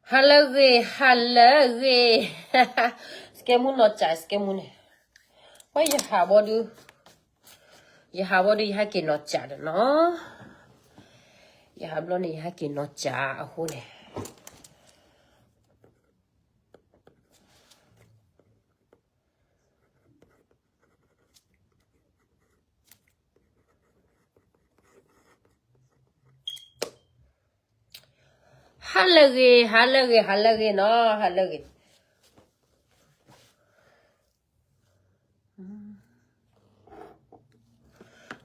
ဟါလၢအဂ့ၤ, ဟါလၢအဂ့ၤ, စကဲမူနီၢ်စး, စကဲမူန့ၣ်, ပှၤယဟးဘီဒု, ယဟးဘီဒု ယဟဲက့ၤနီၢ်စးဒီးနီၤ, ယဟးဘျီန့ၣ် ယဟဲက့ၤနီၢ်စးအဃိန့ၣ် ဟါလၢအဂ့ၤ, ဟါလၢအဂ့ၤ, ဟါလၢအဂ့ၤနီၤ, ဟါလၢအဂ့ၤ.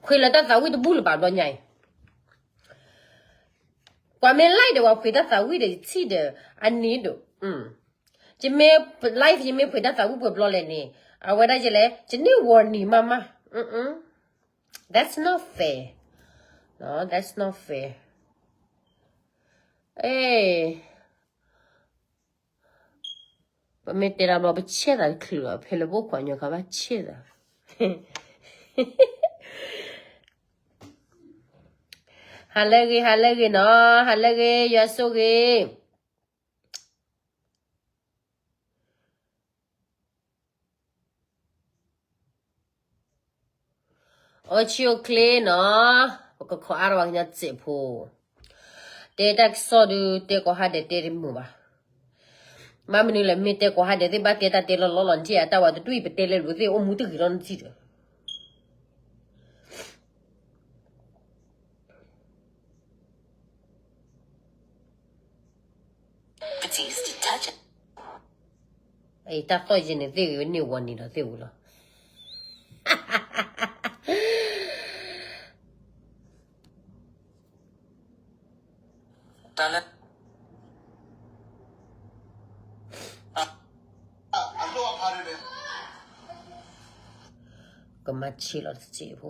ခွံလၢတၢ်သးဝံၣ်တဘူၣ်လၢၤဘၣ်ဘျီညါအံၤ, ပှၤမ့ၢ် like ဒီး ပှၤဖှ့တၢ်သးဝံၣ်ဒီး ယထံၣ်ဒီး အနံၤဒိၣ်, ယမ့ၢ် live ယမ့ၢ်ဖှ့တၢ်သးဝံၣ်ပှဲၤဘျီလဲၣ်န့ၣ်, အဝဲဒၣ်ယလဲၣ်, ယန့ၢ် warning မးမး, that's not fair, that's not fair. အဲ ပမ့ၢ်တဲတၢ်ဘျီ ပဆဲးသးတချုးလီၤ, ဖဲလၢပအိၣ်ခိးညီခါဘၣ်ဆဲးသး. ဟါလၢအဂ့ၤ, ဟါလၢအဂ့ၤနီၤ, ဟါလၢအဂ့ၤ, ယွၤဆိၣ်ဂ့ၤ. အိၣ်ဆူၣ်အိၣ်ချ့နီၤ, ပကခိးအါထီၣ်ပှၤကညီစဲးဖိ, တဲတၢ်ကစီၣ်ဒုး တဲကိးဟါဒဲးတဲတမုာ်ဘၣ်. ဘၣ်မနုၤလဲၣ်, မ့ၢ်တဲကိးဟါဒဲးသ့ၣ် ဘၣ်တဲတၢ်တဲလီၤလီၤလီၤနထံၣ်ဧါ, တၢ်ဝဲတဒူၣ်အံၤ ပတဲလဲၤလိာ်သ့ၣ် အိၣ်မူတဂ့ၤလီၤနထံၣ်ဒီး အံၤ တၢ်သီၣ်ယဲန့ၣ် သ့ၣ်ဂ့ၤန့ၢ်ဝီနံၤဒီးသ့ၣ်ဝံၤလီၤ. တၢ်လၢ ကမၤဆံးလီၤတစဲးဖိ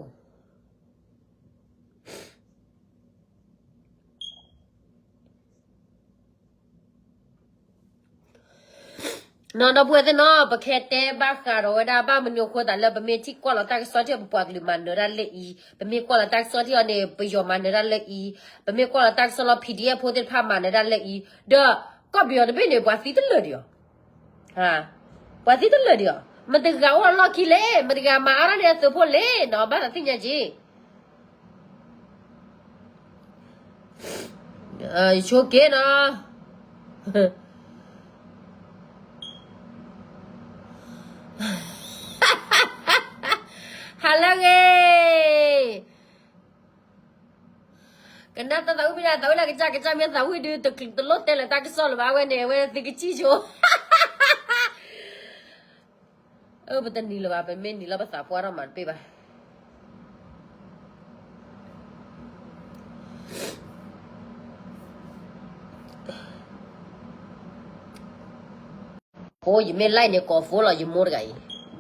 နီၢ်ဒီပုၢ်ဝဲၢ်သ့ၣ်နီၤ, ပကတဲဘၣ်ဃးဒီးဝဲဒၣ်ဘၣ်မနုၤအဃိသးလၢ ပမ့ၢ်ထံၣ်ကွၢ်လီၤတၢ်ကစီၣ်ထံၣ် ပပှၤကလုာ်မၤနၢၤတၢ်လၢအံၤ, ပမ့ၢ်ကွၢ်လီၤတၢ်ကစီၣ်ထံၣ်အီၤန့ၣ် ပယီၤမၤနၢၤတၢ်လၢအံၤ, ပမ့ၢ်ကွၢ်လီၤတၢ်ကစီၣ်လီၤ PDF ဖိသ့ၣ်တဖၣ်မၤနၢၤတၢ်လၢအံၤ, ဒီးကီၢ်ပယီၤတဘ့ၣ်န့ၣ် ပှၤသံတလၢာ်ဒံးအီၤ ပှၤသံတလၢာ်ဒံးအီၤ, မတဂၤအိၣ်လီၢ်ခံလဲၣ်, မတဂၤမၤအါထီၣ်န့ၢ်အသုးဖိလဲၣ်နီၤ, ဘၣ်သးသ့ၣ်ညါက့ၤ ယဆိက့ၤနီၤ, ဟါလၢအဂ့ၤ, ကနၣ်တၢ်သးဝံၣ်မ့ၢ်ဒၣ်သးဝံၣ်လၢကစၢ်ကစၢ်မ့ၢ်သးဝံၣ်ဒုး တလိၣ်တဲလၢတၢ်ကစီၣ်လၢၤဘၣ်, အဝဲန့ၣ် အဝဲသုကစံၣ်ဆိ အၢ ပတနံၤလၢၤဘၣ်, ပမ့ၢ်နံၤလီၤပသးပှၢ်ထီၣ်မၤတပ့ၢ်ဘၣ်. ဖိ ယမ့ၢ် like န့ၣ် ကိး phone လီၤ ယမိၢ်တဂၤအံၤ,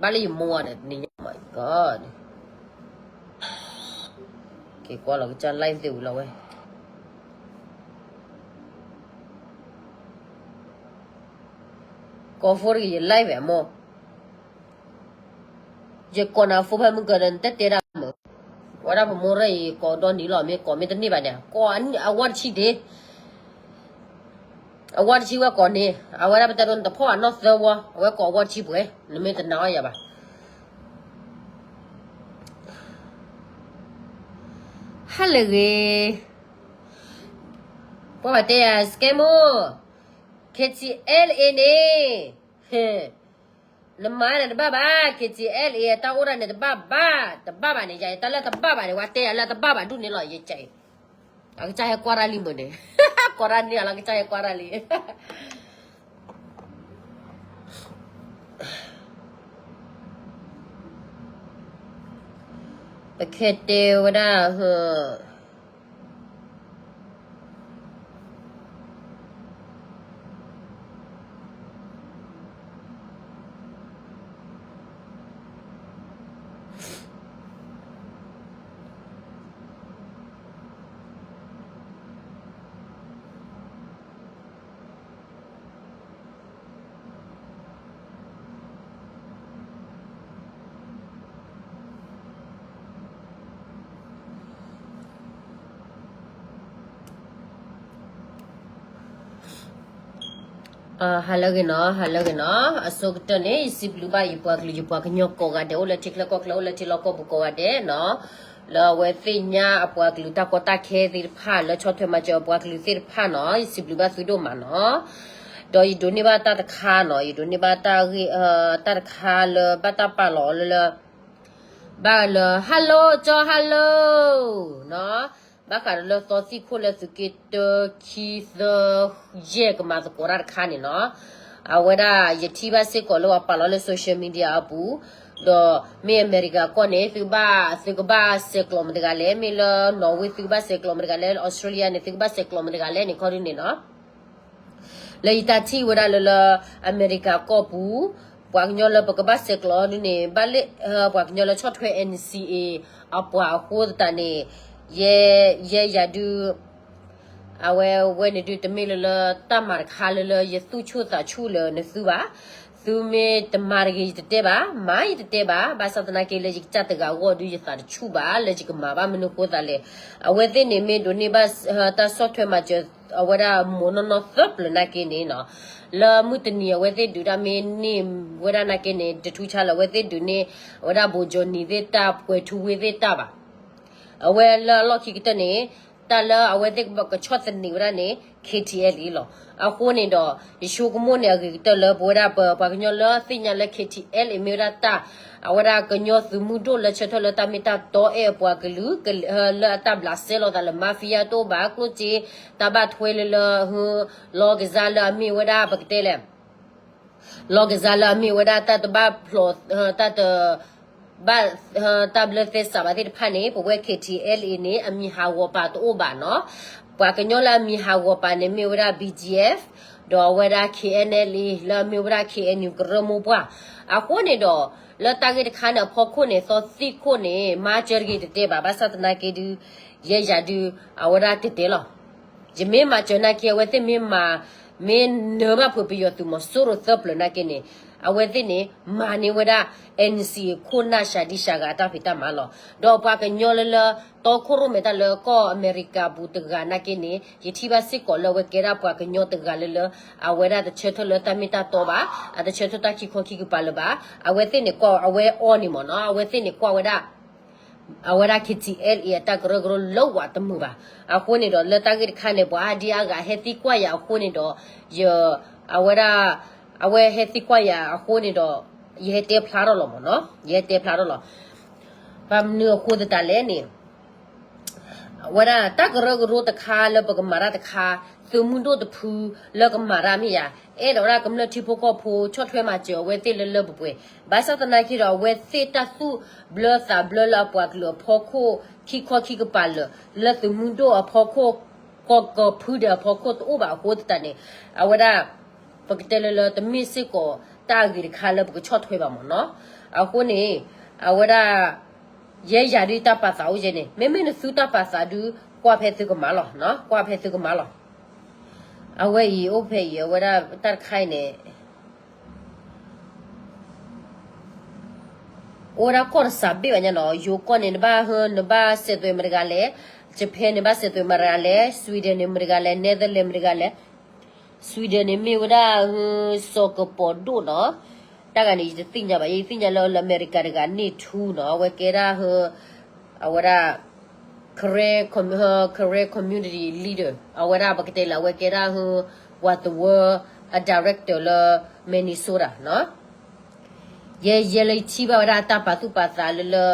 ဘၣ်လၢယမိၢ်အီၤဒီး တနံၤညါမး ကီးန့ၣ်, က့ၤကွၢ်လီၤကစၢ် like သ့ၣ်ဝံၤလီၤဝဲ, ကိး phone တဂၤ ယ like ဝဲအမိၢ် ယကိးနၤ phone ဖဲမုၢ်ကဒီး နတတဲဒၣ်မး, ဝဲဒၣ်ပမိၢ်ရၢၢ်အံၤ ကိးဒီနံၤလီၤ, မ့ၢ်ကိးမ့ၢ်တန့ၢ်ဘၣ်န့ၣ် ကိးအဝီတဆံဒ့, အဝီတဆံဝဲကိးန့ၣ်, အဝဲဒၣ်ပတဲဒိ နတဖီၣ်ဘၣ်နီၢ်သၢဝီ, အဝဲကိးအဝီတဆံပှဲၤ, နမ့ၢ်တနာ်အီၤယၤဘၣ်. ဟါလၢအဂ့ၤ, ပှၤဘၣ်တဲယၤ scammer, KTLA န့ၣ် နမၤန့ၣ်တဘၣ်ဘၣ်, KTLA အတၢ်အိၣ်ဒၣ်န့ၣ်တဘၣ်ဘၣ်, တဘၣ်ဘၣ်န့ၣ် ယၤတၢ်လၢတဘၣ်ဘၣ်န့ၣ် ဝဲတဲယၤလၢတဘၣ်ဘၣ်ဒူၣ်န့ၣ်လီၤ, ယက, အကစၢ်ဟဲကွၢ်တၢ်လံမုၢ်န့ၣ်, ကိးတၢ်န့ၢ်အလီၤ ကစၢ်ဟဲကွၢ်တၢ်လံ ပခဲတဲဝဲဒၣ်, ဟါလၢအဂ့ၤနီၤ, ဟါလၢအဂ့ၤနီၤ. အဆိကတၢၢ်န့ၣ် ယစံးဘျုးဘၣ်ယပှၤကလုာ် ယပှၤကညီကိးဂၤဒဲး အိၣ်လၢထံချၢကီၢ်ချၢ အိၣ်လၢထံလီၢ်ကီၢ်ပူၤကိးဂၤဒဲးနီၤ, လၢအဝဲသ့ၣ်ညါအပှၤကလုာ်တၢ်ကီတၢ်ခဲသ့ၣ်တဖၣ် လၢဆီၣ်ထွဲမၤစၢၤအပှၤကလုာ်သ့ၣ်တဖၣ်နီၤ, ယစံးဘျုးဘၣ်သုဒိၣ်မးနီၤ. ဒီးယဒိးန့ၢ်ဘၣ်တၢ်တခါနီၤ, ယဒိးန့ၢ်ဘၣ်တၢ်ဂ့ၢ် တၢ်တခါလၢဘၣ်တၢ်ပာ်လီၤလၢ ဘၣ်လၢ hello ကၠီ hello နီၤ, ဘၣ်ဃးဒီးလၢသီသံၣ်ခိၣ်လၢသုးက့တၢ ခံ သၢ ယဲၢ် ကမၤသကိးတၢ်တခါန့ၣ်နီၤ, အဝဲဒၣ်ယထံၣ်ဘၣ်စ့ၢ်ကီးလၢပှၤပာ်လီၤလၢ social media အပူၤ, ဒီးမ့ၢ်အမဲရကၤကီၢ်န့ၣ် သုကဘၣ် သုကဘၣ်ဆဲးကျိးမတၤတဂၤလဲၣ်, မ့ၢ်လၢ Norway သုကဘၣ်ဆဲးကျိးမတၤတဂၤလဲၣ်, Australia န့ၣ် သုကဘၣ်ဆဲးကျိးမတၤတဂၤလဲၣ်န့ၣ် ခီဒုန့ၣ်နီၤ လၢယတၢ်ထံၣ်ဝဲဒၣ်လၢလၢအမဲရကၤကီၢ်ပူၤ, ပှၤကညီလၢပကဘၣ်ဆဲးကျိးဒုန့ၣ် ဘၣ်လၢ ပှၤကညီလၢဆီၣ်ထွဲ NCA အပှၤအဃိသတးန့ၣ်, ယဲ ယဲယၤဒု အဝဲဝဲန့ၣ်ဒု တမ့ၢ်လၢလၢတၢ်မၤတခါလၢလၢယသူၣ်ဆူၣ်သးဆူၣ်လၢနသုဘၣ်, သုမ့ၢ်တမၤတဂ့ၤယတတဲဘၣ်, မၤယတတဲဘၣ်, ဘၣ်ဆၣ်သနာ်က့လၢယကစၢ်တဂၤအဂီၢ်ဒု ယသးတဆူၣ်ဘၣ် လၢယကမၤဘၣ်မနုၤအဃိသတးလဲၣ်, အဝဲသ့ၣ်န့ၣ်မ့ၢ်ဒိးန့ၢ်ဘၣ် တၢ်ဆီၣ်ထွဲမၤစၢၤ အဝဲဒၣ်မိၢ်နီၢ်နီၢ်သၢပျၢၤနာ်က့န့ၣ်နီၤ, လၢမုၢ်တနံၤအဝဲသ့ၣ်ဒုးဒၣ်မ့ၢ်န့ၢ်ဝဲဒၣ်နာ်က့န့ၣ် တထူဆါလၢအဝဲသ့ၣ်ဒုးန့ၢ် အဝဲဒၣ်ဘိးကၠီနံၤသ့ၣ်တၢ် ပှဲၤထူဝ့သ့ၣ်တၢ်ဘၣ် အဝဲလၢအလီၢ်ခံကတၢၢ်န့ၣ်, တၢ်လၢအဝဲသ့ၣ်ကဘၣ်ကဆီၣ်သနံးဝဲဒၣ်န့ၣ် KTLA လီၤ. အဃိန့ၣ်ဒီး ယဆိကမိၣ်န့ၣ် အဂ့ၤကတၢၢ်လၢပဝဲဒၣ်ပပှၤကညီလၢသ့ၣ်ညါလၢ KTLA မ့ၢ်ဝဲဒၣ်တၢ်, အဝဲဒၣ်ကညီသုးမုၢ်ဒိၣ်လၢဆၢထၢၣ်လၢတၢ်မ့ၢ်တၢ်တီအဲၣ်အပှၤကလုာ်, လၢအတၢ်ဘျးစဲလိာ်သးလၢ mafia တအိၣ်ဘၣ်, ကျိၣ်စ့, တၢ်ဘၣ်ထွဲလၢလၢ, လီၤကစၢ်လၢအမ့ၢ်ဝဲဒၣ်ပကတဲလဲၣ် လီၤကစၢ်လၢအမ့ၢ်ဝဲဒၣ်တၢ်တဘၣ်ဖျိး, တၢ်တ, ဘၣ်, တၢ်ဘျၢသဲစးဘၣ်သ့ၣ်တဖၣ်န့ၣ် ပဝဲ KTLA န့ၣ် အမံၤဟးဂီၤပၤတအိၣ်ဘၣ်နီၤ. ပှၤကညီလၢအမံၤဟးဂီၤပၤန့ၣ် မ့ၢ်ဝဲဒၣ် BGF, ဒီးအဝဲဒၣ် KNLA လၢအမ့ၢ်ဝဲဒၣ် KNU ကရၢမိၢ်ပှၢ်. အဃိန့ၣ်ဒီး လၢတၢ်ဂ့ၢ်တခါန့ၣ်အဖီခိၣ်န့ၣ် သီသံၣ်ခိၣ်န့ၣ် မၤစၢၤတဂ့ၤတတဲဘၣ်, ဘၣ်ဆၣ်သနာ်က့ဒု ယဲယၤဒု အဝဲဒၣ်တဲတဲလီၤ. ယမ့ၢ်မၤစၢၤနာ်က့ အဝဲသ့ၣ်မ့ၢ်မၤ, မ့ၢ်နၢၤဘၣ်ဖုးပယီၤသုးမီၤစိရိၤသၢပျၢၤနာ်က့န့ၣ်, အဝဲသ့ၣ်န့ၣ် မၤန့ၢ်ဝဲဒၣ် NCA ခိၣ်နၢ်စှၤဒံစှၤဂၤအတၢ်ဖံးတၢ်မၤလီၤ. ဒီးပှၤကညီလၢလၢ တီခိၣ်ရိၣ်မဲာ်တၢ်လၢကီၢ်အမဲရကၤပူၤတဂၤနာ်က့န့ၣ် ယထံၣ်ဘၣ်စ့ၢ်ကီးလၢအဝဲကဲဒၣ်ပှၤကညီတဂၤလၢလၢ အဝဲဒၣ်တဆၢထၢၣ်လၢတၢ်မ့ၢ်တၢ်တီဘၣ်, အတဆၢထၢၣ်တၢ်ခံခီခံကပၤလၢၤဘၣ်. အဝဲသ့ၣ်န့ၣ်ကွၢ် အဝဲအီၤန့ၣ်မ့ၢ်နီၤ, အဝဲသ့ၣ်န့ၣ်ကွၢ်ဝဲဒၣ် အဝဲဒၣ် KTLA အတၢ်ကရၢကရိလၢဝဲတမုာ်ဘၣ်. အဃိန့ၣ်ဒီး လၢတၢ်ဂ့ၢ်တခါန့ၣ် ပှၤအါဒံအါဂၤဟဲသံကွၢ်ယၤအဃိန့ၣ်ဒီး, ယ, အဝဲဒၣ်, အဝဲဟဲသံကွၢ်ယၤအဃိန့ၣ်ဒီး, ယဟဲတဲဖျါထီၣ်လီၤမ့ၢ်နီၤ, ယဟဲတဲဖျါထီၣ်လီၤ. ဘၣ်မနုၤအဃိသတးလဲၣ်န့ၣ် အဝဲဒၣ်တၢ်ကရၢကရိတခါလၢပကမၤတၢ်တခါ, သုးမုၢ်ဒိၣ်တဖုလၢကမၤတၢ်မ့ၢ်ယၤ, အဲၣ်ဒိးဝဲဒၣ်ကမျၢၢ်ထံဖိကီၢ်ဖိ ဆီၣ်ထွဲမၤစၢၤအဝဲသ့ၣ်လၢလၢပှဲၤပှဲၤ, ဘၣ်ဆၣ်သနာ်က့ဒီး အဝဲသ့ၣ်တၢ်သူၣ်ဘျၢသးဘျၢလၢအပှၤကလုာ်အဖီခိၣ် ခံခီခံကပၤလၢာ်, လၢသုးမုၢ်ဒိၣ်အဖီခိၣ် ကီၢ်ကီၢ်ဖုဒဲးအဖီခိၣ်တအိၣ်ဘၣ်အဃိသတးန့ၣ်, အဝဲဒၣ် ပကတဲလၢလၢတမ့ၢ်စ့ၢ်ကီးတၢ်အဂ့ၤတခါလၢပကဆီၣ်ထွဲဘၣ်မ့ၢ်နီၤ. အဃိန့ၣ် အဝဲဒၣ် ယဲယၤဒုတၢ်ပာ်သးအိၣ်ယဲန့ၣ် မ့မ့ၢ်နသုတၢ်ပာ်သးဒု ကွၢ်ဖဲသုကမၤလီၤ, ကွၢ်ဖဲသုကမၤလီၤ. အဝဲအံၤအိၣ်ဖဲအံၤ အဝဲဒၣ်တၢ်တခါအံၤန့ၣ် အိၣ်ဝဲဒၣ်ကီၢ်တစးဘ့ၣ်ဘၣ်ညါနီၤ, ယိၤကီၢ်န့ၣ် နဘၣ်ဟၢ နဘၣ်စဲးသွဲးမတၤတဂၤလဲၣ်, Japan န့ၣ် ဘၣ်စဲးသွဲးမတၤတဂၤလဲၣ်, Sweden န့ၣ် မတၤတဂၤလဲၣ်, Netherlands မတၤတဂၤလဲၣ်, Sweden န့ၣ် မ့ၢ်ဝဲဒၣ်ဟၢ စီၤကပီၤဒိၣ်နီၤ, တၢ်ဂၤန့ၣ် ယတသ့ၣ်ညါဘၣ်, ယသ့ၣ်ညါလၢလၢအမဲရကၤတဂၤန့ၣ်ထူနီၤ, အဝဲကဲဒၣ်ဟၢ အဝဲဒၣ် Karen com-, Karen community leader အဝဲဒၣ်ပကတဲလၢအဝဲကဲဒၣ်ဟၢ ဝးသဝၢ အ director လၢ Minnesota နီၤ. ယဲယဲလၢယထံၣ်ဘၣ်ဝဲဒၣ်အတၢ်ပာ်သူၣ်ပာ်သးလၢလၢ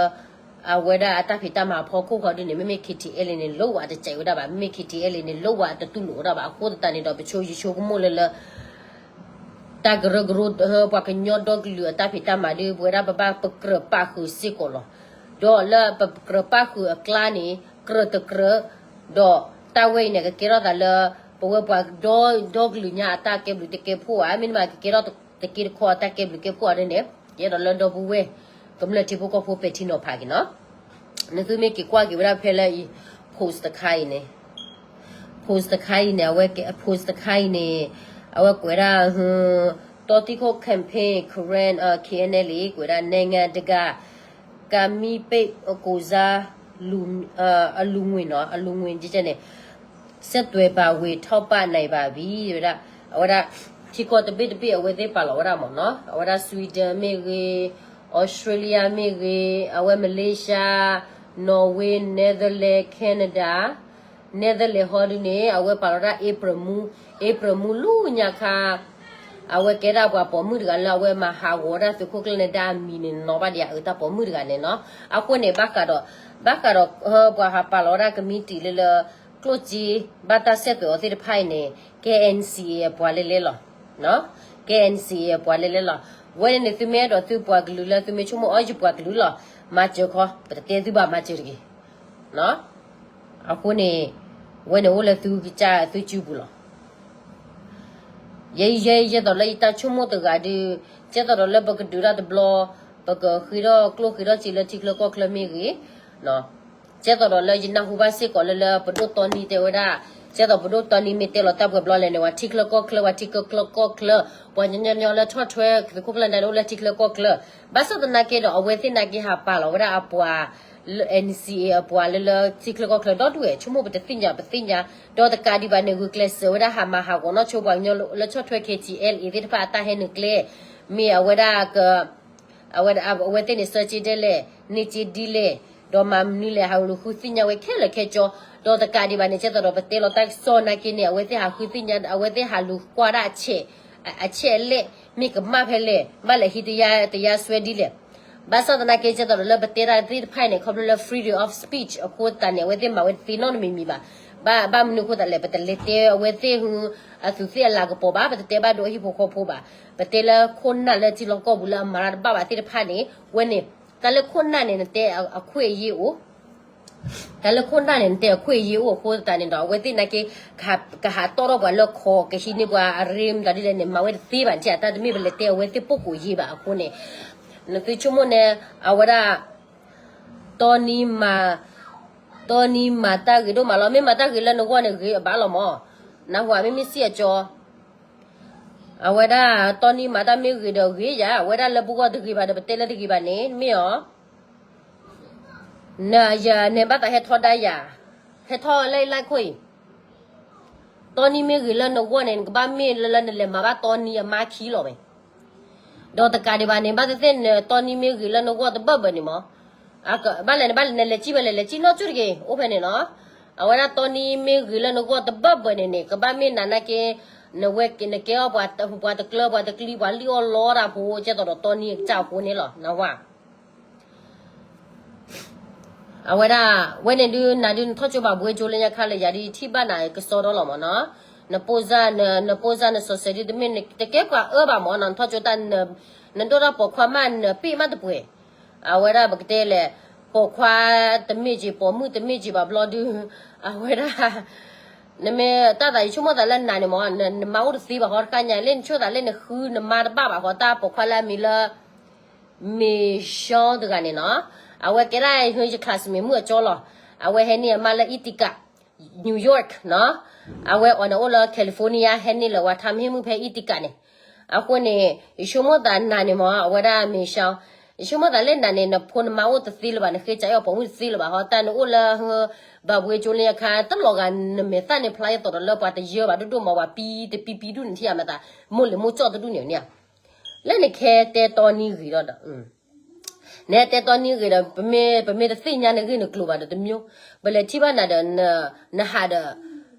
အဝဲဒၣ်အတၢ်ဖံးတၢ်မၤအဖီခိၣ်ဃီဒ်န့ၣ် မ့မ့ၢ် KTLA န့ၣ် လၢဝဲတစဲးဝဲဒၣ်ဘၣ်, မ့မ့ၢ် KTLA န့ၣ် လၢဝဲတတူၢ်လိာ်ဝဲဒၣ်ဘၣ်. အဃိသတးန့ၣ်ဒီး ပဆိယဆိကမိၣ်လၢလၢ တၢ်ကရၢကရိ ပှၤကညီဒီကလုာ်အတၢ်ဖံးတၢ်မၤဒ် ပဝဲဒၣ်ပဘၣ်ပကြၢးပာ်ဃုာ်စ့ၢ်ကီးလီၤ. ဒီးလၢပကြၢးပာ်ဃုာ်အကျါန့ၣ် ကြၢးတကြၢး, ဒီးတၢ်ဝဲအံၤန့ၣ် ကကဲထီၣ်သးလၢ ပဝဲပှၤဒီ ဒီကလုာ်ညါအတၢ်ကဲဘျုးတကဲဖှိၣ်ဧါ, မ့တမ့ၢ်ကကဲထီၣ်တက့ၢ်တခီအတၢ်ကဲဘျုးကဲဖှိၣ်ဧါန့ၣ်, ယအဲၣ်ဒိးလၢဒီပုၢ်ဝဲၢ် ကမျၢၢ်ထံဖိကီၢ်ဖိပဲာ်ထံနီၤဖးက့ၤနီၤ. နသုမ့ၢ်က့ၤကွၢ်က့ၤဝဲဒၣ်ဖဲလၢအံၤ post တခါအံၤန့ၣ် post တခါအံၤန့ၣ် အဝဲ post တခါအံၤန့ၣ် အဝဲကွဲးဒၣ် တီသံခိၣ် campaign Karen KNLA ကွဲးဒၣ် နိုင်ငံတကာ ကမ်းပိတ်ကိုယ်စားလှယ် အလူငွေ့နီၤ အလူငွေ့န့ၣ် ဆက်သွယ်ပါဝင် ထောက်ပံ့နိုင်ပါပြီ ဝဲဒၣ် အဝဲဒၣ် ထံကီၢ်တဘ့ၣ်တဘ့ၣ်အဝဲသ့ၣ်ပာ်လီၤဝဲဒၣ်မ့ၢ်နီၤ, အဝဲဒၣ် Sweden မ့ၢ်ဂ့ၤ, Australia မ့ၢ်ဂ့ၤ, အဝဲ Malaysia, Norway, Netherlands, Canada, Netherlands ဟီဒုန့ၣ် အဝဲပာ်လီၤဒၣ် April မူ, April မူလၢညါခါ အဝဲကဲဒၣ်ပှၤပိာ်မုၣ်တဂၤလၢအဝဲမၤဟးဂီၤဒၣ်သုးခိၣ်ကျၢၢ်နဒါအမံၤန့ၣ် နီၢ်ဘၣ်ဒံးအအၢတၢ်ပိာ်မုၣ်တဂၤန့ၣ်နီၤ. အဃိန့ၣ် ဘၣ်ဃးဒီး, ဘၣ်ဃးဒီး ပှၤဟးပာ်လီၤဝဲဒၣ်ကမံးတံာ်လၢလၢ ကျိၣ်စ့ ဘၣ်တၢ်ဆဲးသွဲးအီၤသ့ၣ်တဖၣ်အံၤန့ၣ် KNCA အပှၤလဲၤလဲၤလီၤ. KNCA အပှၤလဲၤလဲၤလီၤ. ဝဲန့ၣ်န့ၣ် သုမ့ၢ်အဲၣ်ဒိးသုပှၤကလုာ်လၢသုမ့ၢ်ဆိကမိၣ်အီၤယပှၤကလုာ်လီၤ, မၤစၢၤခီ, ပတတဲသုဘၣ်မၤစၢၤတဂ့ၤ. အဃိန့ၣ် ဝဲန့ၣ်အိၣ်လၢသုကစၢ်သုစုပူၤလီၤ. ယဲယဲယဲသိးလၢယတၢ်ဆိကမိၣ်တဂၤဒုး, ကဲသိးဒီးလၢပကဒုးတၢ်တဘျီ, ပကဃ့ထီၣ်ကျိၣ်ဃ့ထီၣ်စ့လၢထံချၢကီၢ်ချၢမ့ၢ်ဂ့ၤ, ကဲသိးဒီးလၢယနၢ်ဟူဘၣ်စ့ၢ်ကီးလၢလၢပဒိၣ်တီနံတဲဝဲဒၣ်, ကဲသိးပဒိၣ်တီနံမ့ၢ်တဲလီၤတၢ်ပှဲၤဘျီလဲၣ်န့ၣ် ပှၤထံချၢကီၢ်ချၢ ပှၤထံချၢကီၢ်ချၢ, ပှၤညီညီညီလၢထီၣ်ထွဲသုးခိၣ်ကျၢၢ်နဒါန့ၣ်အိၣ်လၢထံချၢကီၢ်ချၢ, ဘၣ်ဆၣ်သနာ်က့ဒီး အဝဲသ့ၣ်နာ်က့ဟးပာ်လီၤဝဲဒၣ်အပှၤ လၢ NCA အပှၤလၢလၢထံချၢကီၢ်ချၢဒီဒူၣ်ဝဲ, ဆိကမိၣ်ပတသ့ၣ်ညါ ပသ့ၣ်ညါ, ဒီးတကးဒံးဘၣ်န့ၣ် ဂုာ်ကျဲးစၢးဝဲဒၣ်ဟးမၤဟးဂီၤနီၢ်ဆိပှၤကညီလၢဆီၣ်ထွဲ KTLA သ့ၣ်တဖၣ်အတၢ်ဟဲနုာ်ကျဲ, မ့ၢ်အဝဲဒၣ်က အဝဲသ့ၣ်န့ၣ် ဆၢက့ဒဲလဲၣ်, န့ၢ်က့ဒ်လဲၣ်, ဒီးမၤမနုၤလဲၣ် ဟးလူၤဃုသ့ၣ်ညါဝဲခဲလၢာ်ခဲဆ့, ဒီးတကးဒံးဘၣ်န့ၣ် ကဲသိးဒီးပတဲလီၤတၢ်ကစီၣ်နာ်က့န့ၣ် အဝဲသ့ၣ်ဟးဃုသ့ၣ်ညါ အဝဲသ့ၣ်ဟးလူၤကွၢ်ဒၣ်အဆဲး, အဆဲးအလဲၣ်, မ့ၢ်ကမၣ်ဖဲလဲၣ်, ဘၣ်လဲၤဟံးတယါ တယါစွဲဒ်လဲၣ်. ဘၣ်ဆၣ်သနာ်က့ ကဲသိးဒီးလၢပတဲတၢ်သ့ၣ်တဖၣ်အံၤန့ၣ် ခီဖျိလၢ freedom of speech အဃိသတးန့ၣ် အဝဲသ့ၣ်မၤဝဲတသ့နီတမံၤမံၤဘၣ်. ဘၣ် ဘၣ်မနုၤအဃိသတးလဲၣ်, ပတလဲၤတဲအဝဲသ့ၣ်ဟု အသူးသ့ၣ်အလၤကပီၤဘၣ်, ပတတဲဘၣ်ဒိဟံၣ်ဖိဃီဖိဘၣ်, ပတဲလၢခိၣ်နၢ်လၢထံလီၢ်ကီၢ်ပူၤလၢအမၤတၢ်တဘၣ်ဘၣ်သ့ၣ်တဖၣ်န့ၣ်, ဝဲန့ၣ် တၢ်လၢခိၣ်နၢ်န့ၣ် နတဲအခွင့်အရေးအိၣ်, တၢ်လၢခိၣ်နၢ်န့ၣ် နတဲအခွင့်အရေးအိၣ်အဃိသတးန့ၣ်ဒီး အဝဲသ့ၣ်နာ်က့ ကဟးတီၣ်ထီၣ်ပှၤလၢခီၣ် ကဟံးန့ၢ်ပှၤအရ့မတၤဒ်လဲၣ်န့ၣ် မၤဝဲတသ့ဘၣ်, နထံၣ်အတၢ်တမ့ၢ်ပလဲၤတဲအဝဲသ့ၣ် ပုဂ္ဂိုလ်ရေး ဘၣ်အဃိန့ၣ်, နသုဆိကမိၣ်န့ၣ် အဝဲဒၣ် တီနံမၤ, တီနံမၤတၢ်ဂ့ၤဒိၣ်မးလီၤ, မ့ၢ်မၤတၢ်ဂ့ၤလၢနဂီၢ်န့ၣ်ဂ့ၤအဘၣ်လီၤမး, နၢ်ဟူဧါ, မ့မ့ၢ်စံၣ်အကၠီ အဝဲဒၣ် တီနံမၤတၢ်မ့ၢ်ဂ့ၤဒီးဂ့ၤယၤ, အဝဲဒၣ်လၢပဂီၢ်တဂ့ၤဘၣ်ဒီး ပတဲလၢတဂ့ၤဘၣ်န့ၣ် မ့ၢ်အီၤ, နယၤန့ၣ်ဘၣ်သးဟဲထီဒါယၤ, ဟဲထီၣ်လၢလၢခိၣ်အံၤ, တီနံမ့ၢ်ဂ့ၤလၢနဂီၢ်န့ၣ် နကဘၣ်မ့ၢ်လၢလၢနလဲၤမၤဘၣ်တီနံအမါခံလီၤဝဲ, ဒီးတကးဒံးဘၣ်န့ၣ် ဘၣ်သ့ၣ်သ့ၣ်နတီနံမ့ၢ်ဂ့ၤလၢနဂီၢ်တဘၢၣ်ဘၢၣ်န့ၣ်မး, ဘၣ်လဲၣ်နဘၣ်လဲၤနလဲၤစံၣ်ဘၣ်လဲၤလဲၤစံၣ်နီၢ်ကၠိၣ်တက့ၢ် အိၣ်ဖဲန့ၣ်နီၤ, အဝဲဒၣ်တီနံမ့ၢ်ဂ့ၤလၢနဂီၢ်တဘၢၣ်ဘၢၣ်န့ၣ်န့ၣ် ကဘၣ်မ့ၢ်နၤနာ်က့, နဝဲနကဲအီၤပှၤတကျၢၤပှၤတကျံၤ ပှၤလံၣ်အီၣ်လီတၢ်ဖိ ကဲသိးဒီးတီနံအကစၢ်အဃိန့ၣ်လီၤ နၢ်ဟူဧါ အဝဲဒၣ်, ဝဲန့ၣ်ဒုးနၤဒုးနထီၣ်ကၠိဘၣ်ဘှ့ကၠိလၢညါခါလၢယၤဒုးထံၣ်ဘၣ်နၤကစီဒီလီၤမးနီၤ, နပိၢ်စၢ်, နပိၢ်စၢ်နစီၤစဲးဒုးတမ့ၢ်နတကဲပှၤအၢဘၣ်မးနီၤ, နထီၣ်ကၠိတၢ်, နဒိၣ်တၢ်ပိာ်ခွါမးနပ့ၢ်မးတပှဲၤ, အဝဲဒၣ်ပကတဲလဲၣ်, ပိာ်ခွါတမ့ၢ်က့ၤ ပိာ်မုၣ်တမ့ၢ်က့ၤဘၣ်ဘျီဒုး, အဝဲဒၣ် နမ့ၢ်တၢ်သးယဆိကမိၣ်သးလၢနၤန့ၣ်မး, နမါအိၣ်တသ့ဘၣ်ဃီတခါညါ, လၢနဆိၣ်သးလၢနဃုနမါတဘၣ်ဘၣ်ဃီ တၢ်ပိာ်ခွါလၢအမံၤလၢ မ့ၤရှီတဂၤန့ၣ်နီၤ, အဝဲကဲဒၣ်ယ classmate မုၣ်အကၠီလီၤ, အဝဲဟဲန့ၢ်အမါလၢ Ithaca, New York နီၤ, အဝဲအီၤန့ၣ်အိၣ်လၢ California ဟဲန့ၢ်လၢၤဝဲ ထါမဟ့ၣ်မုၣ်ဖဲ Ithaca န့ၣ်, အဃိန့ၣ် ယဆိကမိၣ်သးနၤန့ၣ်မး အဝဲဒၣ်မ့ၤရှီ, ယဆိကမိၣ်သးလၢနၤန့ၣ် နဖိနမါအိၣ်တသ့လၢၤဘၣ်, နဃ့ကၢအီၣ်ပိာ်မုၣ်တသ့လၢၤဘၣ်ဟီ, တၢ်နအိၣ်လၢ ဘၣ်ဘှ့ကၠိလၢညါခါ တလီၤဂာ်နမဲာ်သၣ်န့ၣ်ဖျါယသိးဒီးလၢပှၤတယၢဘၣ်ဒိၣ်ဒိၣ်မး ပှၤပံတပံပံဒူၣ်န့ၣ်ထံၣ်အမသး, မိၢ်လ့ၤမိၢ်ကၠီၣ်တဒူၣ်န့ၣ်န့ၣ်, လၢနကဟဲတဲတီနံဂ့ၤဒီး နဟဲတဲတီနံဂ့ၤဒီး ပမ့ၢ်, ပမ့ၢ်တသ့ၣ်ညါနဂ့ၢ်နကျိၤဘၣ်ဒီးတမံၤ, ပလဲၤထံၣ်ဘၣ်နၤဒီး နဟးဒီး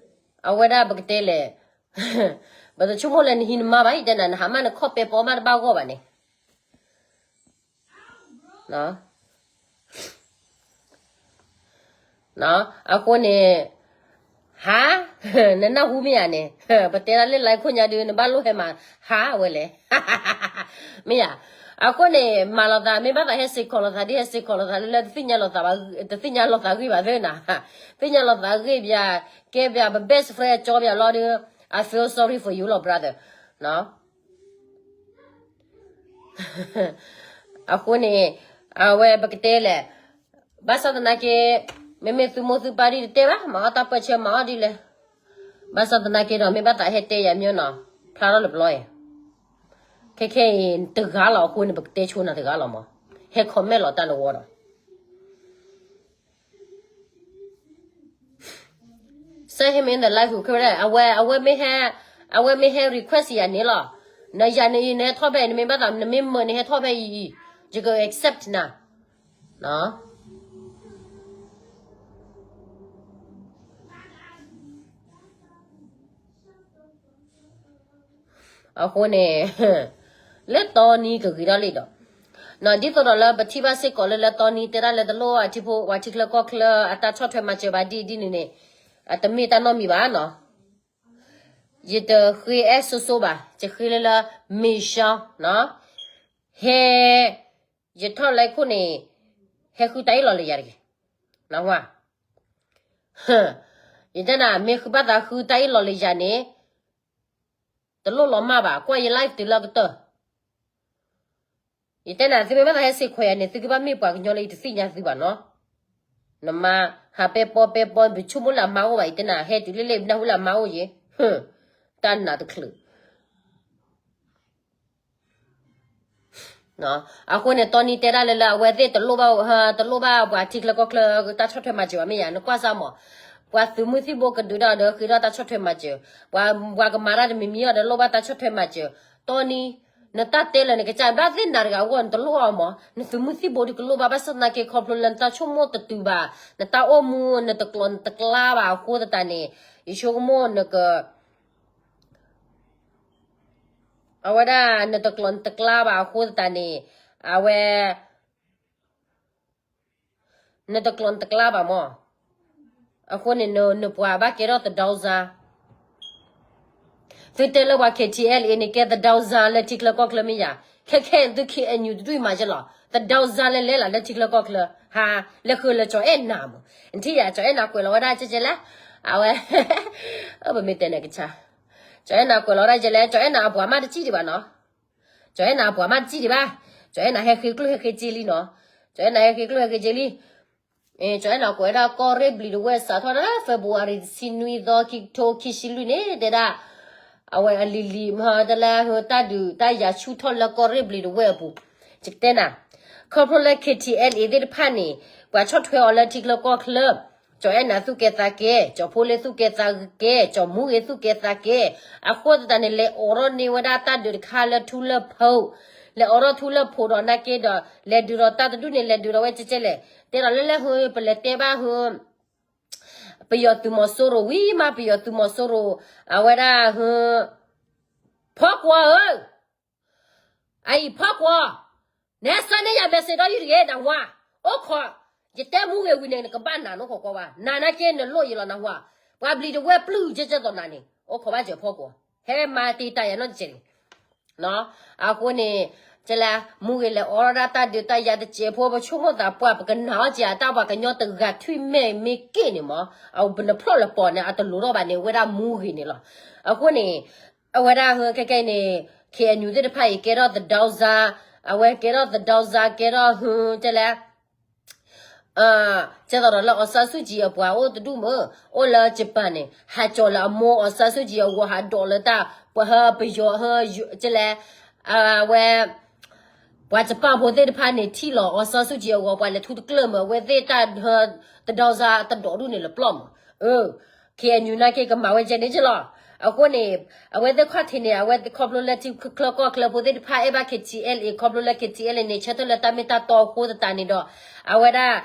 အဝဲဒၣ်ပကတဲလဲၣ်, ပတဆိကမိၣ်လၢနဟံးနမါဘၣ် ယတဲနၤ နဟးမးနခီၣ်ပဲပီမးတဘၣ်ဂီၢ်ဘၣ်န့ၣ် အဃိန့ၣ် ဟါ, နနၢ်ဟူမ့ၢ်ဧါန့ၣ်, ပတဲဒၣ်လၢ line ခိၣ်ညါဒုး နဘၣ်လိၣ်ဟဲမၤဟါဝဲလဲၣ်, မ့ၢ်ဧါ, အဃိန့ၣ် မၤလိာ်သး မ့ၢ်ဘၣ်သးဟဲစ့ၢ်ကီးလိာ်သးဒ် ဟဲစ့ၢ်ကီးလိာ်သးလၢ လၢတသ့ၣ်ညါလိာ်သးဂ့ၢ်ဘၣ်သ့ၣ်နၤ, သ့ၣ်ညါလိာ်သးဂ့ၢ်ဘၣ်, ကဲဘၣ် ပ best friend အကၠီဘၣ်လီၤဒီး I feel sorry for you လီၤ brother. အဃိန့ၣ် အဝဲပကတဲလဲၣ်, ဘၣ်ဆၣ်သနာ်က့ မ့မ့ၢ်သုမိၢ်သုပၢ်ဒ်တတဲဘၣ် မၤအီၣ်တၢ်ပၢၢ်ဆၢမၤအီၣ်ဒ်လဲၣ်, ဘၣ်ဆၣ်သနာ်က့ဒီး မ့ၢ်ဘၣ်သးဟဲတဲယၤမၠိနီၤ, ဖျါထီၣ်လၢပျီအံၤ, ခဲခဲအံၤတဂၤလီၤ အဃိန့ၣ် ပကတဲဆိနၤတဂၤလီၤမး, ဟဲ comment လီၤတၢ်နဝီဒီး စဲဟဲမ့ၢ် the life ဝဲ အဝဲ အဝဲမ့ၢ်ဟဲ အဝဲမ့ၢ်ဟဲ request ယၤန့ၣ်လီၤ. နယၤန့ၣ်အံၤ နဟဲထီၣ်ဖဲအံၤ နမ့ၢ်ဘၣ်သး နမ့ၢ်မၢနဟဲထီၣ်ဖဲအံၤအံၤ ယက accept နၤ. အဃိန့ၣ် လၢတီနံၤကဂ့ၤထီၣ်လံဒီး ဒ်သိးဒီးလၢပထံၣ်ဘၣ်စ့ၢ်ကီးလၢ လၢတီနံၤတဲဒၣ်လၢတလိၣ်အထံဖိ ပှၤထံချၢကီၢ်ချၢအတၢ်ဆီၣ်ထွဲမၤစၢၤဘၣ်ဒ်အံၤဒ်နုၤန့ၣ် အတမ့ၢ်တၢ်နီတမံၤဘၣ်နီၤ. ယတဃ့အဲၣ်စိစိဘၣ်, ယဃ့လၢလၢ မ့ၢ်ရှီနီၤ, ဟဲ ယထီၣ်လၢခိၣ်န့ၣ် ဟဲဃုတၢ်အ့ၣ်လိာ်လၢယၤတဂ့ၤ. နဝါ ယတဲနၤ မ့ၢ်ဃုဘၣ်သးဃုတၢ်အ့ၣ်လိာ်လၢယၤန့ၣ် တလိၣ်လီၤမၢ်ဘၣ်, ကွၢ်ယ live တုၤလၢကတၢၢ်. ယတဲနၤ သုမ့ၢ်ဘၣ်သးဟဲစ့ၢ်ကီးယၤန့ၣ် သုကဘၣ်မ့ၢ်ပှၤကညီလၢယတသ့ၣ်ညါသုဘၣ်နီၤ. နမါ ဟးပဲပီပဲပီ ပဆိကမိၣ်လၢအမါအိၣ်ဘၣ် ယတဲနၤ ဟဲတုၤလၢလၢနၢ်ဟူလၢအမါအိၣ်ယဲ, တၢ်နးတချုး အဃိန့ၣ် တီနံၤတဲဒၣ်လၢလၢအဝဲသ့ၣ်တလိၣ်ဘၣ် တလိၣ်ဘၣ်ပှၤထံချၢကီၢ်ချၢ တၢ်ဆီၣ်ထွဲမၤစၢၤဘၣ်မ့ၢ်ယၤ နကွၢ်စၢ်မး, ပှၤသုးမုၢ်သံၣ်ဘိကဒုးတၢ်ဒီးဃ့ထီၣ်တၢ်ဆီၣ်ထွဲမၤစၢၤ, ပှၤကမၤတၢ်တမံၤမံၤအီၤဒီးလိၣ်ဘၣ်တၢ်ဆီၣ်ထွဲမၤစၢၤ, တီနံၤ နတၢ်တဲလၢနကစၢ် ဘၣ်သ့ၣ်နၤတဂၤအဂီၢ် နတလိၣ်အီၤမး, နသုးမုၢ်သံၣ်ဘိဒုးကလိၣ်ဘၣ် ဘၣ်ဆၣ်သနာ်က့ခီဖျိလၢနတၢ်ဆိကမိၣ်တတုၤဘၣ်, နတၢ်အိၣ်မူ နတကျိးနတကျါဘၣ်အဃိသတးန့ၣ်, ယဆိကမိၣ်နက အဝဲဒၣ် နတကျိးနတကျါဘၣ်အဃိသတးန့ၣ်, အဝဲ နတကျိးနတကျါဘၣ်မး, အဃိန့ၣ် နပှၤဘၣ်ကဲထီၣ်သဒၢစါ, သုတဲလၢပှၤ KTLA န့ၣ် ကဲသဒၢစါလၢထံချၢကီၢ်ချၢမ့ၢ်ယၤ, ခဲခဲအံၤသု KNU တဒူၣ်အံၤမၤကဲလီၤ, သဒၢစါလဲၤလဲၤလၢထံချၢကီၢ်ချၢ, ဟါ, လဲၤဃုာ်လၢကၠီၤအဲၣ်နၤမး, နထံၣ်ယၤ ကၠီၤအဲၣ်နၤကွဲးလီၤဝဲဒၣ်ကဲကဲလဲၣ်, အဝဲ ပမ့ၢ်တဲန့ၣ်ကဆါ, ကၠီၤအဲၣ်နၤကွဲးလီၤဝဲဒၣ်ကဲလဲၣ်, ကၠီၤအဲၣ်နၤအပှၤမးတစံၣ်ဒံးဘၣ်နီၤ, ကၠီၤအဲၣ်နၤအပှၤမးတစံၣ်ဒံးဘၣ်, ကၠီၤအဲၣ်နၤဟဲဃ့ကျိၣ်ဟဲဃ့စ့လံနီၤ, ကၠီၤအဲၣ်နၤဟဲဃ့ကျိၣ်ဟဲဃ့စ့လံ, ကၠီၤအဲၣ်နၤကွဲးဒၣ်ကီၢ်ရ့ၣ်ဘျံးဒဝဲၢ်စးထီၣ်ဒၣ် February တဆံနွံသီ ခံကထိခံဆံလွံၢ်န့ၣ် တဲဒၣ် အဝဲအလံၤလံၤမ့ၢ်တဲလၢ တၢ်ဒုးတၢ်ယၤဆူၣ်ထီၣ်လၢကီၢ်ရ့ၣ်ဘျံးဒဝဲၢ်အပူၤ, ယကတဲနၤ, ခီဖျိလၢ KTLA သ့ၣ်တဖၣ်န့ၣ် ပှၤဆီၣ်ထွဲအီၤလၢထံချၢကီၢ်ချၢ, ကၠီၤအဲၣ်နၤသူၣ်ကဲသးကဲ, ကၠီၤဖိလ့သူၣ်ကဲသးကဲ, ကၠီၤမူဂ့ၤသူၣ်ကဲသးကဲ, အဃိသတးန့ၣ် လဲၤအိးထီၣ်န့ၢ်ဝဲဒၣ်တၢ်ဒုးတခါလၢထူလၢဖိ, လဲၤအိးထီၣ်ထူလၢဖိဒီးနာ်က့ဒီး လဲၤဒုးဒီးတၢ်တဒူၣ်န့ၣ် လဲၤဒုးဒီးဝဲကဲကဲလဲၣ်, တဲဒီးလၢလၢဟု ပလဲၤတဲဘၣ်ဟု ပယီၤသုးမီၤစိရိၤဝံၤမး ပယီၤသုးမီၤစိရိၤ, အဝဲဒၣ်ဟု, ဖီကွီၤဧၢ, အအံၤဖီကွီၤ, နဟဲဆှၢန့ၢ်ယၤ message ဒီးယုၢ်တဂ့ၤ နၢ်ဟူဧါ, အိၣ်ခိး, ယတဲမူဂ့ၤဝံၤန့ၣ် နကဘၣ်နာ်နအိၣ်ခိးကွၢ်ဘၣ်, နာ်နာ်က့နလိၣ်ယံၤလီၤ နၢ်ဟူဧါ, ပှၤဘျံးဒဝဲၢ်ပျုၢ်ကဲကဲသိးနၤန့ၣ် အိၣ်ခိးဘၣ်စၢၤဖီကွီၤ, ဟဲမၤတ့ၢ်တၢ်ယၤနီတစဲးန့ၣ် အဃိန့ၣ်, ကဲလၢ, မူဂ့ၤလဲၤအိးထီၣ်ဒၣ်တၢ်ဒုးတၢ်ယၤတစဲးဖိ ပဆိကမိၣ်သးပှၢ် ပကနာ်အီၤက့ၤအတၢ်ပှၤကညီတဂၤထွံၣ်မဲာ်မ့ၢ်က့ၣ်န့ၣ်မး, အဝဲပနဖျီၣ်လၢပီၤန့ၣ် အတလိၤထီၣ်ဘၣ်န့ၣ် အဝဲဒၣ်မူဂ့ၤန့ၣ်လီၤ. အဃိန့ၣ်, အဝဲဒၣ်ဟဲခဲခဲအံၤန့ၣ်, KNU သ့ၣ်တဖၣ်အံၤ ကဲထီၣ်သဒၢစါ, အဝဲကဲထီၣ်သဒၢစါ ကဲထီၣ်ဟု, ကဲလၢ ကဲသိးဒီးလၢ အောင်ဆန်းစုကြည် အပှၤအိၣ်တဒူၣ်မး, အိၣ်လၢ Japan န့ၣ် ဟးကၠီၤလၢအမိၢ် အောင်ဆန်းစုကြည် အဂီၤ ဟးဒိးလၢတၢ် ပှၤဟၢပယီၤဟၢ, ကဲလဲၣ်, အဝဲ, ပှၤ Japan ဖိသ့ၣ်တဖၣ်န့ၣ် ထံၣ်လီၤ အောင်ဆန်းစုကြည် အဂီၤ ပှၤလဲၤထူတကျၢၢ်မး အဝဲသ့ၣ်တၢ်ဟၢ, သဒၢစါတဒိးဒူၣ်န့ၣ်လၢပျီၢ်မး, အၢ KNU နာ်က့ကမၤဝဲကဲန့ၣ်ကဲလီၤ. အဃိန့ၣ်, အဝဲသ့ၣ်ခီၣ်ထံးန့ၣ် အဝဲခီဖျိလၢထံချၢကီၢ်ချၢဖိသ့ၣ်တဖၣ် အဲၣ်ဘၣ် KTLA ခီဖျိလၢ KTLA န့ၣ် ဆၢထၢၣ်လၢတၢ်မ့ၢ်တၢ်တီအဃိသတးန့ၣ်ဒီး, အဝဲဒၣ်,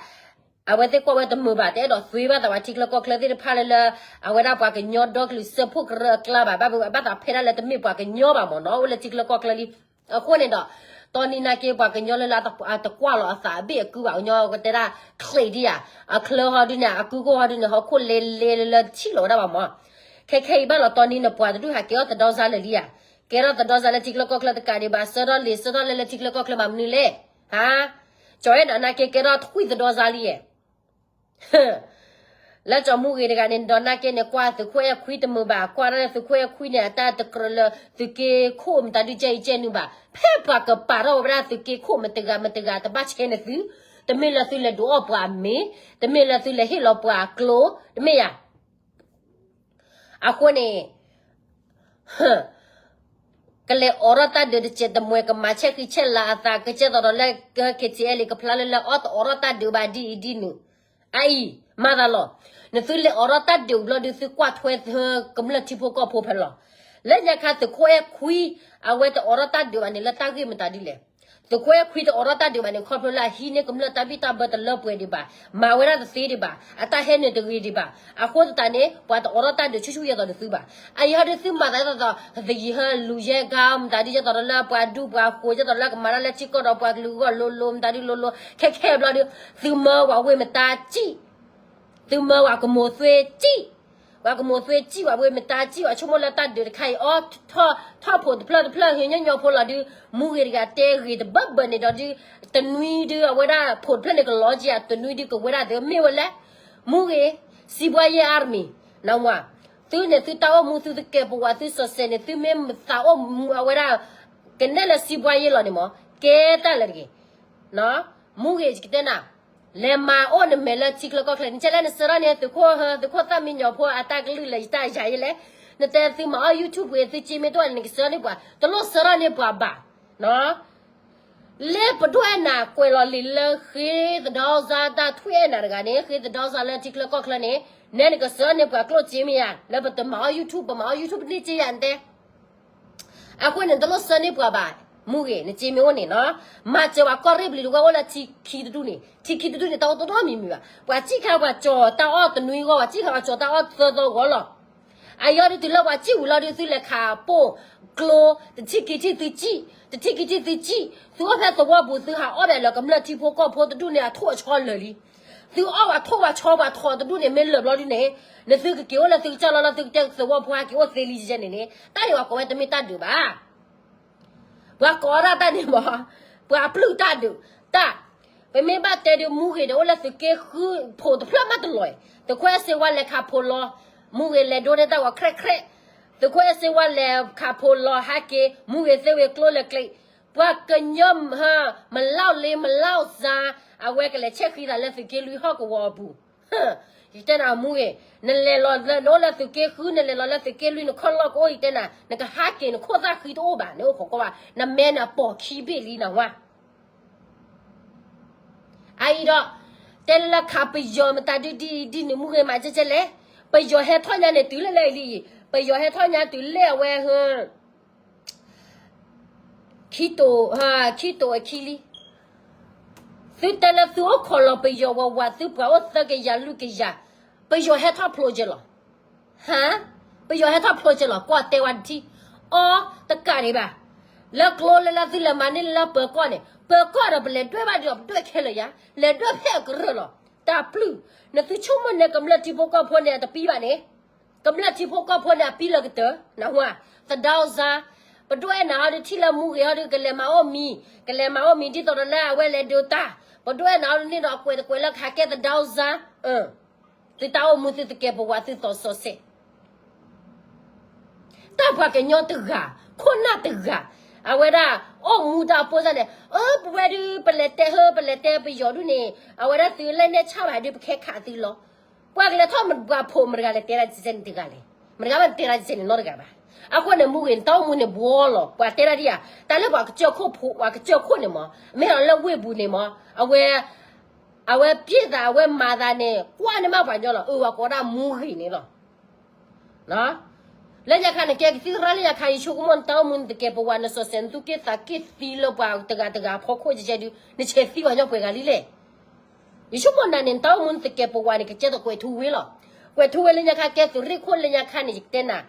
အဝဲသ့ၣ်ကွၢ်ဝဲတမုာ်ဘၣ် တအဲၣ်ဒိးသွ့ဘၣ်သးဝဲထံချၢကီၢ်ချၢသ့ၣ်တဖၣ်လၢလၢ, အဝဲဒၣ်ပှၤကညီဒီကလုာ်စၢဖှိၣ်ကရၢအကျါဘၣ် ဘၣ်ဘၣ်သးဖဲဒၣ်လၢတမ့ၢ်ပှၤကညီဘၣ်မးနီၤ အိၣ်လၢထံချၢကီၢ်ချၢလံ. အဃိန့ၣ်ဒီး, တီနံၤနာ်က့ပှၤကညီလၢလၢအတကွၢ်လီၤအသးအဘ့ၣ်အကုဘၣ် ကညီကတဲဒၣ်, ချ့ဒံးဧါ, အချၢဟီဒုန့ၣ် အကုကိၢ်ဟီဒုန့ၣ် ဟီၣ်ခိၣ်လဲၤလဲၤလၢလၢထံၣ်လီၤဝဲဒၣ်ဘၣ်မး. ခဲခဲအံၤဘၣ်လီၤတီနံၤနပှၤတဒူၣ်ဟးကဲထီၣ်သဒၢစါလၢာ်လံဧါ, ကဲထီၣ်သဒၢစါလၢထံချၢကီၢ်ချၢတကးဒံးဘၣ် ဆၢထၢၣ်လဲၤလၢထံချၢကီၢ်ချၢဘၣ်မနုၤလဲၣ်, ဟါ, ကၠီၤအဲၣ်နၤနာ်က့ကဲထီၣ်ထွံၣ်သဒၢစါလံဧါ လၢကၠီၤမူဂ့ၤတဂၤန့ၣ် ဒီးနာ်က့န့ၣ် ကွၢ်သုးခိၣ်အဲၣ်ခွံတမုာ်ဘၣ် ကွၢ်ဒၣ်သုးခိၣ်အဲၣ်ခွံန့ၣ် အတၢ်တကြၢးလၢသုးက့ခိၣ်မတၤဒုကဲအံၤကဲနုာ်ဘၣ် ဖဲပှၤကပာ်ထီၣ်ဝဲဒၣ်သုးက့ခိၣ်မတဂၤမတဂၤတဘၣ်ဆဲန့ၣ်သု, တမ့ၢ်လၢသုလဲၤဒုးအီၣ်ပှၤအမ့ၤ, တမ့ၢ်လၢသုလဲၤဟ့ၣ်လီၤပှၤအကျိ, တမ့ၢ်ယၤ အဃိန့ၣ် ကလဲၤအိးထီၣ်တၢ်ဒုးတစဲးတမှဲၤ ကမၤဆဲးဃံဆဲးလၤအသး ကကဲသိးဒီးလၢ KTLA ကဖျါလၢလၢအီၣ်တအိးထီၣ်တၢ်ဒုးဘၣ်ဒ်အံၤဒ်နုၤ, အအံၤ, မၤသးလီၤ. နသုလဲၤအိးထီၣ်တၢ်ဒုးဘျီဒုးသုကွၢ်ထွဲကမျၢၢ်ထံဖိကီၢ်ဖိဖဲလီၤ. လၢညါခါသုးခိၣ်အဲၣ်ခွံ အဝဲတအိးထီၣ်တၢ်ဒုးဘၣ်န့ၣ် လၢတၢ်ဂ့ၢ်မတၤဒ်လဲၣ်. သုးခိၣ်အဲၣ်ခွံတအိးထီၣ်တၢ်ဒုးဘၣ်န့ၣ် ခီဖျိလၢအဟံးန့ၢ်ကမျၢၢ်တၢ်ဘံၣ်တၢ်ဘၢတလၢပှဲၤဒံးဘၣ်, မၤဝဲဒၣ်တသ့ဒံးဘၣ်, အတၢ်ဟဲနုာ်တဂ့ၤဒံးဘၣ်. အဃိသတးန့ၣ် ပှၤတအိးထီၣ်တၢ်ဒုးဆူၣ်ဆူၣ်ယဲၢ်သိးဒုးသုဘၣ်. အအံၤဟီဒုးသုမၤသးဒ်သိး သယံၤဟၢလူၤယဲၢ်ဂၤ မတၤဒ်ယဲၢ်သိးဒီးလၢပှၤဒူပှၤဃိၤ ယဲၢ်သိးလၢကမၤတၢ်လၢထံကီၢ်ဒီးပှၤကလုာ်ဂီၢ်လိၤလိၤ မတၤဒ်လိၤလိၤ ခဲခဲဘျီဒုး သုမၢဝဲဝ့ၢ်မတၤစံၣ် သုမၢဝဲကမိၤသွ့စံၣ်, ပှၤကမိၤသွ့စံၣ် ပှၤဝ့ၢ်မတၤစံၣ်ဝဲဆိကမိၣ်လၢတၢ်ဒုးတခါအံၤ အီထီၣ် ထီၣ်ဖိးတဖျၢၣ်တဖျၢၣ် ဟ့ၣ်ညီညီဖိလီၤဒုး မူဂ့ၤတဂၤတဲဂ့ၤတဘၢဘၢန့ၣ်ဒီးဒုး တနွံဒုး အဝဲဒၣ်ဖိးတဖျၢၣ်န့ၣ်ကလီၤက့ၤဧါ တနွံဒုးကဝဲဒၣ်သု မ့ၢ်ဝဲလဲၣ်. မူဂ့ၤ စံးဘှါယဲၢ်အါတမံၤ နဝၤ သုန့ၣ်သုတၢ်အိၣ်မူသုသကဲးပဝးသုစီၤစဲးန့ၣ် သုမ့ၢ်သးအိၣ်မူအဝဲဒၣ် ကနဲၣ်လၢစံးဘှါယဲၢ်လီၤန့ၣ်မး ကဲတၢ်လၢတဂ့ၤ မူဂ့ၤ ယကတဲနၤ လဲၤမၤအိၣ်နမဲာ်လၢထံချၢကီၢ်ချၢ နကဲလဲၣ်နစၢထီၣ်န့ၢ်သုးခိၣ်ဟၢ သုးခိၣ်သၣ်မံညီၤဖိအတၢ်ကလုၢ်လၢယတၢ်ယၤယဲလဲၣ်. နတဲသုမၤအီၣ် YouTube ဝံၤ သုစ့မ့ၢ်တအိၣ်န့ၣ် နကစၢထီၣ်န့ၢ်ပှၤ တလိၣ်စၢထီၣ်န့ၢ်ပှၤဘၣ် လၢပဒိၣ်အဲၣ်နၤကွဲးလီၤလံာ်လၢဃ့သဒီစါတၢ်ထွံၣ်အဲၣ်နၤတဂၤန့ၣ် ဃ့သဒီစါလၢထံချၢကီၢ်ချၢန့ၣ် နဲနကစၢထီၣ်န့ၢ်ပှၤကျိၣ်စ့မ့ၢ်ဧါ လၢပတမၤအီၣ် YouTube ပမၤအီၣ် YouTube ပန့ၢ်စ့ယၤနတဲ အဃိန့ၣ် တလိၣ်စၢန့ၢ်ပှၤဘၣ် မူဂ့ၤ နစ့မ့ၢ်အိၣ်န့ၣ်နီၤ မၤစၢၤပှၤကီၢ်ရ့ၣ်ဘျံၤတဝဲအိၣ်လၢထံခံတဒူၣ်န့ၣ် ထံခံတဒူၣ်န့ၣ် တၢ်အိၣ်တီတီမံၤမံၤဘၣ် ပှၤစံၣ်ခါပှၤကၠီၤတၢ်အီၣ်တနွံဂီၢ် ပှၤစံၣ်ခါပှၤကၠီၤတၢ်အီၣ်သၢသီဂီၢ်လီၤ အယီၤဒုးတုၤလၢပှၤစံၣ်ဝံၤလီၤဒုး သုလဲၤခးပိၢ်ကျိ တထံၣ်ခံထံၣ်သုစံၣ် တထံၣ်ခံထံၣ်သုစံၣ် သုအိၣ်ဖဲသဝီပူၤ သုဟးအီၣ်ဘၣ်လၢကမျၢၢ်ထံဖိကီၢ်ဖိတဒူၣ်န့ၣ် အထိၣ်အဆီလၢာ်လံ သုအီၣ်ဝဲထိၣ်ဝဲဆီပှၤထိးတဒူၣ်န့ၣ် မ့ၢ်လၢာ်ဘျီဒုးန့ၣ် နသုကက့ၤအိၣ်လၢသုကစၢ်လီၤလၢသုကတဲသဝီဖိဟဲက့ၤအိၣ်သ့လံယဲန့ၣ်န့ၣ် တၢ်န့ၣ်ပှၤကိးဝဲတမ့ၢ်တၢ်ဒုးဘၣ် ပှၤကိးဒၣ်တၢ်န့ၣ်မး ပှၤပျုၢ်တၢ်ဒုး တၢ် ပမ့ၢ်ဘၣ်တဲဒုးမူဂ့ၤဒီးအိၣ်လၢသုးက့ဃုဖိးတဖျၢၣ်မးတလီၤ သုးခိၣ်အဲၣ်စ့ဝါလဲၤခးဖိးလီၤ မူဂ့ၤလဲၤဒိးန့ၢ်တၢ်ဂီၤခြဲးခြဲး သုးခိၣ်အဲၣ်စ့ဝါလဲၤခးဖိးလီၤဟဲက့ၤ မူဂ့ၤသ့ဝံၤကျိလဲၤကျံး ပှၤကညီ မလီၢ်လ့မလီၢ်စါ အဝဲကလဲၤဆဲးဃံသးလၢသုးက့လွံၢ်ဟီၣ်ကဝီၤအပူၤ ယတဲနၤမူဂ့ၤ နလဲၤလီၤလၢနအိၣ်လၢသုးက့ဃု နလဲၤလီၤလၢသုးက့လွံၢ် နခီၣ်လီၢ်ကအိၣ် ယတဲနၤ နကဟးက့ၤနခိၣ်သၣ်ဃံတအိၣ်ဘၣ် နအိၣ်ခိးကွၢ်ဘၣ် နမဲနပိာ်ခံဘ့ၣ်လံနဝါ အအံၤဒီး တဲလၢခးပယီၤမတၤဒုဒ်အံၤဒ်န့ၣ် မူဂ့ၤမးကဲကဲလဲၣ် ပယီၤဟဲထီၣ်ညါန့ၣ်တုၤလၢလၢအံၤလံ ပယီၤဟဲထီၣ်ညါတုၤလၢအဝဲဟ ခံတိာ် ခံတိာ်အခံလံ သုတဲလၢသုအိၣ်ခိးလီၤပယီၤဝးဝး သုပှၤအိၣ်သၢကယၤလွံၢ်ကယၤ ပယီၤဟဲထီၣ်ဖျိကဲလီၤ ဟါ ပယီၤဟဲထီၣ်ဖျိကဲလီၤ ကွၢ်တဲဝဲတထံၣ် အီ တကးဒံးဘၣ် လၢကျိလၢလၢသုလဲၤမၤန့ၢ်လၢပၢၤကီၢ်န့ၣ် ပၢၤကီၢ်ဒီးပလဲၤဒွဲၣ်ဘၣ်ဒီးပဒွဲၣ်ခဲလၢာ်ယါ လဲၤဒွဲၣ်ဖဲအကရၢၢ်လီၤ တၢ်ပျုၢ် နသုဆိကမိၣ်န့ၣ် ကမျၢၢ်ထံဖိကီၢ်ဖိန့ၣ် အတပံဘၣ်န့ၣ် ကမျၢၢ်ထံဖိကီၢ်ဖိန့ၣ် အပံလၢကတၢၢ် နဝါ သဒါအိၣ်စါ ပဒိၣ်အဲၣ်နၤဟီဒုးထံၣ်လၢမူဂ့ၤဟီဒုး ကလဲၤမၤအိၣ်မံၤ ကလဲၤမၤအိၣ်မံၤဒ်သိးဒီးလၢအဝဲလဲၤဒိးတၢ် ပဒိၣ်အဲၣ်နၤဟီဒုးန့ၣ်ဒီးအကွဲးတကွဲးလၢကဟးကဲသဒါအိၣ်စါ သုတၢ်အိၣ်မူသုသကဲးပဝးသုသီစီၤစဲး တၢ်ပှၤကညီတဂၤ ခိၣ်နၢ်တဂၤ အဝဲဒၣ် အိၣ်မူတၢ်အပိၢ်စၢ်န့ၣ် အၢ ပဝဲဒုး ပလဲၤတဲဟၢ ပလဲၤတဲပယီၤဒုးန့ၣ် အဝဲဒၣ်သုလဲၣ်နဲၣ်ဆၣ်ဘၣ်ဒုး ပခဲခးသုလီၤ ပှၤကလဲၤထီၣ်မတၤပှၤဖိးမတၤတဂၤလဲၤတဲဒၣ်စဲန့ၣ်တဂၤလဲၣ် မတၤတဂၤဘၣ်တဲဒၣ်စဲန့ၣ်နီတဂၤဘၣ် အဃိန့ၣ်မူဂ့ၤ နတၢ်အိၣ်မူန့ၣ်ဘှီလီၤ ပှၤတဲဒၣ်ဒ်ယါ တၢ်လၢပှၤကစၢၢ်ခိၣ်ဖိ ပှၤကစၢၢ်ခိၣ်န့ၣ်မး မ့ၢ်လီၤလၢဝ့ၢ်ပူၤန့ၣ်မး အဝဲ အဝဲပျဲသး အဝဲမၤသးန့ၣ် ကွၢ်န့ၢ်မးပှၤကညီလီၤ အၢ ပှၤကိးဒၣ်မူဂ့ၤန့ၣ်လီၤ လၢညါခါန့ၣ် ကဲကသံၣ်သရၣ်လၢညါခါ ယဆိကမိၣ်နတၢ်အိၣ်မူနသကဲးပဝး နစီၤစဲးနသူၣ်က့သးက့သံလၢပှၤတဂၤတဂၤအဖီခိၣ်ကဲကဲဒုး နဆဲးသံပှၤကညီပှဲၤဂၤလံလဲၣ် ယဆိကမိၣ်နၤန့ၣ် နတၢ်အိၣ်မူနသကဲးပဝးန့ၣ် ကကဲသိးကွဲးထူဝ့လီၤ ကွဲးထူဝ့လၢညါခါ ကဲသုးရ့ၣ်ခိၣ်လၢညါခါန့ၣ် ယကတဲနၤ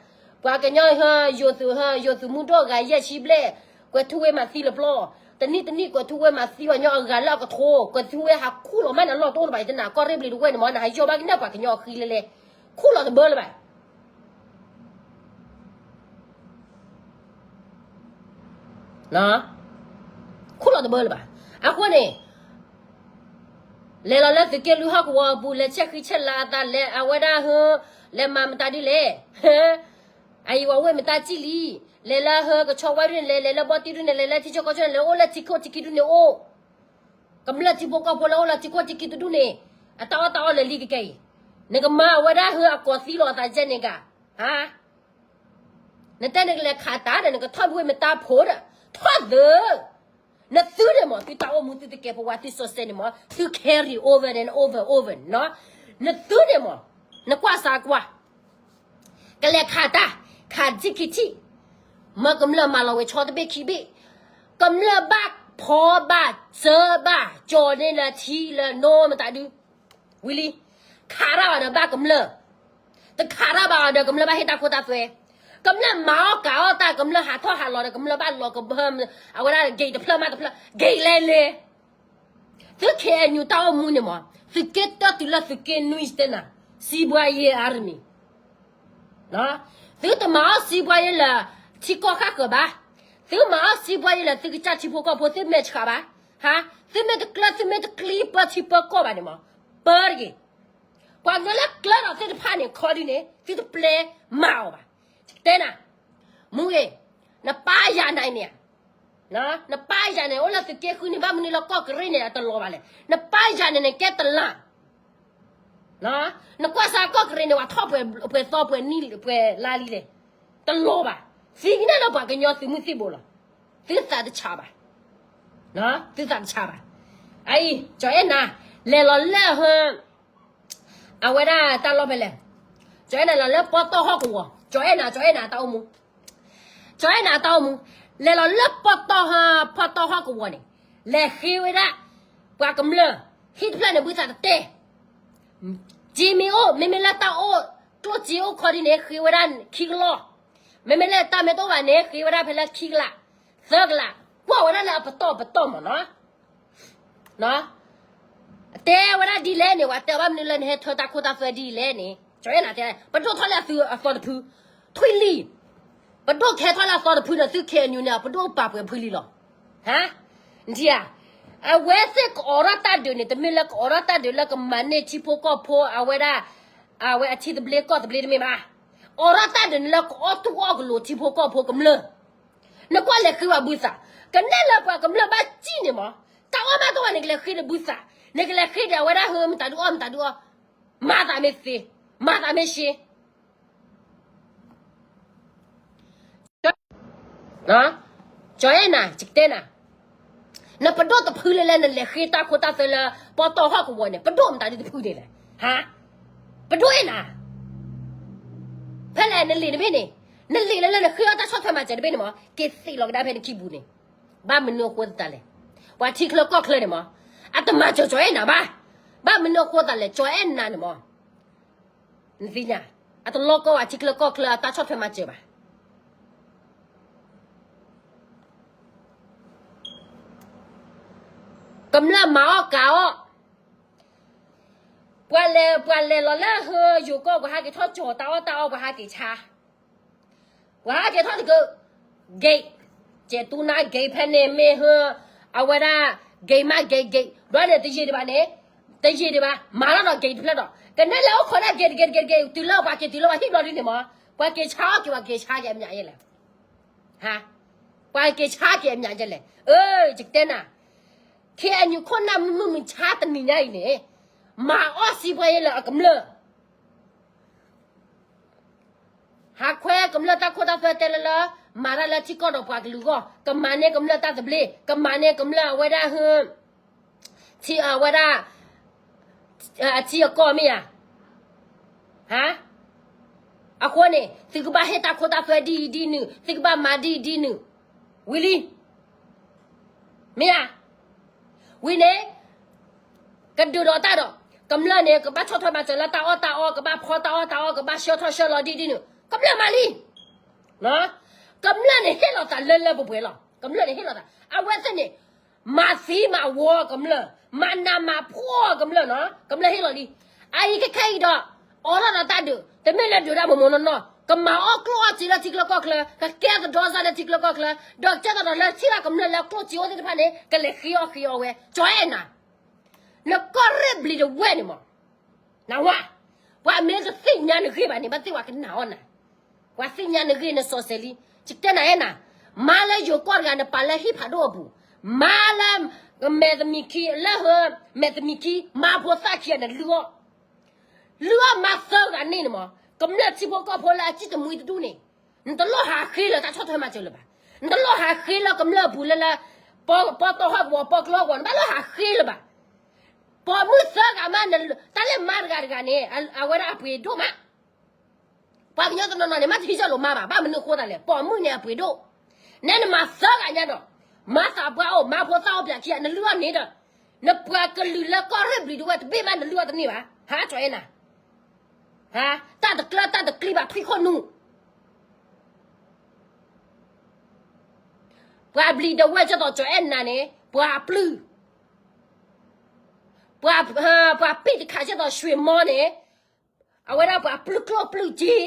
ပှၤကညီ ယိၤသုး ယိၤသုးမုၢ်ဒိၣ်အဂၤယဲၢ်ဆံဘျဲၣ် ကွဲးထူဝ့မၤသံလၢပျီ တနံၣ်တနံၣ်ကွဲးထူဝ့မၤသံပှၤကညီအဂၤလၢအကထိ ကွဲးထူဝ့ဟးခူၣ်လီၤမးန့ၣ် အလီၢ်တအိၣ်လၢၤဘၣ် ယတဲနၤ ကီၢ်ရ့ၣ်ဘျံၤတဝဲၢ်န့ၣ်မး နဟးယီၢ်ဘၣ်ကနၣ်ပှၤကညီအဃံလဲၣ်လဲၣ် ခူၣ်လီၤတဘၢလၢၤဘၣ် ခူၣ်လီၤတဘၢလၢၤဘၣ် အဃိန့ၣ် လဲၤလီၤလၢသုးက့လွံၢ်ဟီၣ်ကဝီၤအပူၤ လဲၤဆဲးဃံဆဲးလၤအသး လဲၤအဝဲဒၣ်ဟၢ လဲၤမၤမတၤဒ်လဲၣ် အအံၤဝဲဝ့ၢ်မတၤစံၣ်လံ လဲၤလၢဟၢကဆီဝါဒုန့ၣ် လဲၤလဲၤလၢဘီတံၢ်ဒုန့ၣ် လဲၤလၢထံဆၢကီၢ်ဆၢန့ၣ် လဲၤအိၣ်လၢထံခိၣ်ထံခံဒုန့ၣ်အိၣ် ကမျၢၢ်ထံဖိကီၢ်ဖိလၢအိၣ်လၢထံခိၣ်ထံခံတဒူၣ်န့ၣ် အတၢ်အီၣ်တၢ်အီလဲၤလံကကဲအံၤ နကမၤအဝဲဒၣ်ဟၢအကိးသံလီၤအသးကဲန့ၣ်ဂၤ ဟါ နတဲနကလဲၤခးတၢ်ဒီး နကထီၣ်ဝ့ၢ်မတၤဖိဒီး ထီၣ်သၢ နသုန့ၣ်မး သုတၢ်အိၣ်မူသုတကဲးပဝးသုစီၤစဲးန့ၣ်မး သု carry over and over over နီၤ နသုန့ၣ်မး နကွၢ်စၢ်ကွၢ် ကလဲၤခးတၢ် ခးတထံၣ်ခံထံၣ် မၢကမျၢၢ်မၤလီၤဝဲဆီတဘ့ၣ်ခံဘ့ၣ်, ကမျၢၢ်ဘၣ်ဖီဘၣ်စၢဘၣ် ကၠီၤန့ၢ်လၢထံလၢနိမတၤဒု, ဝံၤလံ, ခးတၢ်ဘၣ်ဒီးဘၣ်ကမျၢၢ်, တခးတၢ်ဘၣ်အီၤဒီးကမျၢၢ်ဘၣ်ဟ့ၣ်တၢ်ခိတၢ်သွဲ, ကမျၢၢ်မၤအီၣ်ကးအီၣ်တၢ် ကမျၢၢ်ဟးထီၣ်ဟးလီၤဒီး ကမျၢၢ်ဘၣ်လီၤကဘၢ, အဝဲဒၣ်ဂ့ၤတဖျၢၣ်မးတဖျၢၣ် ဂ့ၤလဲၣ်လဲၣ် သု K N U တၢ်အိၣ်မူန့ၣ်မး, သုးက့တၢ်တုၤလၢသုးက့နွံတဲနၤ, စံးဘှါယဲအါရမံၤ, သုတမၤအီၣ်စံးဘှါယဲလၢ ထံကီၢ်ဃၣ်ဃၢၤဘၣ်, သုမၤအီၣ်စံးဘှါယဲလၢသုကစၢ်ထံဖိကီၢ်ဖိ သုမ့ၢ်ဆှးဘၣ်, ဟါ, သုမ့ၢ်တကျၢၤ သုမ့ၢ်တကျံပၢထံပၢကီၢ်ဘၣ်န့ၣ်မး, ပၢတဂ့ၤ, ပှၤကညီလၢကျၢၤဒီးသ့ၣ်တဖၣ်န့ၣ် ခီဒုန့ၣ် သုတပျဲမၤအီၤဘၣ်, တဲနၤ, မူဂ့ၤ, နပၢ်ယၤနၤအံၤန့ၣ် နပၢ်ယၤန့ၣ် အိၣ်လၢသုးက့ဃုန့ၣ် ဘၣ်မနုၤလၢကီၢ်ကရ့ၣ်န့ၣ် အတလီၤဘၣ်လဲၣ်. နပၢ်ယၤန့ၣ်န့ၣ် ကဲတလး, နကွၢ်စၢ်ကီၢ်ကရ့ၣ်န့ၣ် ပှၤထီၣ်ပှဲၤသီပှဲၤနံၣ်ပှဲၤလါလံလဲၣ်, တလီၤဘၣ်. သံကန့ၣ်လၢပှၤကညီသုးမုၢ်သံၣ်ဘိလီၤ. သုသးတဆးဘၣ်, သုသးတဆးဘၣ်. အအံၤ ကၠီၤအဲၣ်နၤ လဲၤလီၤလၢဟ အဝဲဒၣ်တၢ်လီၢ်ဖဲလဲၣ်, ကၠီၤအဲၣ်နၤလီၤလၢပီတီၢ်ဟီၣ်ကဝီၤ, ကၠီၤအဲၣ်နၤ ကၠီၤအဲၣ်နၤတၢ်အိၣ်မူ, ကၠီၤအဲၣ်နၤတၢ်အိၣ်မူ, လဲၤလီၤလၢပီတီၢ်ဟီၣ်, ပီတီၢ်ဟီၣ်ကဝီၤန့ၣ်, လဲၤဃ့ဝဲဒၣ် ပှၤကမျၢၢ် ဟံၣ်တဖျၢၣ်န့ၣ် ဘုသးတတဲ, စ့မ့ၢ်အိၣ် မ့မ့ၢ်လၢတၢ်အိၣ်ကျိၣ်စ့အိၣ်ခီဒ်န့ၣ် ဃ့ဝဲဒၣ်ခံကလီၢ်, မ့မ့ၢ်လၢတၢ်မ့ၢ်တအိၣ်ဘၣ်န့ၣ် ဃ့ဝဲဒၣ်ဖဲလၢခံကလး, သၢကလး, ကွၢ်ဝဲဒၣ်လၢအပတီၢ်ပတီၢ်မးနီၤ. တဲဝဲဒၣ်ဒ်လဲၣ်န့ၣ် ပှၤတဲဘၣ်မနုၤလၢနဟဲထၢတၢ်ခိတၢ်သွဲဒ်လဲၣ်န့ၣ်, ကၠီၤအဲၣ်နၤတဲ, ပဒိၣ်ထီၣ်လၢအသီတဖု, ထွံၣ်လံ, ပဒိၣ်ကဲထီၣ်လၢအသီတဖုဒီး သု K N U န့ၣ် ပဒိၣ်ပာ်ပှဲၤဖုလံလီၤ. ဟါ, နထံၣ်ဧါ, အဝဲသ့ၣ်ကအိးထီၣ်တၢ်ဒုးန့ၣ် တမ့ၢ်လၢကအိးထီၣ်တၢ်ဒုးလၢကမၤန့ၢ်ထံဖိကီၢ်ဖိအဝဲဒၣ်, အဝဲအထံသဘျ့ကီၢ်သဘျ့တမ့ၢ်ဘၣ်. အိးထီၣ်တၢ်ဒုးန့ၣ်လၢကအိၣ်ထူၣ်အီၣ်ကလိၤထံဖိကီၢ်ဖိကမျၢၢ် နကွၢ်လဲၤဃ့ဝဲဘုသး, ကနဲၣ်လၢပှၤကမျၢၢ်ဘၣ်စံၣ်န့ၣ်မး, တၢ်အီၣ်ဘၣ်တအိၣ်န့ၣ် ကလဲၤဃ့ဒီးဘုသး, နကလဲၤဃ့ဒီးအဝဲဒၣ်ဟၢမတၤဒုအီၣ်မတၤဒုအီၣ်, မၤသးမ့ၢ်သ့, မၤသးမ့ၢ်ရှ့, ကၠီၤအဲၣ်နၤ ယကတဲနၤ, နပဒိၣ်တဖုလဲၣ်လၢနလဲၤဃ့တၢ်ခိတၢ်သွဲလၢ ပီတီၢ်ဟီၣ်ကဝီၤန့ၣ် ပဒိၣ်မတၤဒုတဖုန့ၣ်လဲၣ်, ဟါ, ပဒိၣ်အဲၣ်နၤ ဖဲလဲၣ်နလံာ်တဘ့ၣ်န့ၣ်, နလံာ်လၢလၢနဃ့အီၣ်တၢ်ဆီၣ်ထွဲမၤစၢၤတဘ့ၣ်န့ၣ်မး က့ၤသ့ၣ်လီၤကဒါဖဲနခံပူၤန့ၣ်, ဘၣ်မနုၤအဃိသတးလဲၣ်, ပှၤထံချၢကီၢ်ချၢန့ၣ်မး, အတမၤစၢၤကၠီၤအဲၣ်နၤဘၣ်, ဘၣ်မနုၤအဃိသတးလဲၣ် ကၠီၤအဲၣ်နၤန့ၣ်မး, နသ့ၣ်ညါ, အတလီၤကီဝဲထံချၢကီၢ်ချၢအတၢ်ဆီၣ်ထွဲမၤစၢၤဘၣ်. ကမျၢၢ်မၤအီၣ်ကၤအီၣ်, ပှၤလဲၤ, ပှၤလဲၤလီၤလၢဟၢယိၤကီၢ် ပှၤဟးက့ၤထီၣ်ကၠီၤတၢ်အီၣ်တၢ်အီ ပှၤဟးက့ၤဆါ, ပှၤဟးက့ၤထီၣ်တက့ၢ်, ဂ့ၤ, ကဲတူၢ်နၤဂ့ၤဖဲန့ၣ်မ့ၢ်ဟၢ, အဝဲဒၣ်, ဂ့ၤမးဂ့ၤဂ့ၤ ဒီးန့ၣ်တယံာ်ဒံးဘၣ်န့ၣ်, တယံာ်ဒံးဘၣ် မၤလီၤဒီးဂ့ၤတဖျၢၣ်ဒီး ကနဲၣ်လဲၤအိၣ်ခိးဒၣ်ဂ့ၤတဂ့ၤတဂ့ၤတဂ့ၤ တုၤလၢပှၤက့ၤတုၤလၢပှၤဟံၣ်ဘျီဒ်န့ၣ်မး, ပှၤက့ၤဆါအီၣ်က့ၤ ပှၤက့ၤဆါက့ၤအမျးယဲလဲၣ် ဟါ, ပှၤက့ၤဆါက့ၤအမျးယဲလဲၣ်, အၢ ယကတဲနၤ, ခ့ၣ်အဲၣ်ယူၣ်ခိၣ်နၢ်မုၢ်မုၢ်မုၢ်ဆါတနံၤညါအံၤန့ၣ်, မၤအီၣ်စံးပှဲၤယဲလၢအကမျၢၢ် ဟးခွဲကမျၢၢ်တၢ်ခိတၢ်သွဲတဲလၢလၢ, မၤတၢ်လၢထံကီၢ်ဒီးပှၤကလုာ်အဂီၢ်, ကမၤန့ၢ်ကမျၢၢ်တၢ်သဘျ့, ကမၤန့ၢ်ကမျၢၢ်အဝဲဒၣ်ဟၢ, ထံအဝဲဒၣ်, အထံအကီၢ်မ့ၢ်ဧါ, ဟါ, အဃိန့ၣ် သုကဘၣ်ဟ့ၣ်တၢ်ခိတၢ်သွဲဒ်အံၤဒ်နုၤ, သုကဘၣ်မၤဒ်အံၤဒ်နုၤ, ဝံၤလံ မ့ၢ်ဧါ, ဝံၤန့ၣ်, ကဒုးဒီးတၢ်ဒီး, ကမျၢၢ်န့ၣ် ကဘၣ်ဆီၣ်ထွဲမၤစၢၤလၢတၢ်အီၣ်တၢ်အီ, ကဘၣ်ဖီတၢ်အီၣ်တၢ်အီ, ကဘၣ်ဆှၢထီၣ်ဆှၢလီၤဒ်ဒ်နုၤ, ကမျၢၢ်မၤလံ, ကမျၢၢ်န့ၣ်ဟ့ၣ်လီၤသးလၢလၢပှဲၤပှဲၤလီၤ, ကမျၢၢ်န့ၣ်ဟ့ၣ်လီၤသး, အဝဲသ့ၣ်န့ၣ်, မၤသံမၤဝီကမျၢၢ်, မၤနးမၤဖှီၣ်ကမျၢၢ်နီၤ, ကမျၢၢ်ဟ့ၣ်လီၤလံ, အအံၤခဲခဲအံၤဒီး, အိးထီၣ်ဒီးတၢ်ဒုး, တမ့ၢ်လၢဒုးတၢ်မိၢ်မိၢ်နီၢ်နီၢ်, ကမၤအီၣ်ကျိၣ်အီၣ်စ့လၢထံချၢကီၢ်ချၢ, ကကဲသဒီစၢ်လၢထံချၢကီၢ်ချၢ, ဒီးကဲသဒီးလၢထံၣ်ဘၣ်ကမျၢၢ်လၢကျိၣ်စ့အိၣ်သ့ၣ်တဖၣ်န့ၣ် ကလဲၤဃ့အီၣ်ဃ့အီဝဲ, ကၠီၤအဲၣ်နၤ, နကီၢ်ရ့ၣ်ဘျံၤတဝဲၢ်န့ၣ်မး နဝၤ, ပှၤမ့ၢ်တသ့ၣ်ညါနဂ့ၢ်ဘၣ်န့ၣ် ဘၣ်သ့ၣ်ပှၤကနာ်အီၤနၤ, ပှၤသ့ၣ်ညါနဂ့ၢ်နစီၤစဲးလံ, ယကတဲနၤအဲၣ်နၤ, မၤလၢယိၤကီၢ်တဂၤနပာ်လၢဟံၣ်ဖးဒိၣ်အပူၤ, မၤလၢ, မဲာ်သမံးခံလၢဟၢ, မဲာ်သမံးခံ, မၤဖိသၣ်ခံဂၤန့ၣ်လုၢ်အီၣ်, လုၢ်အီၣ်မၤသၢဂၤန့ၣ်န့ၣ်မး, ကမျၢၢ်ထံဖိကီၢ်ဖိလၢအစံၣ်တမှံတဒူၣ်န့ၣ်, နတလိၣ်ဟးဃ့လၢတၢ်ဆီၣ်ထွဲမၤစၢၤလၢၤဘၣ်, နတလိၣ်ဟးဃ့လၢကမျၢၢ်အပူၤလၢလၢ, ပီတီၢ်ဟီၣ်ကဝီၤ ပီကျိဟီၣ်ကဝီၤ နဘၣ်လိၣ်ဟးဃ့လၢၤဘၣ်, ပိာ်မုၣ်သၢဂၤမး, တၢ်လၢမါတဂၤတဂၤန့ၣ်, အဝဲဒၣ်အပှ့ၤဒိၣ်မး, ပှၤကညီတနီၤနီၤန့ၣ် မ့ၢ်တဟံးစၢ်လိာ်မါဘၣ်, ဘၣ်မနုၤအဃိသတးလဲၣ်, ပိာ်မုၣ်န့ၣ်အပှ့ၤဒိၣ် နဲနမၤသၢဂၤညါဒီး, မၤသးပှၢ်အိၣ် မၤဖိသၣ်အိၣ်ပၠးခံဂၤ နလုၢ်အီၣ်န့ၣ်ဒီး, နပှၤကလုာ်လၢကီၢ်ရ့ၣ်ဘျံးဒဝဲၢ်တဘ့ၣ်မး နလုၢ်အီၣ်တန့ၢ်ဘၣ်, ဟးကၠီၤအဲၣ်နၤ, ဟါ, တၢ်တကျၢတၢ်တကျံဘၣ်ထွံၣ်ခိၣ်နူာ်, ပှၤဘျံးဒဝဲၢ်ကၠီၤသိးကၠီၤအဲၣ်နၤန့ၣ် ပှၤပျုၢ်, ပှၤ, ပှၤပံၣ်တခးကၠီၤသိး ရွှေမော န့ၣ်, အဝဲဒၣ်ပှၤပျုၢ်ကျိၣ်ပျုၢ်စ့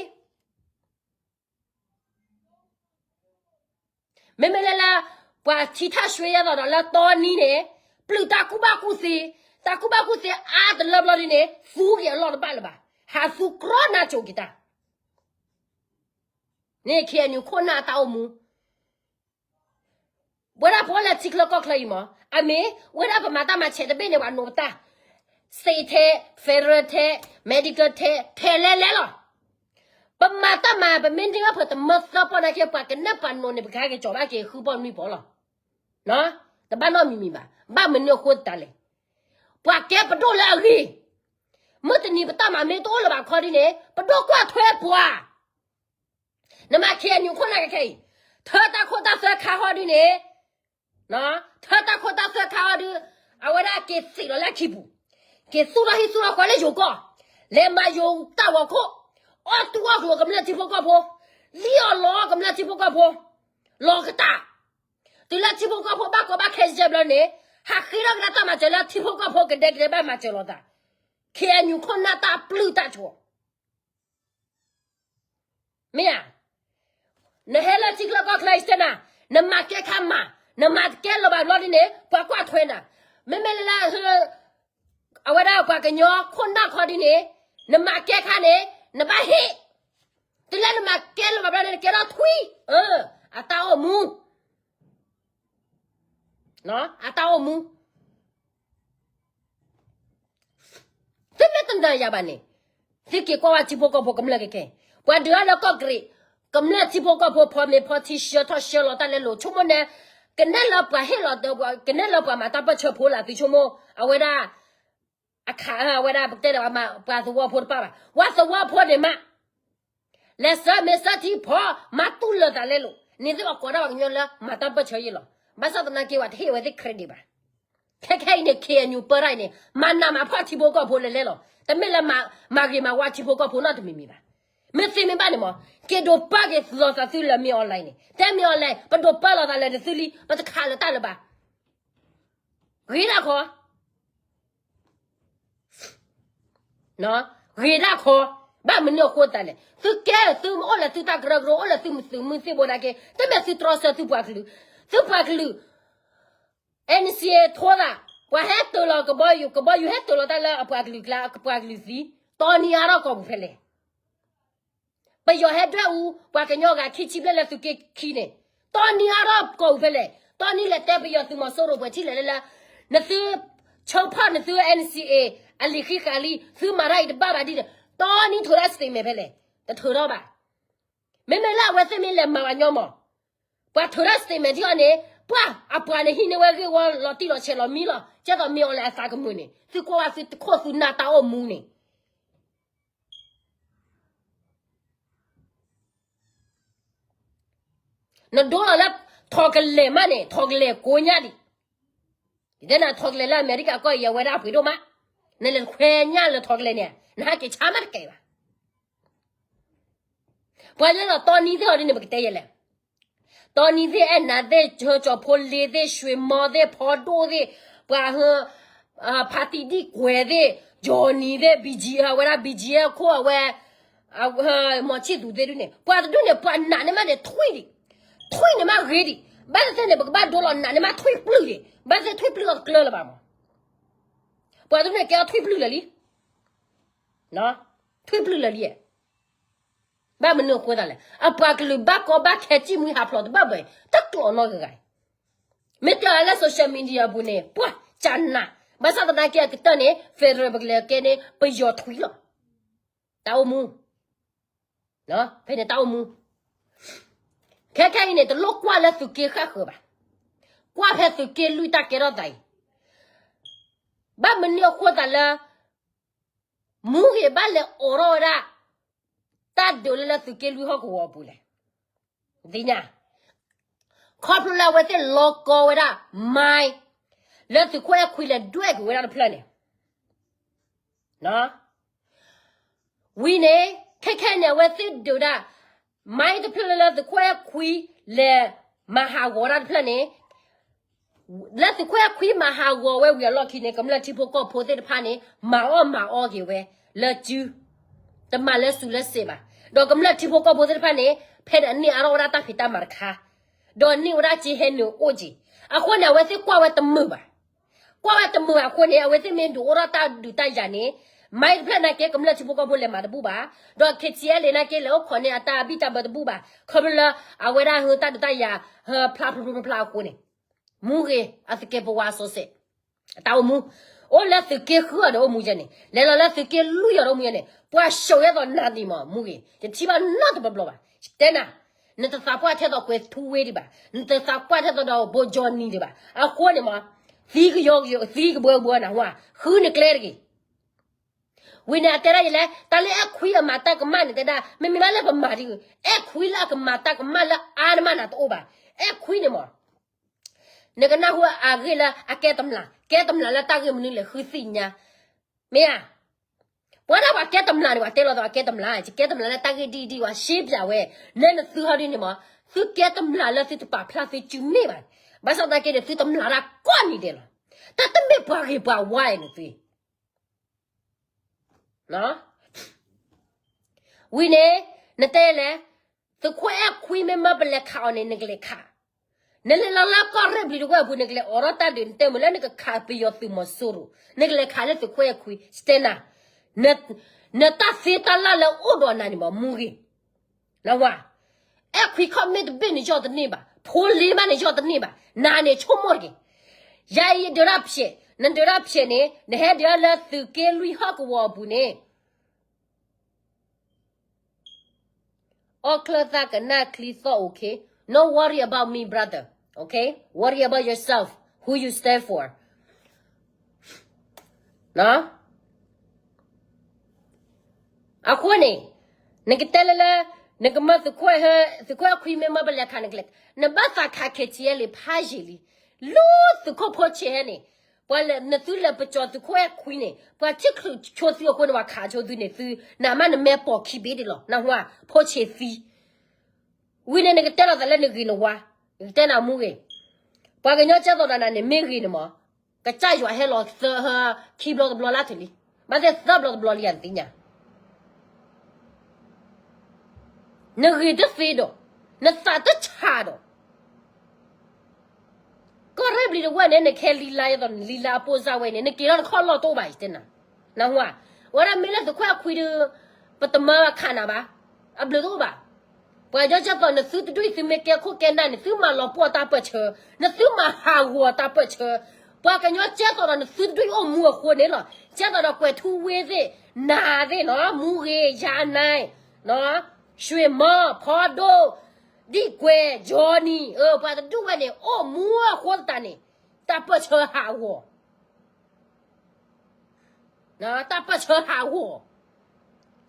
မ့မ့ၢ်လၢလၢ ပှၤထံထၣ်ရွှ့ယဲသိးဒီးလၢတီနံၤန့ၣ်, ပျုၢ်တၢ်ကူၣ်ဘၣ်ကူၣ်သ့, တၢ်ကူၣ်ဘၣ်ကူၣ်သ့အါတလၢဘျီဒ်န့ၣ် သူက့ၤအလီၢ်တဘၣ်လၢၤဘၣ်, ဟးသူကြီနါကိၤက့ၤတၢ်, န့ၣ် KNU ခိၣ်နၢ်တၢ်အိၣ်မူ ဝဲဒၣ်ပအိၣ်လၢထံချၢကီၢ်ချၢအံၤမး, အမ့ၢ်ဝဲဒၣ်ပမၤတၢ်မၤဆဲးတဘ့ၣ်န့ၣ် ပှၤနိးပတၢ်, state ထဲ, federal ထဲ, medical ထဲ, ထဲလဲၣ်လဲၣ်လီၤ. ပမၤတၢ်မၤ ပမ့ၢ်န့ၢ်ဘၣ်ဖဲတမၢသၢပီၢ်နာ်က့ ပှၤကနၢ်ပှၤနိးန့ၣ် ပကဟဲက့ၤကၠီၤဘၣ်က့ၤဃုပီၢ်နွံပီၢ်လီၤ. တဘၣ်နီတမံၤမံၤဘၣ်. ဘၣ်မနုၤအဃိသတးလဲၣ်. ပှၤကဲပဒိၣ်လၢအဂ့ၤ, မုၢ်တနံၤပတၢ်မၤမ့ၢ်တအိၣ်လၢၤဘၣ်ခီဒ်န့ၣ် ပဒိၣ်ကွၢ်ထွဲပှၤ နမၤ KNU ခိၣ်နၢ်ကခဲအံၤ, ထၢတၢ်ခိၣ်တၢ်သွဲခါဟီဒုန့ၣ်, ထၢတၢ်ခိၣ်တၢ်သွဲခါဟီဒု, အဝဲဒၣ်က့ၤသံးလီၤလၢခံပူၤ, က့ၤသူၣ်ထီၣ်ဟံၣ်သူၣ်ထီၣ်ဃီလၢယိၤကီၢ်, လဲၤမၤယိၤတၢ်ဂီၤခိၣ်, အီၣ်တူၢ်အီၣ်ကျိၤကမျၢၢ်ထံဖိကီၢ်ဖိ, လံၣ်အီၣ်လီအီၣ်ကမျၢၢ်ထံဖိကီၢ်ဖိ, လီၤကတၢ်, တုၤလၢထံဖိကီၢ်ဖိဘၣ်ကီဘၣ်ခဲစဲးဘျီန့ၣ်, ဟးဃ့ထီၣ်ကဒါတၢ်မၤစၢၤလၢထံဖိကီၢ်ဖိကဒဲကဒဲဘၣ်မၤစၢၤလိာ်သး, KNU ခိၣ်နၢ်တၢ်ပျုၢ်တၢ်ကီ မ့ၢ်ဧါ, နဟဲလၢထံချၢကီၢ်ချၢအံၤစ့ၢ်နၤ, နမၤကဲခါမၤ, နမၤတကဲလၢၤဘၣ်ဘျီဒ်န့ၣ် ပှၤကွၢ်ထွဲနၤ, မ့မ့ၢ်လၢလၢ, အဝဲဒၣ်ပှၤကညီခိၣ်နၢ်ခီဒ်န့ၣ်, နမၤကဲခါန့ၣ်, နဘၣ်ဟ့ၣ်, တုၤလၢနမၤကဲလၢၤဘၣ်ဘျီန့ၣ် နကဲထီၣ်ထွံၣ်, အတၢ်အိၣ်မူ, အတၢ်အိၣ်မူ သုမ့ၢ်တနၢၤယၤဘၣ်န့ၣ်, သုက့ၤကွၢ်ဝဲထံဖိကီၢ်ဖိကမျၢၢ်ကဲကဲ, ပှၤဒုးအါလၢကီၢ်ကရံး, ကမျၢၢ်ထံဖိကီၢ်ဖိဖီမ့ၤဖီထံဆှၢထီၣ်ဆှၢလီၤတၢ်လဲလိာ် ဆိကမိၣ်န့ၣ်, ကနဲၣ်လၢပှၤဟ့ၣ်လီၤ, ကနဲၣ်လၢပှၤမၤတၢ်ပၢၢ်ဆၢဖိလၢ သုဆိကမိၣ်, အဝဲဒၣ်, အခါအဝဲဒၣ်ပတဲဒီးပှၤသဝီဖိတဖၣ်ဘၣ်, ဝဲသဝီဖိန့ၣ်မး လဲၤဆှၢမ့ၤဆှၢထံဖီမၤတူၢ်လၢာ်သးလဲလိာ်, န့ၣ်သုအကိးဒၣ်ပှၤကညီလၢမၤတၢ်ပၢၢ်ဆၢယဲလီၤ. ဘၣ်ဆၣ်သနာ်က့ ပှၤတဟ့ၣ်ဝဲသ့ၣ် credit ဘၣ်. ခဲခဲအံၤန့ၣ် KNU ပၢတၢ်အံၤန့ၣ် မၤနးမၤဖှီၣ်ထံဖိကီၢ်ဖိလဲလဲလီၤ. တမ့ၢ်လၢမၤဂ့ၤမၤဝါထံဖိကီၢ်ဖိနီတမံၤမံၤဘၣ်. မ့ၢ်သ့မ့ၢ်ဘၣ်န့ၣ်မး, က့ၤဒိးပၢက့ၤလီၤသးသုလၢမ့ၢ် online န့ၣ်, တဲမ့ၢ် online ပဒိးပၢလီၤသးလၢနသုလံ, ပတခးလၢၤတၢ်လၢၤဘၣ်. ဂ့ၤဒၣ်ခီ ဂ့ၤဒၣ်ခီ, ဘၣ်မနုၤအဃိသတးလဲၣ်. သုကဲသုမ့ၢ်အိၣ်လၢသုတၢ်ကရၢကရိ အိၣ်လၢသုသုးမုၢ်သံၣ်ဘိနာ်က့, တမ့ၢ်သုတြီဆၢသုပှၤကလုာ်, သုပှၤကလုာ်, NCA ထိသး, ပှၤဟဲတၢၤလီၤကဘီယူၤ, ကဘီယူၤဟဲတၢၤလီၤတၢ်လၢအပှၤကလုာ်ကျါ, ပှၤကလုာ်သံ, တီနံၤအါထီၣ်ကီၢ်ပူၤဖဲလဲၣ်. ပယီၤဟဲဒွဲၣ်အူ ပှၤကညီဂၤခံဆံဘျဲၣ်လၢသုးက့ခံန့ၣ်, တီနံၤအါထီၣ်ကီၢ်ပူၤဖဲလဲၣ်. တီနံၤလဲၤတဲပယီၤသုးမီၤစိရိၤပှဲၤထံၣ်လဲၣ်လၢလၢ, နသုဆၢဖီၣ်နသု NCA အလံာ်ဃံဃာ်လံ, သုမၤတၢ်အံၤတဘၣ်ဘၣ်ဒ်န့ၣ်, တီနံၤထုးထီၣ် statement ဖဲလဲၣ်. တထုးထီၣ်ဘၣ်. မ့မ့ၢ်လၢအဝဲသ့ၣ်မ့ၢ်လဲၤမၤပှၤကညီမး, ပှၤထုးထီၣ် statement ထံအီၤန့ၣ်, ပှၤအပှၤန့ၣ်ဟံးန့ၢ်ဝဲဂ့ၢ်ဝီလီၤတံၢ်လီၤဆဲးလီၤမံလီၤ, ကဲသိးမ့ၢ် online အသးကမုာ်န့ၣ်, သုကွၢ်ဝဲသုတခိၣ်သုနၢ်တၢ်အိၣ်မူန့ၣ် နဒိလီၤလၢ ထိးကလဲာ်မးန့ၣ်, ထိးကလဲာ်ကိးညါဒံး, ဒ်သိးနထိးကလဲာ်လၢအမဲရကၤကီၢ်အံၤ အဝဲဒၣ်ပှ့ၤဒိၣ်မး, နလဲၤခွဲညၣ်လၢထိးကလဲာ်န့ၣ်, နဟဲက့ၤဆါမးတကဲဘၣ်. ပှၤလၢလီၤတီနံၤသ့ၣ်အီၤဒ်န့ၣ် ပကတဲယဲလဲၣ်. တီနံၤသ့ၣ်, အဲၣ်နၤသ့ၣ်, ကၠီၤဖိလ့သ့ၣ်, ရွှေမောသ့ၣ်, ဖီဒိၣ်သ့ၣ်, ပှၤဟၢ, ဖါတံၢ်ဒံၣ်ကွဲၤသ့ၣ်, ကၠီၤနံၤသ့ၣ်, BGF အဝဲဒၣ် BGF ခိၣ်အဝဲ, မီၤဆံၣ်သူၤသ့ၣ်ဒ်န့ၣ်, ပှၤတဒူၣ်န့ၣ် ပှၤနာ်န့ၢ်မးန့ၣ်ထွံၣ်ဒံး, ထွံၣ်န့ၢ်မးဂ့ၤဒံး, ဘၣ်သ့ၣ်သ့ၣ်န့ၣ် ပကဘၣ်ဒိလီၤနာ်န့ၢ်မးထွံၣ်ပျုၢ်ဒံး, ဘၣ်သ့ၣ်ထွံၣ်ပျုၢ်အီၤတကျၢလၢၤဘၣ်မး, ပှၤတဒူၣ်န့ၣ်ကဲအီၤထွံၣ်ပျုၢ်လၢာ်လံ, ထွံၣ်ပျုၢ်လၢာ်လံ. ဘၣ်မနုၤအဃိသတးလဲၣ်, အပှၤကလုာ်ဘၣ်ကီဘၣ်ခဲ စံၣ်မှံဟးဖျိးတဘၣ်ဘၣ်အံၤ တကျိးနီတဂၤဂၤအံၤ, မ့ၢ်တဲအီၤလၢ social media အပူၤန့ၣ် ပှၤကနၣ်, ဘၣ်ဆၣ်သနာ်က့အကတၢၢ်န့ၣ် federal ပကလဲၤကဲန့ၣ် ပယီၤထွံၣ်လီၤ. တၢ်အိၣ်မူ, ဖဲန့ၣ်တၢ်အိၣ်မူ, ခဲခဲအံၤန့ၣ် တလိၣ်ကွၢ်လၢသုးက့ဃၣ်ဃၢၤဘၣ်, ကွၢ်ဖဲသုးက့လွံၢ်တၢ်ကဲထီၣ်သးအံၤ, ဘၣ်မနုၤအဃိသတးလၢ မူဂ့ၤဘၣ်လဲၤအိးထီၣ်ဝဲဒၣ် တၢ်ဒုးလၢလၢသုးက့လွံၢ်ဟီၣ်ကဝီၤအပူၤလဲၣ်. သ့ၣ်ညါ, ခီဖျိလၢအဝဲသ့ၣ်လီၤကီဝဲဒၣ် မိုင်း လၢသုးခိၣ်အဲၣ်ခွံလဲၤဒွဲၣ်ကွံာ်ဝဲဒၣ်တဖျၢၣ်န့ၣ် ဝံၤန့ၣ် ခဲခဲန့ၣ် အဝဲသ့ၣ်ဒုးဒၣ် မိုင်းတဖျၢၣ်လၢသုးခိၣ်အဲၣ်ခွံလဲၤမၤဟးဂီၤဒၣ်တဖျၢၣ်န့ၣ် လၢသုးခိၣ်အဲၣ်ခွံမၤဟးဂီၤဝဲဝံၤအလီၢ်ခံန့ၣ် ကမျၢၢ်ထံဖိကီၢ်ဖိသ့ၣ်တဖၣ်န့ၣ် မၤအီၣ်မၤအီက့ၤဝဲ လၢစု တမၤလၢစုလၢစ့ဘၣ်. ဒီးကမျၢၢ်ထံဖိကီၢ်ဖိသ့ၣ်တဖၣ်န့ၣ် ဖဲန့ၣ်အန့ၢ်အါထီၣ်ဝဲဒၣ်တၢ်ဖံးတၢ်မၤတခါ ဒီးန့ၢ်ဝဲဒၣ်က့ဟဲနုာ်အိၣ်က့ၤ. အဃိန့ၣ် အဝဲသ့ၣ်ကွၢ်ဝဲတမုာ်ဘၣ်. ကွၢ်ဝဲတမုာ်ဘၣ်အဃိန့ၣ် အဝဲသ့ၣ်မ့ၢ်ဒုးအိၣ်ထီၣ်တၢ်ဒုးတၢ်ယၤန့ၣ် မိုင်းတဖျၢၣ်နာ်က့ ကမျၢၢ်ထံဖိကီၢ်ဖိလဲၤမၤတဘူၣ်ဘၣ်. ဒီး ခ့ၣ်ထံၣ်အဲလ့ၣ် နာ်က့ လဲၤအိၣ်ခိးန့ၢ်အတၢ်ဘံၣ်တၢ်ဘၢတဘူၣ်ဘၣ်. ခီဖျိလၢအဝဲဒၣ်ဟၢတၢ်ဒုးတၢ်ယၤ ဟၢဖျါဖျါဖျါဖျါအဃိန့ၣ် မူဂ့ၤ အသုးက့ပဝါစီၤစဲး အတၢ်အိၣ်မူ အိၣ်လၢသုးက့ဃုအီၤဒီးအိၣ်မူယဲန့ၣ် လဲၤလီၤလၢသုးက့လွံၢ်အီၤဒီးအိၣ်မူယဲန့ၣ် ပှၤၡိးယဲသိးနၤဒံးမး မူဂ့ၤ ယထံၣ်ဘၣ်နီတဘျီဘျီဘၣ်. ယတဲနၤ နတသးပှၢ်ထဲသိးကွဲၤထူဝ့ဒံးဘၣ်. နတသးပှၢ်ထဲသိးဒီးဘိကၠီနံၤဒံးဘၣ်. အဃိန့ၣ်မး သံကယီကယီ သံကဘှၢကဘှၢနၢ်ဟူဧါ ဃုနကျဲတဂ့ၤ. ဝံၤန့ၣ် အတဲဒၣ်ယလဲၣ် တၢ်လၢအဲၣ်ခွံအမၤတၢ်ကမၣ်န့ၣ် တဲဒၣ် မ့မ့ၢ်ဘၣ်လၢပမၤဒ်အံၤ အဲၣ်ခွံလၢအကမၤတၢ်ကမၣ်လၢအါတမၣ်နၤတအိၣ်ဘၣ်. အဲၣ်ခွံန့ၣ်မး နကနၢ်ဟူအဂ့ၢ်လၢအကဲတမျး ကဲတမျးလၢတၢ်ဂ့ၢ်မနုၤလဲၣ် ဃုသ့ၣ်ညါ မ့ၢ်ဧါ. ပှၤဒၣ်ပှၤကဲတမျးန့ၣ် ပှၤတဲလီၤသးပှၤကဲတမျး ယကဲတမျးလၢတၢ်ဂ့ၢ်ဒ်အံၤဒ်အံၤ ပှၤရှဲပၠးဝဲ လၢနသုဟီဒ်န့ၣ်မး သုကဲတမျးလၢသုတပာ်ဖျါသုစုမ့ၢ်ဘၣ်. ဘၣ်ဆၣ်သနာ်က့န့ၣ် သုတမျးတၢ်ကိးနံၤဒဲးလီၤ. တၢ်တမ့ၢ်ပှၤဂ့ၤပှၤဝါအံၤန့ၣ်သု ဝံၤန့ၣ် နတဲလဲၣ် သုးခိၣ်အဲၣ်ခွံမ့ၢ်မၢပလဲၤခးအီၤန့ၣ် နကလဲၤခး. နလဲၤလီၤလၢကီၢ်ရ့ၣ်ဘျံးတဝဲၢ်အပူၤ နကလဲၤအိးထီၣ်တၢ်ဒုး နတဲမုာ်လၢနကခးပယီၤသုးမီၤစိရိၤ နကလဲၤခးလၢသုးခိၣ်အဲၣ်ခွံ စတဲနၤ နတၢ်သ့တၢ်လၢ်လၢအိၣ်ဒီးနၤန့ၣ်မး မူဂ့ၤ နဝၤ အဲၣ်ခွံခီၣ်မ့ၢ်တဘ့ၣ်နယီၢ်တန့ၢ်ဘၣ်, ဖိလ့မးနယီၢ်တန့ၢ်ဘၣ်, နၤန့ၣ်ဆိကမိၣ်တက့ၢ်. ယၤအံၤယဒုးတၢ်ဖျဲး, နဒုးတၢ်ဖျဲးန့ၣ် နဟဲဒုးလၢသုးက့လွံၢ်ဟီၣ်ကဝီၤအပူၤန့ၣ် အီၣ်ချၢသးကနၣ်ချံသီၣ် okay? No worry about me, brother. Okay? Worry about yourself, who you stand for. အဃိန့ၣ် နကတဲလၢလၢ နကမၢသုးခိၣ်အဲၣ်ခွံမ့ၢ်မၢပလဲၤခးနကလဲၤ, နဘၣ်သးခး KTLA ဖးယံာ်လံ, လၢသုးခိၣ်ဖိဆဲးဟဲန့ၣ် ပှၤလဲၤ နသုလဲၤပကၠီၤသုးခိၣ်အဲၣ်ခွံန့ၣ် ပှၤထံၣ်ချုးဆိသုအဃိန့ၣ် ပှၤခးဆိသုန့ၣ် သု နမ့ၢ်နမဲာ်ပိာ်ခံဘ့ၣ်ဒံးလီၤ နၢ်ဟူဧါ, ဖိဆဲးသံ ဝံၤန့ၣ် နကတဲလီၤသးလၢနဂ့ၤနဝါ, နကတဲနၤမူဂ့ၤ, ပှၤကညီကဲသိးဒီးနၤန့ၣ် မ့ၢ်ဂ့ၤန့ၣ်မး, ကစၢ်ယွၤဟဲလီၤသၢ ခံဘျီတဘျီလၢတလံ, ဘၣ်သ့ၣ်သၢဘျီတဘျီလံ ယသ့ၣ်ညါ နဂ့ၤတသ့ဒီး, နသးတဆးဒီး, ကီၢ်ရ့ၣ်ဘျံးတဝဲၢ်န့ၣ် နကဟဲလံလါယသိး နလံလါအပိၢ်စၢ်ဝဲန့ၣ် နက့ၤထီၣ်နခီၣ်လီၢ်တအိၣ်ဘၣ် ယတဲနၤ, နၢ်ဟူဧါ, ဝဲဒၣ်မ့ၢ်လၢသုးခိၣ်အဲၣ်ခွံဒီး ပတမၢခးနၤဘၣ်, အဘျုးတအိၣ်ဘၣ်. ပှၤကညီကဲသိး နသုတဒူၣ်အံၤ သုမ့ၢ်ကဲခိၣ်ကဲနၢ်န့ၣ် သုမၤလီၤပှီၢ်တၢ်ပၢၢ်ဆၢ, နသုမၤဟးဂီၤတၢ်ပၢၢ်ဆၢ, ပှၤကညီကဲသိးဒီး နသုတဒူၣ်အံၤအိၣ်မူအဃိန့ၣ်လီၤ, ကဲသိးဒီးကွဲၤထူဝ့သ့ၣ်, နၤသ့ၣ်နီၤ, မူဂ့ၤ, ယၤနၤ, ရွှေမော်, ဖီဒိၣ်, ဒံၣ်ကွဲၤ, Johnny, ပှၤတဒူၣ်ဝဲန့ၣ် အိၣ်မူအဃိသတးန့ၣ်, တၢ်ပၢၢ်ဆၢဟးဂီၤ တၢ်ပၢၢ်ဆၢဟးဂီၤ,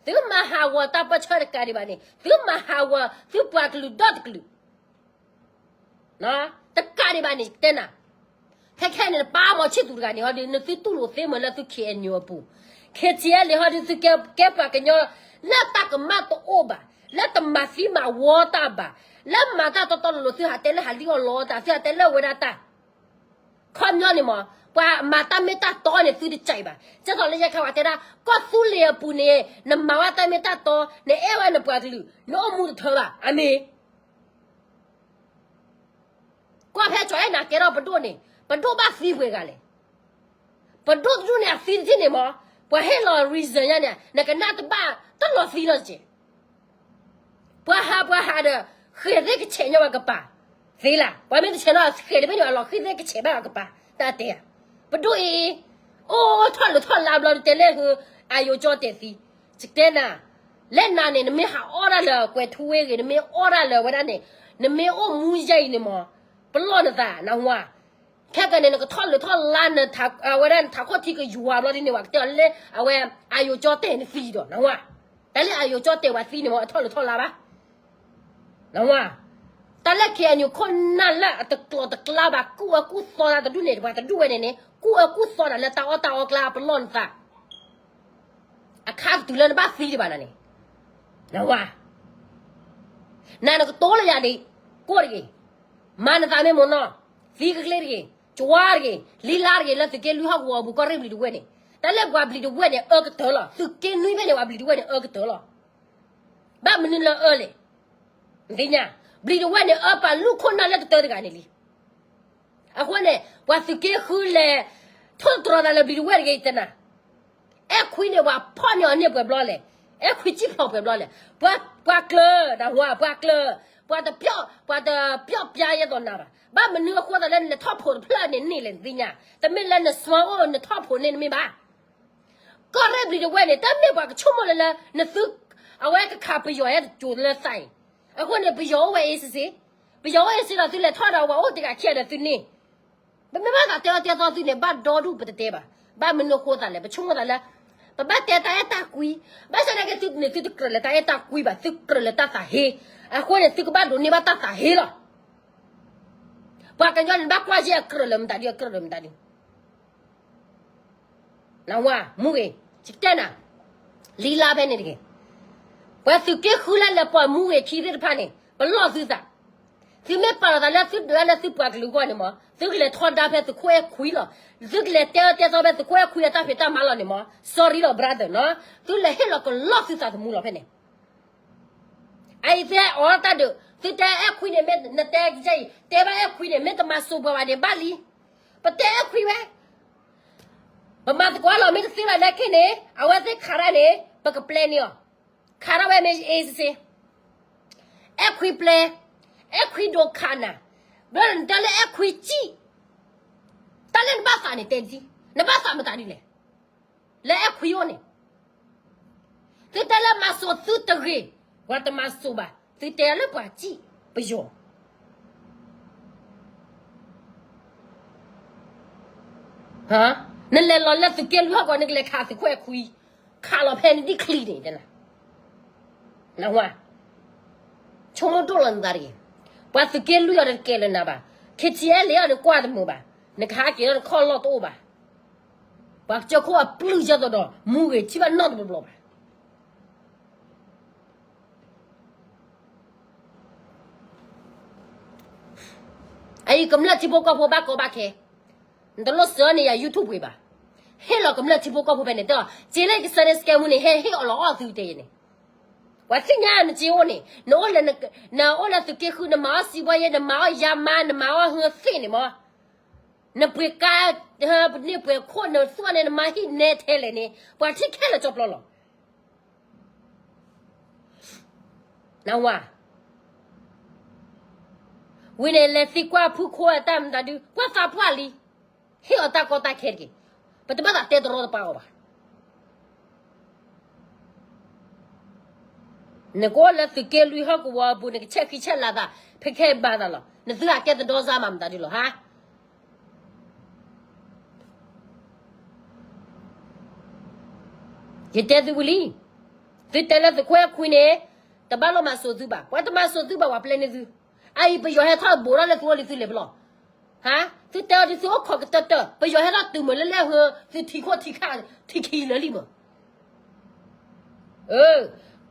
သုမၤဟးဂီၤတၢ်ပၢၢ်ဆၢတကးဒံးဘၣ်န့ၣ် သုမၤဟးဂီၤသုပှၤကလုာ်ဒီတကလုာ်, တကးဒံးဘၣ်န့ၣ် တဲနၤ, ခဲခဲန့ၣ် နပၢ်မီၤဆံၣ်သူတဂၤန့ၣ် ဟီဒီး နသုတူၢ်လိာ်သ့မးလၢသု KNU အပူၤ, KTLA ဟီဒီး သုကဲပှၤကညီ လၢတၢ်ကမၣ်တအိၣ်ဘၣ်, လၢတမၤသံမၤဝီတၢ်ဘၣ်, လၢမၤတၢ်တီတီလိၤလိၤ သုဟးတဲလၢဟးလံၣ်အီၣ်လီအီၣ်တၢ် သုဟးတဲလၢအဝဲဒၣ်တၢ် ခီပညီန့ၣ်မး, ပှၤမၤတၢ်မ့ၢ်တၢ်တီန့ၣ် သုတကးဘၣ်. ကဲသိးလၢယဲခါပှၤတဲဒၣ် ကီၢ်သူလ့ၤအပူၤန့ၣ် နမၤဝဲတၢ်မ့ၢ်တၢ်တီ, နအဲၣ်ဝဲနပှၤကလုာ် နအိၣ်မူတထၢဘၣ်. အမ့ၢ် ကွၢ်ဖဲကၠီၤအဲၣ်နၤကဲထီၣ်ပဒိၣ်န့ၣ် ပဒိၣ်ဘၣ်သံပှဲၤဂၤလဲၣ်. ပဒိၣ်တဒူၣ်န့ၣ် အသံတထံၣ်န့ၣ်မး, ပှၤဟ့ၣ်လီၤ reason ညါန့ၣ် နကနၣ်တဘၣ်တလီၤသံလီၤတက့ၢ်. ပှၤဟးပှၤဟးဒီး ဃ့ၢ်သ့ၣ်ကဆဲးညီပှၤကပၤ သ့လၢ်. ပှၤမ့ၢ်တဆဲးနီၤ ဃ့ၢ်တဘ့ၣ်န့ၣ် အလီၤဃ့ၢ်သ့ၣ်ကဆဲးဘၣ်ပှၤကပၤ တၢ်တဲဧါ. ပဒိၣ်အံၤ အိၣ်ထီၣ်လၢထီၣ်လါဘျီ တဲလၢဟု အယိၤကၠီတဲာ်သံ, ယတဲနၤ, လၢနၤန့ၣ် နမ့ၢ်ဟးအီၣ်ဒၣ်လၢကွဲၤထူဝ့ဂ့ၤ နမ့ၢ်အီၣ်ဒၣ်လၢဝဲဒၣ်န့ၣ်, နမ့ၢ်အိၣ်မူယဲအံၤန့ၣ်မး, ပလီၢ်နသး နၢ်ဟူဧါ. ခဲကနံၣ်န့ၣ် နကထီၣ်လၢထီၣ်လါ နဝဲဒၣ်နထးခိၣ်ထံကယွၤဘျီဒ်န့ၣ် ပှၤကတဲအီၤလၢအဝဲ အယိၤကၠီတဲာ်နသံဒီး နၢ်ဟူဧါ. တၢ်လၢအယိၤကၠီတဲာ်ပှၤသံန့ၣ်မး အထီၣ်လၢထီၣ်လါဘၣ်, နၢ်ဟူဧါ. လၢ KNU ခိၣ်နၢ်လၢအတကျိၤတကျါဘၣ် ကူၣ်အၢကူၣ်သီနၤတဒူၣ်န့ၣ် ပှၤတဒူၣ်ဝဲန့ၣ်န့ၣ် ကူၣ်အၢကူၣ်သီနၤလၢတၢ်အီၣ်တၢ်အီကျါ ပလီၢ်နသး အခါကတုၤလၢနဘၣ်သံဒံးဘၣ်နၤန့ၣ်, နဝၤ, နၤနကတိၤလၢယၤဒံး, ကိၢ်တဂ့ၤ, မၤနသးမ့ၢ်မိၢ်နီၢ်, သံကကျ့တဂ့ၤ, ကဝါတဂ့ၤ, လံလါတဂ့ၤ လၢသုးက့လွံၢ်ဟီၣ်ကဝီၤအပူၤ ကီၢ်ရ့ၣ်ဘျံးတဝဲၢ်န့ၣ်, တၢ်လၢပှၤဘျံးတဝဲၢ်န့ၣ် အၢကတၢၢ်လီၤ. သုးက့နွံဖဲန့ၣ် ပှၤဘျံးတဝဲၢ်န့ၣ် အၢကတၢၢ်လီၤ. ဘၣ်မနုၤလၢအၢလဲၣ်, နသ့ၣ်ညါ, ဘျံးတဝဲၢ်န့ၣ် အၢပာ်လူၢ်ခိၣ်နၢ်လၢကတၢၢ်တဂၤန့ၣ်လံ. အဃိန့ၣ် ပှၤသုးက့ဃုလဲၤ ထိၣ်သတြီၤသးလၢဘျံးတဝဲၢ်တဂ့ၤတနၤ, အဲၣ်ခွံန့ၣ် ပှၤဖီၣ်န့ၢ်အီၤန့ၢ်ပှဲၤဘျီလဲၣ်, အဲၣ်ခွံစံၣ်ဖျိးပှဲၤဘျီလဲၣ်, ပှၤကျၢၤ နဝၤ ပှၤကျၢၤ, ပှၤတပျီ, ပှၤတပျီပျါယဲသိးနၤဘၣ်. ဘၣ်မနုၤအဃိသးလၢနလဲၤထီၣ်ဖိးတဖျၢၣ်န့ၣ်န့ၣ်လဲၣ် နသ့ၣ်ညါ, တမ့ၢ်လၢနစွါအိၣ်နထီၣ်ဖိးန့ၣ်တမ့ၢ်ဘၣ်. ကီၢ်ရ့ၣ်ဘျံးတဝဲၢ်န့ၣ် တမ့ၢ်ပှၤကဆိကမိၣ်လၢလၢ နသု အဝဲကခးပယီၤဟဲတကိၤလၢသးအံၤ, အဃိန့ၣ် ပယီၤအိၣ်ဝဲအ့စ့စ့, ပယီၤအိၣ်အ့စ့ဒီးသုလဲၤထီၣ်ဒီးပှၤအိၣ်တဂၤခံဂၤဒီးသုန့ၢ်, ပမ့ၢ်ဘၣ်သးတဲအီၤတဲသီသုန့ၣ် ဘၣ်ဒီဒူၣ်ပတတဲဘၣ်. ဘၣ်မနုၤအဃိသးလဲၣ် ပဆိကမိၣ်သးလၢ ပဘၣ်တဲတၢ်အဲၣ်တၢ်ကွံ, ဘၣ်ဆၣ်သနာ်က့သုန့ၣ် သုတကြၢးလၢတၢ်အဲၣ်တၢ်ကွံဘၣ်, သုကြၢးလၢတၢ်သးဟ့, အဃိန့ၣ် သုကဘၣ်ဒိးန့ၢ်ဘၣ်တၢ်သးဟ့လီၤ. ပှၤကညီန့ၣ် ဘၣ်ကွၢ်ယဲၢ်အကြၢးလၢမတၤဒု အကြၢးလၢမတၤဒု နဝၤ မူဂ့ၤ, ယတဲနၤ, လံလါဖဲန့ၣ်တဂ့ၤ, ပှၤသုးက့ဃုလၢလဲၤပိာ်မူဂ့ၤခံသ့ၣ်တဖၣ်န့ၣ် ပလီၢ်သုသး, သုမ့ၢ်ပာ်လီၤသးလၢသုဒၢးလၢသုပှၤကလုာ်အဂီၢ်န့ၣ်မး သုကလဲၤထီဒါဖဲသုးခိၣ်အဲၣ်ခွံလီၤ, သုကလဲၤတဲအၢတဲသီဖဲသုးခိၣ်အဲၣ်ခွံအတၢ်ဖံးတၢ်မၤလီၤန့ၣ်မး sorry လီၤ brother နီၤ, သုလဲၤဟ့ၣ်လီၤကလီၢ်သုသးသမူလီၤဖဲန့ၣ် အအံၤသုဟဲအီၣ်တၢ်ဒုး, သုတဲအဲၣ်ခွံန့ၣ် မ့ၢ်နတဲကစၢ်အံၤ တဲဘၣ်အဲၣ်ခွံန့ၣ် မ့ၢ်တမၤစိးပှၤဘၣ်န့ၣ် ဘၣ်လံ. ပတဲအဲၣ်ခွံဝဲ, ပမၤသကိးလီၤ မ့ၢ်တသ့ဘၣ်နာ်က့န့ၣ် အဝဲသ့ၣ်ခးတၢ်န့ၣ် ပကပျဲန့ၢ်အီၤ, ခးထီၣ်ဝဲမ့ၢ်အ့စ့စ့, အဲၣ်ခွံပျဲ, အဲၣ်ခွံဒိးခးနၤ, ဘျီနတဲလၢအဲၣ်ခွံစံၣ်, တၢ်လၢနဘၣ်သးန့ၣ်တဲဒ်, နဘၣ်သးမတၤဒ်လဲၣ် လၢအဲၣ်ခွံအိၣ်န့ၣ်, သုတဲလၢမၤစိးသုတဂ့ၤ, ပှၤတမၤစိးဘၣ်, သုတဲလၢပှၤစံၣ်ပယီၤ, နလဲၤလီၤလၢသုးက့လွံၢ်ဟီၣ်ကဝီၤ နကလဲၤခးသုးခိၣ်အဲၣ်ခွံ, ခးလီၤဖဲန့ၣ်ဒ်ချံန့ၣ်, နဝၤ, ဆိကမိၣ်ဒိၣ်လီၤနသးတဂ့ၤ, ပှၤသုးက့လွံၢ်အီၤတကဲလၢနၤဘၣ်, ခ့ထံအဲလ့အီၤနကွၢ်တမုာ်ဘၣ်, နကဟးက့ၤဒီးနခီၣ်လီၢ်တအိၣ်ဘၣ် ပှၤကစၢၢ်ခိၣ်အပျုၢ်ယဲသိးဒီး မူဂ့ၤထံၣ်ဘၣ်နီတဘျီဘျီဘၣ်. အအံၤကမျၢၢ်ထံဖိကီၢ်ဖိဘၣ်ကီဘၣ်ခဲ, နတလိၣ်စၢၤန့ၣ်ယၤ YouTube ပှ့ၤဘၣ်, ဟ့ၣ်လီၤကမျၢၢ်ထံဖိကီၢ်ဖိဖဲန့ၣ် တဲလီၤ က့ၤလၢကစၢ်န့ၣ် စကဲမူန့ၣ် ဟဲဟ့ၣ်အီၤလီၤအီၣ်သုတဲယဲန့ၣ်, ပှၤသ့ၣ်ညါနက့ၤအိၣ်န့ၣ် နအိၣ်လၢ နအိၣ်လၢသုးက့ဃု နမၤအီၣ်စံးဘှါယဲ နမၤအီၣ်ယါမါ နမၤအီၣ်ဟၢသ့ၣ်န့ၣ်မး နပှ့ၤကါ ပန့ၢ်ပှဲၤခိၣ် နသူၣ်န့ၣ် နမၤဟံၣ်နဲထဲလဲၣ်န့ၣ် ပှၤထံၣ်ခဲလၢာ်ကၠီပျီလီၤ. နဝၤ, ဝံၤန့ၣ် လဲၤသံကွၢ်ဖုခိၣ်အတၢ်မတၤဒု ကွၢ်သးပှၢ်လံ, ဟ့ၣ်အီၤတၢ်ကီတၢ်ခဲတက့ၢ်. ပတဘၣ်သးတဲတရီတပါအီၤဘၣ်. နကအိၣ်လၢသုးက့လွံၢ်ဟီၣ်ကဝီၤအပူၤ နကဆဲးဃံဆဲးလၤသး ဖဲခဲဘၣ်သးလီၤ. နသုဟးကဲသဒီစါမးမတၤဒုလီၤဟါ. ယတဲသုဝံၤလံ, သုတဲလၢသုးခိၣ်အဲၣ်ခွံန့ၣ် တဘၣ်လိၣ်မၤစိးသုဘၣ်, ပှၤတမၤစိးသုဘၣ် ပှၤပျဲန့ၢ်သု. အအံၤပယီၤဟဲထီၣ်ဘိးထီၣ်လၢသုအိၣ်လံသုလဲၤပလီၢ်. ဟါ, သုတဲအီၤဒ်သုအိၣ်ခိးကတၢၢ်တၢၢ်, ပယီၤဟဲထီၣ်တုၤမုာ်လၢလဲၣ်ဟၢ သုထံခိၣ်ထံခံလၢာ်လံမး.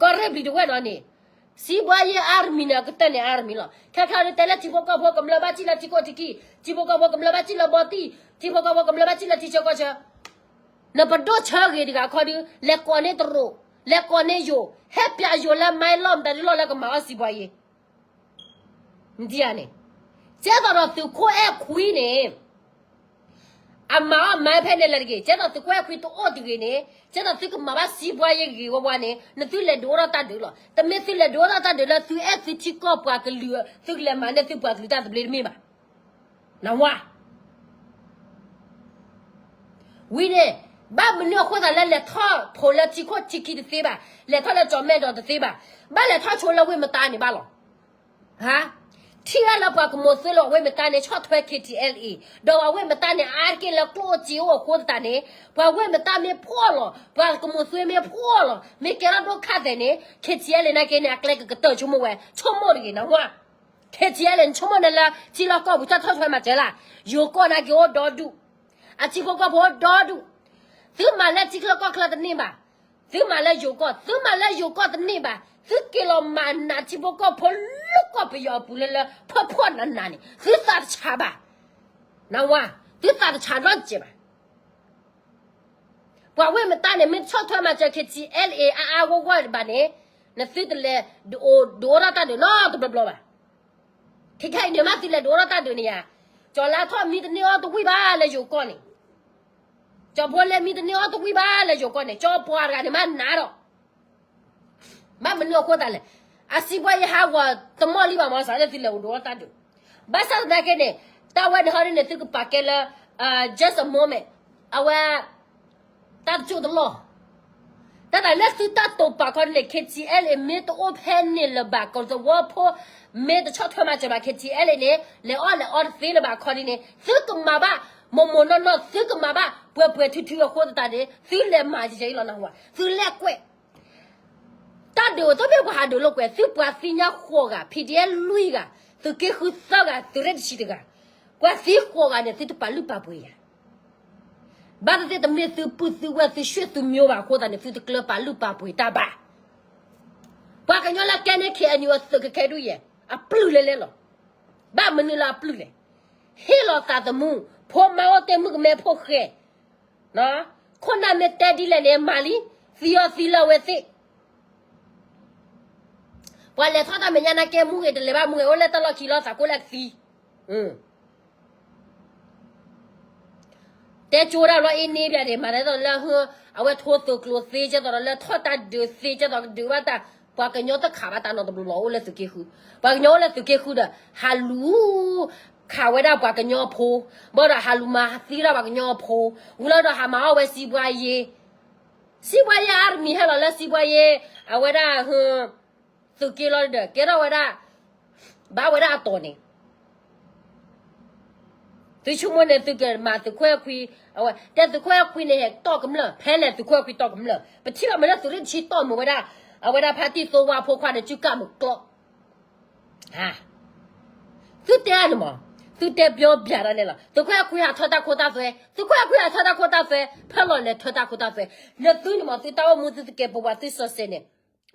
ကီၢ်ရ့ၣ်ဘျံးတဝဲၢ်ဒီးန့ၣ် စံးဘှါယဲ army န့ၣ် အကတၢၢ်န့ၣ် army လီၤ. ခဲခါဒုးတဲလၢထံဖိကီၢ်ဖိကမျၢၢ်ဘၣ်စံၣ်လၢထံခိၣ်ထံခံ, ထံဖိကီၢ်ဖိကမျၢၢ်ဘၣ်စံၣ်လၢဘီတံၢ်, ထံဖိကီၢ်ဖိကမျၢၢ်ဘၣ်စံၣ်လၢထံဆၢကီၢ်ဆၢ. နပဒိၣ်ဆၢဂ့ၤတဂၤခီဒုး လဲၤကိးန့ၢ်တရူး, လဲၤကိးန့ၢ်ယိၤ, ဟဲပျးယိၤလၢမါလီၢ်မတၤဒုလီၢ်လၢကမၤအီၣ်စံးဘှါယဲ နဒ်ဧါန့ၣ်, ကဲသိးဒီးသုးခိၣ်အဲၣ်ခွံန့ၣ် အမၤအီၣ်မၤဖဲန့ၣ်လၢတဂ့ၤ, ကဲသိးသုးခိၣ်အဲၣ်ခွံတအိၣ်တဂ့ၤန့ၣ်, ကဲသိးသုကမၤဘၣ်စံးဘှါယဲဂ့ၤဝဲဝဲန့ၣ် နသုလဲၤဒုးအိၣ်ထီၣ်တၢ်ဒုးလီၤ. တမ့ၢ်သုလဲၤဒုးအိၣ်ထီၣ်တၢ်ဒုးလၢသုအဲၣ်သုထံကီၢ်ပှၤကလုာ် သုကလဲၤမၤန့ၢ်သုပှၤကလုာ်တၢ်သဘျ့တမ့ၢ်ဘၣ်. နဝၤ ဝံၤန့ၣ် ဘၣ်မနုၤအဃိသးလၢလဲၤထီၣ်ဖိးလၢထံခိၣ်ထံခံတသ့ဘၣ်, လဲၤထီၣ်လၢကၠီၤမဲဒီးတသ့ဘၣ်, ဘၣ်လဲၤထီၣ်ဆိလၢဝ့ၢ်မတါန့ၣ်ဘၣ်လီၤ. ဟါ, ထံၣ်ဝဲလၢပှၤကမိၤသွ့လၢဝ့ၢ်မတါန့ၣ် ဆီၣ်ထွဲ ခ့ထံအဲလ်အ့, ဒီးဝ့ၢ်မတါန့ၣ် အါတက့ၢ်လၢကျိၣ်အိၣ်စ့အိၣ်အဃိသတးန့ၣ်, ပှၤဝ့ၢ်မတါမ့ၢ်ဖှီၣ်လီၤ, ပှၤကမိၤသွ့မ့ၢ်ဖှီၣ်လီၤ, မ့ၢ်ကဲထီၣ်ဒိၣ်ခါသဲးန့ၣ် ခ့ထံအဲလ်အ့နာ်က့န့ၣ် အကျဲကကတၢၢ်ဆိကမိၣ်ဝဲ, ဆိကမိၣ်တဂ့ၤနဝၤ. KTLA န့ၣ် ဆိကမိၣ်န့ၣ်လၢ ထံလီၢ်ကီၢ်ပူၤ ဆီၣ်ထွဲမၤစၢၤလၢ်, ယိၤကီၢ်နာ်က့အိၣ်ဒီဒူၣ်, အထံဖိကီၢ်ဖိအိၣ်ဒီဒူၣ်, သုမၤလၢထံချၢကီၢ်ချၢတန့ၢ်ဘၣ်, သုမၤလၢယိၤကီၢ်, သုမၤလၢယိၤကီၢ်တန့ၢ်ဘၣ်, သုက့ၤလီၤမၤနးထံဖိကီၢ်ဖိလၢကီၢ်ပယီၤအပူၤလၢလၢ ဖှီၣ်ဖှီၣ်နးနးန့ၣ် သုသးတဆးဘၣ်, နဝါ, သုသးတဆးနီတစဲးဘၣ်. ပှၤဝ့ၢ်မတၢ်န့ၣ် မ့ၢ်တဆီၣ်ထွဲမၤစၢၤ KTLA အါအါဂီၢ်ဂီၢ်ဘၣ်န့ၣ်, နသုတလဲၤဒုးအိၣ်ထီၣ်တၢ်ဒုးနီတဘျီဘျီဘၣ်. ခဲခဲအံၤန့ၣ်မးသုလဲၤဒုးအိၣ်ထီၣ်တၢ်ဒုးန့ၣ်ယါ, ကၠီၤလါထီၣ်မံတန့ၢ်အီၣ်တဝံၣ်ဘၣ်လၢယိၤကီၢ်န့ၣ်, ကၠီၤဖိလဲမံတန့ၢ်အီၣ်တဝံၣ်ဘၣ်လၢယိၤကီၢ်န့ၣ်, ကၠီၤပှၤတဂၤန့ၣ်မးနးဒီး ဘၣ်မနုၤအဃိသတးလဲၣ်, အစံးပှၤယဟးဂီၤတမီၢ်လံဘၣ်မး စးလၢသုလဲၤအိၣ်ဒုးအီၣ်တၢ်ဒုး, ဘၣ်ဆၣ်သနာ်က့န့ၣ်, တၢ်ဝဲန့ၣ်ဟီဒ်န့ၣ် သုကပာ်ကဲလၢ just a moment, အဝဲ တၢ်တကၠိၣ်တလီၢ်, တၢ်တၢ်လၢသုတၢ်တိာ်ပာ်ခီန့ၣ် KTLA မ့ၢ်တအိၣ်ဖဲန့ၣ်လၢၤဘၣ် ကီၢ်သဝီဖိ မ့ၢ်တဆီၣ်ထွဲမၤစၢၤဘၣ် KTLA န့ၣ် လဲၤအီၣ်လဲၤအီတသ့လၢၤဘၣ်ခီဒ်န့ၣ် သုကမၤဘၣ် မိၢ်မိၢ်နီၢ်နီၢ် သုကမၤဘၣ် ပှဲၤပှဲၤထုထုအဃိသတးန့ၣ် သုလဲၤမၤယံၤယံၤလီၤနၢ်ဟူဧါ, သုလဲၤကွဲး တၢ်ဒုးအိၣ်သိးမ့ၢ်ပှၤဟးဒုးလိာ်ကွဲ သုပှၤသံညါဃိးဂၤ PDF လွံၢ်ဂၤ သုးက့ဃုသၢဂၤ သုးရ့ၣ်တဆံတဂၤ, ပှၤသံဃိးဂၤန့ၣ် သုတပာ်လုၢ်ပာ်ပှ့ၤယၤ, ဘၣ်သ့ၣ်သ့ၣ်တမ့ၢ်သုပုၢ်သုဝဲၢ်သုဆွေသုမျိုးဘၣ်အဃိသတးန့ၣ် သုတကျၢၤပာ်လုၢ်ပာ်ပှ့ၤတၢ်ဘၣ်. ပှၤကညီလၢကဲန့ၢ် KNU အသုးခဲခဲဒုးယဲၢ် အပျုၢ်လဲလဲလီၤ. ဘၣ်မနုၤလၢအပျုၢ်လဲၣ်, ဟ့ၣ်လီၤသးသမူ, ဖိမါအိၣ်တ့ၢ်မုၣ်ကမဲဖိဃဲ, ခိၣ်နၢ်မ့ၢ်တဲဒ်လဲၣ်န့ၣ် မၤလံ, သံအီၤသံလၢအဝဲသ့ၣ် ပှၤလဲၤထီၣ်တၢ်မဲာ်ညါနာ်က့ မူဂ့ၤတလဲၤဘၣ် မူဂ့ၤအိၣ်လၢတၢ်လီၢ်ခံလီၤသးကိးလၢအကသံ, တဲကၠိဒၣ်ဘျီအ့န့ၣ်ဘၣ်န့ၣ် မၤတၢ်သိးလၢ အဝဲထိသုးကျိၤသ့ကဲသိးဒီး လၢထီၣ်တၢ်ဒုးသ့ကဲသိးကဒုးဘၣ်တၢ်, ပှၤကညီတခးဘၣ်တၢ်နီတဘျီဘျီအိၣ်လၢသုးက့ဃု, ပှၤကညီအိၣ်လၢသုးက့ဃုဒီး ဟးလူၤ ခးဝဲဒၣ်ပှၤကညီဖိ, ဘၣ်ဒီးဟးလူၤမၤသံဒၣ်ပှၤကညီဖိ, ဝံၤလီၤဒီးဟးမၤအီၣ်ဝဲစံးပှၤယ့ စံးပှၤယ့အါတမံၤဟဲလီၤ လၢစံးပှၤယ့, အဝဲဒၣ် သုးက့လီၤဒီး ကဲထီၣ်ဝဲဒၣ် ဘၣ်ဝဲဒၣ်အတီၤန့ၣ်, သုဆိကမိၣ်န့ၣ် သုကမၤသုးခိၣ်အဲၣ်ခွံ, အဝဲတဲသုးခိၣ်အဲၣ်ခွံန့ၣ် ဟဲတီၢ်ကမျၢၢ် ဖဲလဲၣ်သုးခိၣ်အဲၣ်ခွံတီၢ်ကမျၢၢ် ပထံၣ်ဘၣ်မ့ၢ်လၢသုးရ့ၣ်တဆံတီၢ်မုာ်ဝဲဒၣ်, အဝဲဒၣ်ဖါတံၢ်သိဝါဖိခွါန့ၣ် စုကၢ်မုာ်ကျီ သုတဲန့ၣ်မး, သုတဲပျီပျၢ်ဒၣ်န့ၣ်လီၤ. သုးခိၣ်အဲၣ်ခွံဟးထၢတၢ်ခိတၢ်သွဲ, သုးခိၣ်အဲၣ်ခွံဟးထၢတၢ်ခိတၢ်သွဲ, ဖဲလီၤလဲၤထၢတၢ်ခိတၢ်သွဲ, နသုန့ၣ်မး သုတၢ်အိၣ်မူ သုသကဲးပဝး သုစီၤစဲးန့ၣ်,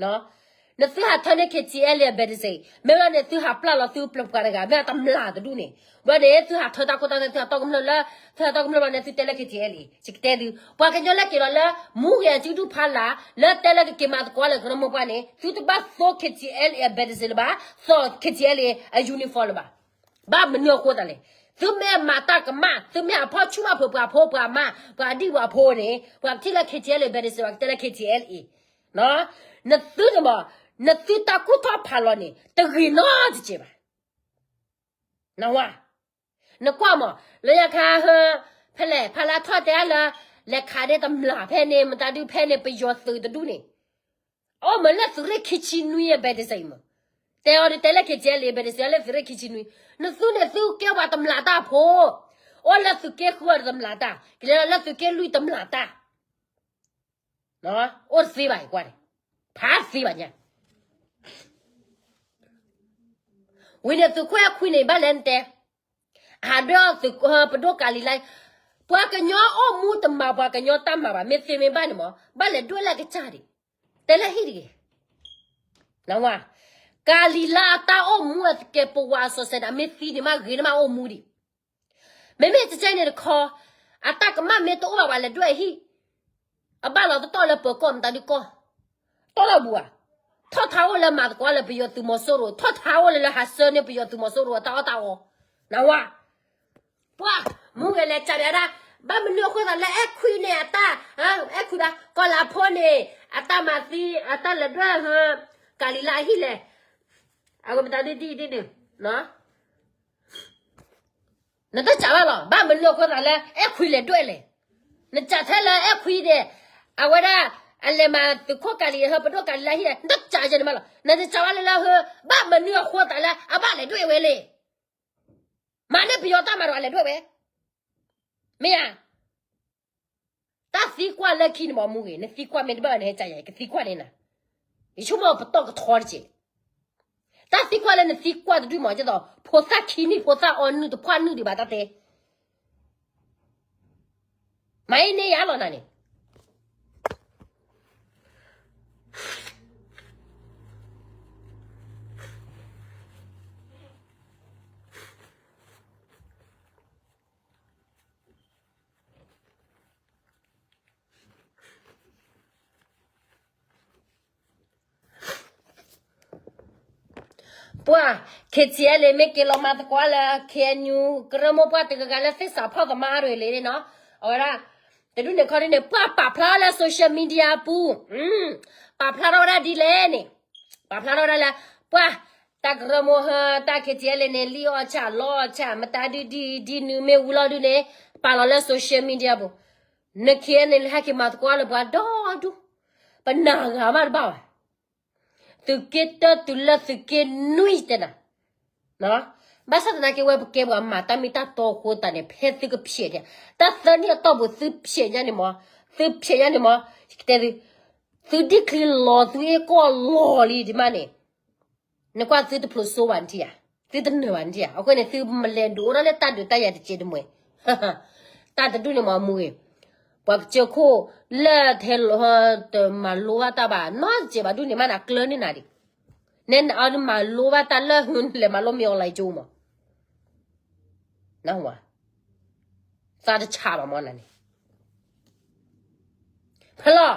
နသုဟးထၢန့ၢ် KTLA အဘဲတစဲး, မ့ၢ်ဘျီန့ၣ် သုဟးပျၢ်လီၤသုပျၢၤပှၤတဂၤ မ့ၢ်အတမျၢ်တဒူၣ်န့ၣ်, ဘျီန့ၣ် သုဟးထၢတၢ်ခိတၢ်သွဲ သုဟးတီၢ်ကမျၢၢ်လၢ, သုဟးတီၢ်ကမျၢၢ်ဘျီန့ၣ် သုတဲလၢ KTLA ယကတဲသု, ပှၤကညီလၢက့ၤလီၤလၢ မူဂ့ၤအစုဒုၣ်ဖးလၢ် လၢတဲလၢကက့ၤမၤသကိးလၢကရၢမိၢ်ပှၢ်န့ၣ် သုတဘၣ်သိ KTLA အဘဲတစဲးလၢၤဘၣ်, သိး KTLA အ uniform လၢၤဘၣ်. ဘၣ်မနုၤအဃိသတးလဲၣ်, သုမ့ၢ်အမၤတၢ်ကမၣ် သုမ့ၢ်အဖီၣ်ဆူၣ်ဘၣ်ဖုးပှၤဖိပှၤမါ ပှၤဒံၣ်ပှၤဖိန့ၣ် ပှၤကထံၣ်လၢ KTLA ဘဲတစဲး ပှၤကတဲလၢ KTLA, နသုန့ၣ်မး, နသုတၢ်ကူၣ်ထီၣ်ဖးလီၤန့ၣ် တဂ့ၤနီတစဲးဘၣ်. နဝါ, နကွၢ်မး လၢညါခါဟၢ, ဖဲလဲၣ် ဖဲလၢထီၣ်တဲလၢ လဲၤခးဒဲတမျၢ်ဖဲန့ၣ် မတၤဒုးဖဲန့ၣ် ပယီၤသုးတဒူၣ်န့ၣ်, အိၣ်မးလၢသုးရ့ၣ်ခံဆံနွံအဘဲတစဲးမး, တဲအီၤဒုးတဲလၢ KTLA ဘဲတစဲး လၢသုးရ့ၣ်ခံဆံနွံ, နသုန့ၣ်သုကဲပှၤတမျၢ်တၢ်ဖိ, အိၣ်လၢသုးက့ဃုအီၤတမျၢ်တၢ် ကလဲၤလီၤလၢသုးက့လွံၢ်တမျၢ်တၢ် အိၣ်တသ့ဘၣ်အံၤကွၢ်န့ၣ်, ဖးသ့ဘၣ်ညါ, ဝံၤန့ၣ်သုးခိၣ်အဲၣ်ခွံန့ၣ် ဘၣ်လဲၤနတဲ, ဟးဒွဲၣ်အီၤသုးပဒိၣ်ကၤလံၤလါ, ပှၤကညီအိၣ်မူတမၤပှၤကညီတၢ်မၤဘၣ် မ့ၢ်သ့မ့ၢ်ဘၣ်န့ၣ်မး ဘၣ်လဲၤဒွဲၣ်လၢကစၢ်ဒံး, တဲလၢဟံၣ်တဂ့ၤ နဝါ, ကၤလံၤလါအတၢ်အိၣ်မူအသကဲးပဝးစီၤစဲးန့ၣ် အမ့ၢ်သံန့ၣ်မးဂ့ၤန့ၣ်မးအိၣ်မူဒံး, မ့မ့ၢ်တကဲန့ၣ်တခီ, အတၢ်ကမၣ်မ့ၢ်တအိၣ်ဘၣ်ပှၤလဲၤဒွဲၣ်အဟံၣ်, အဘၣ်လီၤတတီၢ်လၢပၢၤကီၢ်မတၤဒုးကီၢ်, တီၢ်လီၤဘူးဧါ, ထီၣ်ထါအိၣ်လၢမၤသကိးလၢပယီၤသုးမီၤစိရိၤ ထီၣ်ထါအိၣ်လၢလၢဟးဆၢန့ၢ်ပယီၤသုးမီၤစိရိၤအတၢ်အီၣ်တၢ်အီ, နဝါ ပှၤမူဂဲၤလဲၤကးဒံးဒၣ်, ဘၣ်မနုၤအဃိသးလၢအဲၣ်ခွံန့ၣ်အတၢ်, အဲၣ်ခွံဒၣ် ကီၤလၤဖိန့ၣ်, အတၢ်မၤသံ, အတၢ်လဲၤဒွဲၣ်ဟၢ, ကၤလံၤလါအဟံၣ်လဲၣ်, အဝဲမတၤဒုးဒ်အံၤဒ်န့ၣ်, နတစံးဘၣ်လီၤ, ဘၣ်မနုၤအဃိသးလၢအဲၣ်ခွံလဲၤဒွဲၣ်လဲၣ်, နစံးထဲလၢအဲၣ်ခွံန့ၣ်, အဝဲဒၣ်, အလဲၤမၤသုးခိၣ်ကၤလံၤဟၢပဒိၣ်ကၤလံၤလါဟံၣ်လဲၣ်, နတစံးယဲန့ၣ်မးလီၤ, နတစံးဘၣ်လၢလၢဟၢ, ဘၣ်မနုၤအဃိသးလၢအဘၣ်လဲၤဒွဲၣ်ဝဲလဲၣ် မၤန့ၢ်ပယီၤတၢ်မၤဒီးအလဲၤဒွဲၣ်ဝဲ, မ့ၢ်ဧါ, တၢ်သံကွၢ်လၢခံန့ၣ်မ့ၢ်မူဂ့ၤ, နသံကွၢ်မ့ၢ်တဘၣ်နဟဲကၢ်ယၤ ကသံကွၢ်န့ၣ်နၤ, ယဆိကမိၣ်ပတီၢ်ကထီတက့ၢ်, တၢ်သံကွၢ်လၢနသံကွၢ်တဒုမး ကဲသိး ဖိသၣ်ခံနံၣ် ဖိသၣ်အီနုၢ်တဖၣ်နုၢ်ဒံးဘၣ်တၢ်တဲ မၤအံၤန့ၢ်ယၤလီၤနၤန့ၣ် ပှၤ K T L မ့ၢ်က့ၤလီၤမၤသကိးလၢ K N U ကရၢမိၢ်ပှၢ်တဂၤဂၤလၢသ့ၣ်စးဖီၣ်သမါရ့ၣ်လံန့ၣ်နီၤ အဝဲဒၣ် တဒူၣ်န့ၣ်ခီဒ်န့ၣ် ပှၤပာ်ဖျါလၢ social media ပူၤ ပာ်ဖျါထီၣ်ဝဲဒၣ်ဒ်လဲၣ်န့ၣ် ပာ်ဖျါထီၣ်ဝဲဒၣ်လၢ ပှၤ တၢ်ကရၢမိၢ်ဟၢ တၢ် K T L န့ၣ် လံၣ်အီၣ်ဆၣ်လီအီၣ်ဆၣ် မတၤဒုဒ်အံၤ ဒ်နုၤမ့ၢ်ဝံၤလီၤဒုန့ၣ် ပာ်လီၤလၢ social media ပူၤ န K N L ဟဲက့ၤမၤသကိးလၢပှၤဒီဒူၣ် ပနာ်ဂၤမးတဘၣ်ဘၣ် သုးက့တၢတုၤလၢသုးက့နွံတဲနၤ ဘၣ်ဆၣ်သနာ်က့ဝဲပကဲပှၤမၤတၢ်မ့ၢ်တၢ်တီအဃိသတးန့ၣ် ဖဲသုကဖျဲးဒံး တၢ်သၢနံၣ်အတီၢ်ပူၤသုဖျဲးညါန့ၣ်မး သုဖျဲးညါန့ၣ်မး ယကတဲသု သုဒံၣ်ချံလီၤ သုအ့ၣ်ကီၢ်လီၤလံဒံးမးန့ၣ် နကွၢ်သုတဖျိးစိဘၣ်နထံၣ်ဧါ, သုတနၢၤဘၣ်နထံၣ်ဧါ. အဃိန့ၣ် သုမလဲၤဒုးအိၣ်ထီၣ်လၢတၢ်ဒုးတၢ်ယၤတစဲးတမှဲၤ, တၢ်တဒူၣ်န့ၣ်မ့ၢ်အမူဂ့ၤ, ပှၤကစၢၢ်ခိၣ်လၢထဲလီၤတမၤလိဘၣ်တၢ်ဘၣ် နီတစဲးဘၣ်ဒူၣ်န့ၣ်မးနၤကျၢၤန့ၢ်နၤဒံး, နဲနအီၤနမၤလိဘၣ်တၢ်လၢနလဲၤမၤလိမ့ၢ်အီၤလၢကၠိမး နဝၤ သးတဆးဘၣ်မ့ၢ်နၤန့ၣ် ဖဲလီၤ,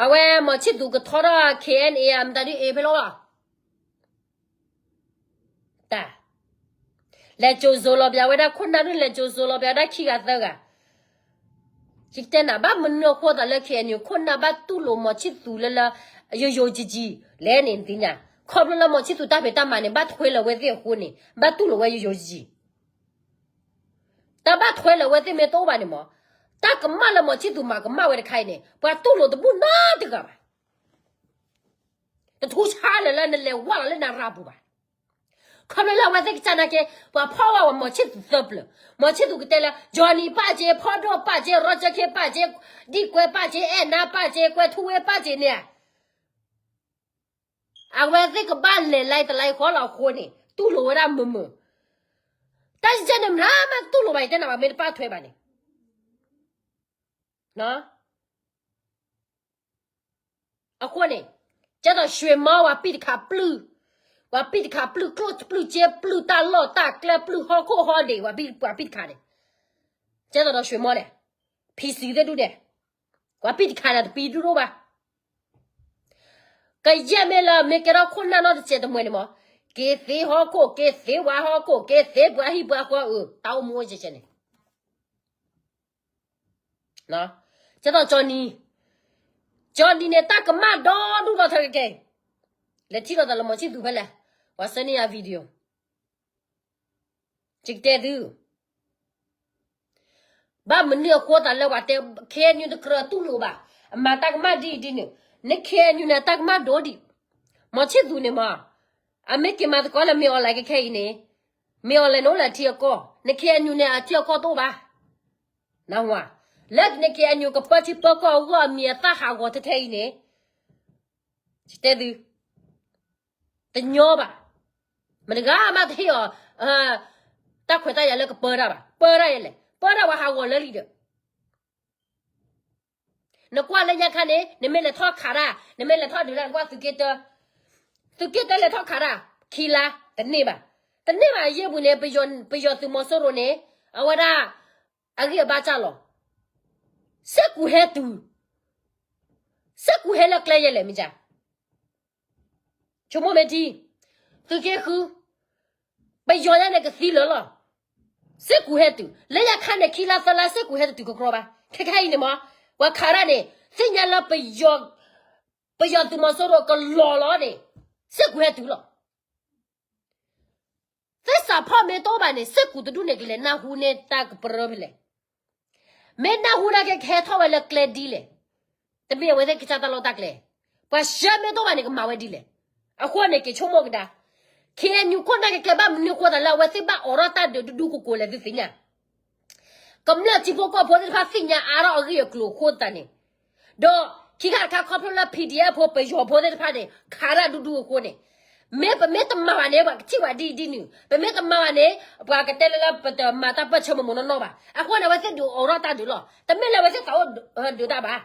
အဝဲမီၤဆံၣ်သူးကထီထီၣ် K N A မတၤဒုးအ့ၣ်ဖဲလီၤလီၤ, တၢ်, လဲၤကၠိၤစိၤလီၤပျၢၤဝဲဒၣ်ခိၣ်နၢ်ဒုး လဲၤကၠိၤစိၤလီၤပျၢၤဝဲဒၣ်ခံဂၤသၢဂၤ, ယကတဲနၤ ဘၣ်မနုၤအဃိသးလၢ K N U ခိၣ်နၢ်ဘၣ်တူၢ်လိာ်မီၤဆံၣ်သူးလၢလၢ ယိယိယံၤယံၤ လဲၣ်န့ၣ်နသ့ၣ်ညါ, ခီဖျိလၢမီၤဆံၣ်သူးတၢ်ဖံးတၢ်မၤန့ၣ် ဘၣ်ထွဲလၢၤဝဲသ့ၣ်အဃိန့ၣ် ဘၣ်တူၢ်လိာ်ဝဲယိယိယံၤယံၤ တၢ်ဘၣ်ထွဲလၢၤဝဲသ့ၣ်မ့ၢ်တအိၣ်ဘၣ်န့ၣ်မး, တၢ်ကမၣ်လၢမီၤဆံၣ်သူးမၤကမၣ်ဝဲတခါအံၤန့ၣ် ပှၤတူၢ်လိာ်တဘူၣ်နီတဂၤဘၣ်. တထူဆါလၢၤလၢနလဲၤဝဲလီၤလၢနရၤပူၤဘၣ်. ခီဖျိလၢအဝဲသ့ၣ်ကစၢ်နာ်က့ ပှၤဖီၣ်ဝဲဝဲမီၤဆံၣ်သူးသၢပျၢၤ, မီၤဆံၣ်သူးကတဲလၢ Johnny ပာ်က့, ဖီဒိၣ်ပာ်က့, Roger K ပာ်က့, ဒံၣ်ကွဲပာ်က့, အဲၣ်နါပာ်က့, ကွဲထူဝ့ပာ်က့န့ၣ် အဝဲသ့ၣ်ကဘၣ်လဲၤလၢတလါဃီလီၤအဃိန့ၣ် တူၢ်လိာ်ဝဲဒၣ်မုာ်မုာ်, တၢ်ယဲန့ၣ်မနုၤမးတူၢ်လိာ်ဘၣ် ယတဲနၤဘၣ် မ့ၢ်တဘၣ်ထွဲဘၣ်န့ၣ် အဃိန့ၣ် ကဲသိး ရွှေမော ပှၤပံၢ်တခးပျုၢ်, ပှၤပံၢ်တခးပျုၢ်ကျိၣ်ပျုၢ်စ့ပျုၢ်တၢ်လီၢ်တၢ်ကျဲပျုၢ်ဟီၣ်ခိၣ်ဟီၣ်ဒံး ပှၤပံၢ်တခးန့ၣ်, ကဲသိးဒီး ရွှေမော န့ၣ် ဖံစံးသ့ၣ်ဒူၣ်န့ၣ်, ပှၤပံၢ်တခးန့ၣ်တပံဒူၣ်ဒိၣ်ဘၣ်. ကယဲၢ်မ့ၢ်လၢမ့ၢ်ကဲထီၣ်ခိၣ်နၢ်နီတစဲးတမှဲၤန့ၣ်မး, က့ၤသ့ဟီၣ်ခိၣ် က့ၤသ့ပှၤဟီၣ်ခိၣ် က့ၤသ့ပှၤဟံၣ်ပှၤဃီအုး တၢ်အိၣ်မူအိၣ်ကဲကဲန့ၣ် ကဲသိး Johnny, Johnny န့ၣ် တၢ်ကမၣ်ဒီဒူၣ်ဒီထၢကကဲ, လဲၤထံၣ်လိာ်သးလၢမီၤဆံၣ်သူးဖဲလဲၣ်, ပှၤဆှၢန့ၢ်ယၤ video, ယကတဲသု, ဘၣ်မနုၤအဃိသးလၢပှၤတဲ K N U တကြၢးတူၢ်လိာ်ဘၣ်, အမၤတၢ်ကမၣ်ဒ်အံၤဒ်န့ၣ်, န K N U န့ၣ် တၢ်ကမၣ်ဒိဒံး, မီၤဆံၣ်သူးန့ၣ်မး, အမ့ၢ်က့ၤမၤသကိးလၢမ့ၢ် online ခဲခဲအံၤန့ၣ်, မ့ၢ် online န့ၣ်အိၣ်လၢအထံအကီၢ်, န K N U န့ၣ် အထံအကီၢ်တအိၣ်ဘၣ် နဝၤ, လၢန K N U ကပၢထံပၢကီၢ်အဂီၢ်အမံၤအသၣ်ဟးဂီၤထဲထဲအံၤန့ၣ်, တဲသု, တညီဘၣ်, မတဂၤမးတဟ့ၣ်အီၤ တၢ်ခွဲးတၢ်ယာ်လၢကပၢတၢ်ဘၣ်, ပၢတၢ်ယဲလဲၣ်, ပၢတၢ်ဝဲဟးဂီၤလၢလံဒီး နကွၢ်လၢညါခါန့ၣ် နမ့ၢ်လဲၤထီၣ်ခးတၢ်, နမ့ၢ်လဲၤထီၣ်ဒုးတၢ် နကွၢ်သုးက့တၢ, သုးက့တၢလဲၤထီၣ်ခးတၢ် ခံလါ, တန့ၢ်ဘၣ်, တန့ၢ်ဘၣ်အယဲၢ်ပူၤန့ၣ် ပယီၤသုးမီၤစိရိၤန့ၣ် အဝဲဒၣ် အဂံၢ်အဘါစၢ်လီၤ, စ့ၢ်ကူၤဟဲတုၤ, စ့ၢ်ကူၤဟဲလၢကျဲယဲလဲၣ်မ့ၢ်က ဆိကမိၣ်မ့ၢ်ထံ, သုးက့ဃု, ပယီၤညါန့ၣ်ကသံလၢာ်လီၤ, စ့ၢ်ကူၤဟဲတုၤ, လၢညါခါန့ၣ် ခံလါသၢလါ စ့ၢ်ကူၤဟဲတတုၤကကြီဘၣ်, ခဲခဲအံၤန့ၣ်မး, ပှၤခးတၢ်န့ၣ် သ့ၣ်ညါလၢ ပယီၤသုးမီၤစိရိၤကလီၤလီၤန့ၣ်, စ့ၢ်ကူၤဟဲတုၤလီၤ. သ့ၣ်စးဖီၣ်မ့ၢ်တအိၣ်ဘၣ်န့ၣ် စ့ၢ်ကူၤတဒူၣ်န့ၣ် ကလဲၤနၢ်ဟူန့ၢ်တၢ်ကပြၢဖဲလဲၣ်, မ့ၢ်နၢ်ဟူနာ်က့ ကဟဲထီၣ်ဝဲလၢကျဲဒ်လဲၣ်, တမ့ၢ်အဝဲသ့ၣ်ကစၢ်တၢ်လီၢ်တၢ်ကျဲ, ပှၤဆှၢမ့ၢ်တအိၣ်ဘၣ်န့ၣ် ကမၤဝဲဒ်လဲၣ်, အဃိန့ၣ် က့ၤဆိကမိၣ်ကဒါ, ခ့ၣ်အဲၣ်ယူၣ် ခိၣ်နၢ်က့ၤကျဲ ဘၣ်မနုၤအဃိသးလၢအဝဲသ့ၣ်ဘၣ်အိးထီၣ်တၢ်ဒုးဒူဒူကိးကိးလဲၣ် သုသ့ၣ်ညါ ကမျၢၢ်ထံဖိကီၢ်ဖိသ့ၣ်တဖၣ်သ့ၣ်ညါအါထီၣ်အဂ့ၢ်အကျိၤအဃိသတးန့ၣ်, ဒီးခံခါတခါခီဖျိလၢ P D F ဖိပယီၤဖိသ့ၣ်တဖၣ်န့ၣ် ခးတၢ်ဒူဒူအဃိန့ၣ်, မ့ၢ်ပမ့ၢ်တမၤဘၣ်န့ၣ် ပှၤကထံၣ်ပှၤဒ်ဒ်နုၤ, ပမ့ၢ်တမၤဘၣ်န့ၣ် ပှၤကတဲလၢလၢပတမၤတၢ်ပၢၢ်ဆၢမ့ၢ်မ့ၢ်နီၢ်နီၢ်ဘၣ်. အဃိန့ၣ် အဝဲသ့ၣ်ဒုးအိးထီၣ်တၢ်ဒုးလီၤ. တမ့ၢ်လၢအဝဲသ့ၣ်သးအိၣ်ဒုးတၢ်ဘၣ်.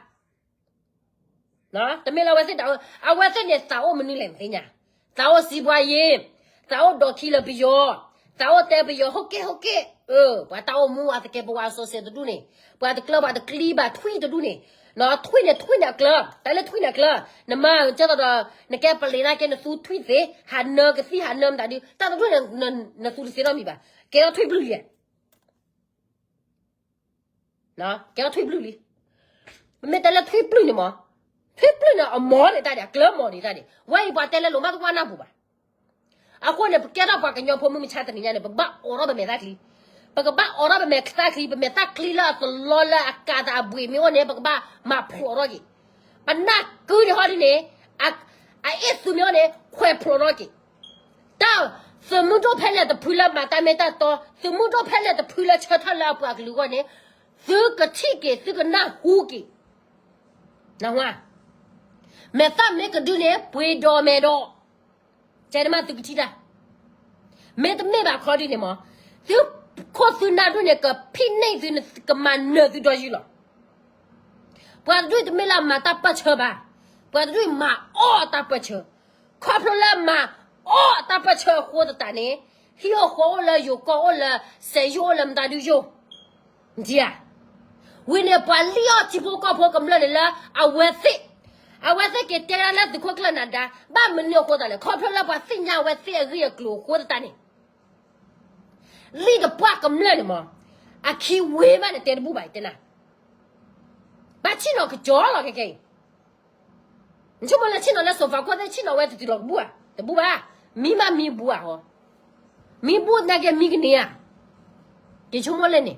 တမ့ၢ်လၢအဝဲသ့ၣ်တၢ်အိၣ်, အဝဲသ့ၣ်န့ၣ်သးအိၣ်မနုၤလဲၣ်နသ့ၣ်ညါ, သးအိၣ်စံးပှၤယ့ၤ, သးအိၣ်ဒိးခံလၢပယီၤ, သးအိၣ်တဲပယီၤ ဟိၣ်က့ၣ် ဟိၣ်က့ၣ်, ပှၤတၢ်အိၣ်မူအသကဲးပဝးစီၤစဲးတဒူၣ်န့ၣ်, ပှၤတကျၢၤပှၤတကျံဘၣ်ထွံၣ်တဒူၣ်န့ၣ်, ထွံၣ်န့ၣ်ထွံၣ်န့ၣ်အကျၢၤ, တၢ်လၢထွံၣ်န့ၣ်အကျၢၤ, နမၤကဲသိးဒီး နကဲပလ့ၤနာ်က့နသူထွံၣ်သ့, ဟးနၢကသံၣ်ဟးနၢမတၤဒုး တၢ်တဒူၣ်န့ၣ် နသူတသ့နီတမံၤဘၣ်, ကဲထီၣ်ထွံၣ်ဘျုၣ်လံ ကဲထီၣ်ထွံၣ်ဘျုၣ်လံ. ပမ့ၢ်တဲလၢထွံၣ်ဘျုၣ်န့ၣ်မ့ၢ်, ထွံၣ်ဘျုၣ်န့ၣ်အမီၤဒံးတၢ်ဒံး အကျၢၤမီၤဒံးတၢ်ဒံး ဝဲအံၤပှၤတဲလၢလိၤမးတဝၢ်နၢ်ပူၤဘၣ်. အဃိန့ၣ် ပကဲထီၣ်ပှၤကညီဖိမုၢ်မဆါတနံၤညါန့ၣ် ပကဘၣ်အိးထီၣ်ပမဲာ်သၣ်ချံ, ပကဘၣ်အိးထီၣ်ပမဲာ်သၣ်ချံ, ပမဲာ်သၣ်ချံလၢအသလီလၢအကးသးအဘှ့းမ့ၢ်အိၣ်န့ၣ် ပကဘၣ်မၤဖျိးထီၣ်က့ၤ, ပနၢ်ကုန့ၣ်ဟီဒ်န့ၣ်, အအ့ၣ်သုမ့ၢ်အိၣ်န့ၣ် ခွဲးဖျိးထီၣ်က့ၤ တၢ်, သုးမုၢ်ဒိၣ်ဖဲလဲၣ်တဖုလၢမၤတၢ်မ့ၢ်တၢ်တီ, သုးမုၢ်ဒိၣ်ဖဲလဲၣ်တဖုလၢဆၢထၢၣ်လၢအပှၤကလုာ်အဂီၢ်န့ၣ်, သုကထံၣ်က့ၤ သုကနၢ်ဟူက့ၤ, နၢ်ဟူဧါ, မဲာ်သၣ်မ့ၢ်ကဒုန့ၣ် ပှ့ၤဒီးမဲာ်ဒီး, ကဲန့ၣ်မးသုကထံၣ်တၢ်, မ့တမ့ၢ်ဘၣ်ခီဒ်န့ၣ်မ့ၢ်, သုခိၣ်သုနၢ်ဒိၣ်န့ၣ် ကဖံးန့ၢ်သု ကမၤနၢၤသုဒီးယုၢ်လီၤ. ပှၤတဒူၣ်တမ့ၢ်လၢအမၤတၢ်ပၢၢ်ဆၢဘၣ်, ပှၤတဒူၣ်မၤအီၣ်တၢ်ပၢၢ်ဆၢ, ခီဖျိလၢမၤအီၣ်တၢ်ပၢၢ်ဆၢအဃိသတးန့ၣ်, ဟံၣ်အိၣ်ဃီအိၣ်လၢယိၤကီၢ်အိၣ်လၢ, စဲးယိၣ်အိၣ်လၢမတၤဒုယိၣ်, ဒ်ဧါ, ဝံၤန့ၣ်ပှၤလံၣ်အီၣ်ထံဖိကီၢ်ဖိကမျၢၢ်န့ၣ်လၢအဝဲသ့ၣ်, အဝဲသ့ၣ်က့ၤတဲဒၣ်လၢသုးခိၣ်ကျၢၢ်နၤဒါ, ဘၣ်မနုၤအဃိသတးလဲၣ်, ခီဖျိလၢပှၤသ့ၣ်ညါအဝဲသ့ၣ်အဂ့ၢ်အကျိၤအဃိသတးန့ၣ် လံၣ်တပှၢ်ကမျၢၢ်န့ၣ်မ့ၢ်, အခံဝ့ဘၣ်န့ၣ်တဲတဘူၣ်ဘၣ်တဲနၤ, ဘၣ်ဆ့ၣ်နီၤကစီၤလီၤခဲကဲအံၤ, နဆိကမိၣ်လၢဆ့ၣ်နီၤလၢစိၤဖးခိၣ်သ့ၣ်ဆ့ၣ်နီၤဝဲတတုၤလီၤကဘူၣ်ဧါ, တဘူၣ်ဘၣ်, မံမးမံဘူဧါဟီ, မံဘူနာ်က့မံကန့ၢ်ဧါ, ယဆိကမိၣ်လၢန့ၣ်,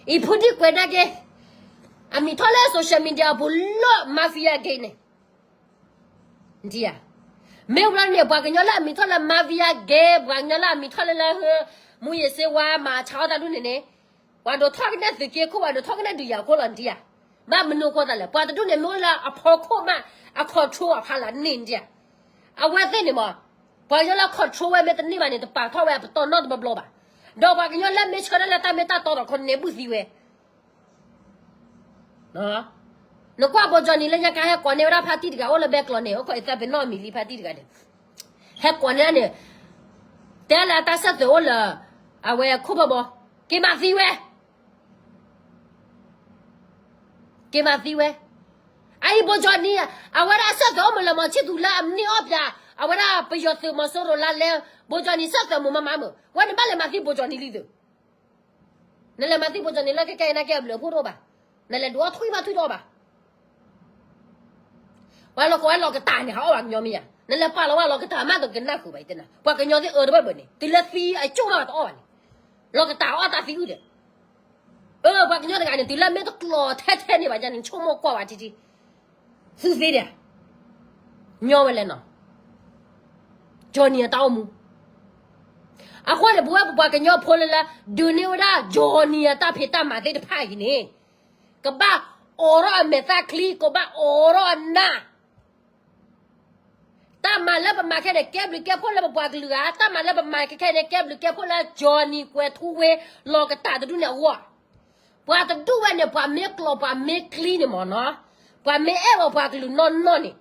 အံၤဖုဒံကွဲးနာ်က့, အမံၤထီၣ်လၢ social media အပူၤလၢ mafia gang န့ၣ် ဒ်ဧါ, မ့ၢ်ဝဲန့ၣ် ပှၤကညီလၢအမံၤထီၣ်လၢ mafia gang, ပှၤကညီလၢအမံၤထီၣ်လၢလၢ, မူးယစ်ဆေးဝါး မၤဆါအီၣ်တၢ်ဒ်န့ၣ်န့ၣ်, ပှၤဒိးထီၣ်ကနဲၣ်သုးက့ခိၣ် ပှၤဒိးထီၣ်ကနဲၣ်ဒုးယၤခိၣ်လီၤဒ်ဧါ, ဘၣ်မနုၤအဃိသတးလဲၣ်, ပှၤတဒူၣ်န့ၣ်မ့ၢ်လၢအဖီခိၣ်မး, အ control အဖီလာ်န့ၣ်ဒ်ဧါ, အဝဲသ့ၣ်န့ၣ်မ့ၢ်, ပှၤကညီလၢ control ဝဲမ့ၢ်တန့ၢ်ဘၣ်န့ၣ် တပာ်ထီၣ်ဝဲအပတီၢ်နီတဘျီဘျီဘၣ်, ဒီးပှၤကညီလၢမ့ၢ်ဆၢထၢၣ်လၢတၢ်မ့ၢ်တၢ်တီဒီး ခိးနဲၣ်ဘူၣ်သံဝဲ နကွၢ်ဘိကၠီနံၤလၢညါခါ ဟဲကိးန့ၢ်ဝဲဒၣ်ဖါတံၢ်တဂၤအိၣ်လၢဘဲကျိၤန့ၣ်, အိၣ်ခိးအသးပ့ၤနီၣ်အမံၤလံဖါတံၢ်တဂၤန့ၣ်, ဟဲကိးန့ၢ်န့ၣ်, တဲလၢအတၢ်ဆၢၣ်သွဲးအိၣ်လၢ, အဝဲခိၣ်ဘၢဘီ, က့ၤမၤသံဝဲ, က့ၤမၤသံဝဲ, အအံၤဘိကၠီနံၤ, အဝဲဒၣ်အဆၢၣ်သွဲးအိၣ်မးလၢမီၤဆံၣ်သူၤလၢ အမ့ၢ်အီၣ်ပၠး, အဝဲဒၣ်ပယီၤသုးမီၤစိရိၤလါလဲ, ဘိကၠီနံၤဆၢၣ်သွဲးမးမးမးမး, ဝဲန့ၣ်ဘၣ်လဲၤမၤသံဘိကၠီနံၤလံသုး နလဲၤမၤသံဘိကၠီနံၤလၢခဲကဲအံၤ နာ်က့အဘျုးအဖှိၣ်တအိၣ်ဘၣ်, နလဲၤဒုးအီၣ်ထွံၣ်မးထွံၣ်တအိၣ်ဘၣ်, ပှၤလီၤကိးဝဲလီၤကတၢ်န့ၣ် ဟးအီၣ်ဘၣ်ကညီမ့ၢ်ဧါ, နလဲၤပာ်လီၤဝဲလီၤကတၢ်မးဒီးကနၣ်ဃုာ်ဘၣ်အံၤတဲနၤ, ပှၤကညီသ့ၣ်အၢတဘၢၣ်ဘၢၣ်န့ၣ် တုၤလၢသံအကၠိၣ်ထီၣ်တအီၣ်ဘၣ်န့ၣ်, လီၤကတၢ်အီၣ်တၢ်သံအုၣ်ဒီး အၢ ပှၤကညီတဂၤန့ၣ် တုၤလၢမ့ၢ်တကျိၤထဲထဲန့ၣ်ဘၣ်န့ၣ် ဆိကမိၣ်ကွၢ်ဝဲထံထံ, သုသ့ဒီး, ညီဝဲလဲၣ်နီၤ, ကၠီနံၤအတၢ်အိၣ်မူ, အဃိန့ၣ် ပဝဲပပှၤကညီဖိလၢလၢ ဒုးန့ၢ်ဝဲဒၣ်ကၠီနံၤအတၢ်ဖံးတၢ်မၤသ့ၣ်တဖၣ်အံၤန့ၣ်, ကဘၣ်အိးထီၣ်အမဲာ်သၣ်ချံ ကဘၣ်အိးထီၣ်အနၢ် တၢ်မၤလၢပမၤခဲန့ၣ် ကဲဘျုးကဲဖှိၣ်လၢပပှၤကလုာ်ဧါ, တၢ်မၤလၢပမၤခဲခဲန့ၣ် ကဲဘျုးကဲဖှိၣ်လၢကၠီနံၤကွဲၤထူဝ့ လီၤကတၢ်တဒူၣ်န့ၣ်အဂီၢ်, ပှၤတဒူၣ်ဝဲန့ၣ် ပှၤမ့ၢ်ကျိၤပှၤမ့ၢ်ချံန့ၣ်မ့ၢ်နီၤ, ပှၤမ့ၢ်အဲၣ်ဝဲပှၤကလုာ်နီၢ်နီၢ်န့ၣ်,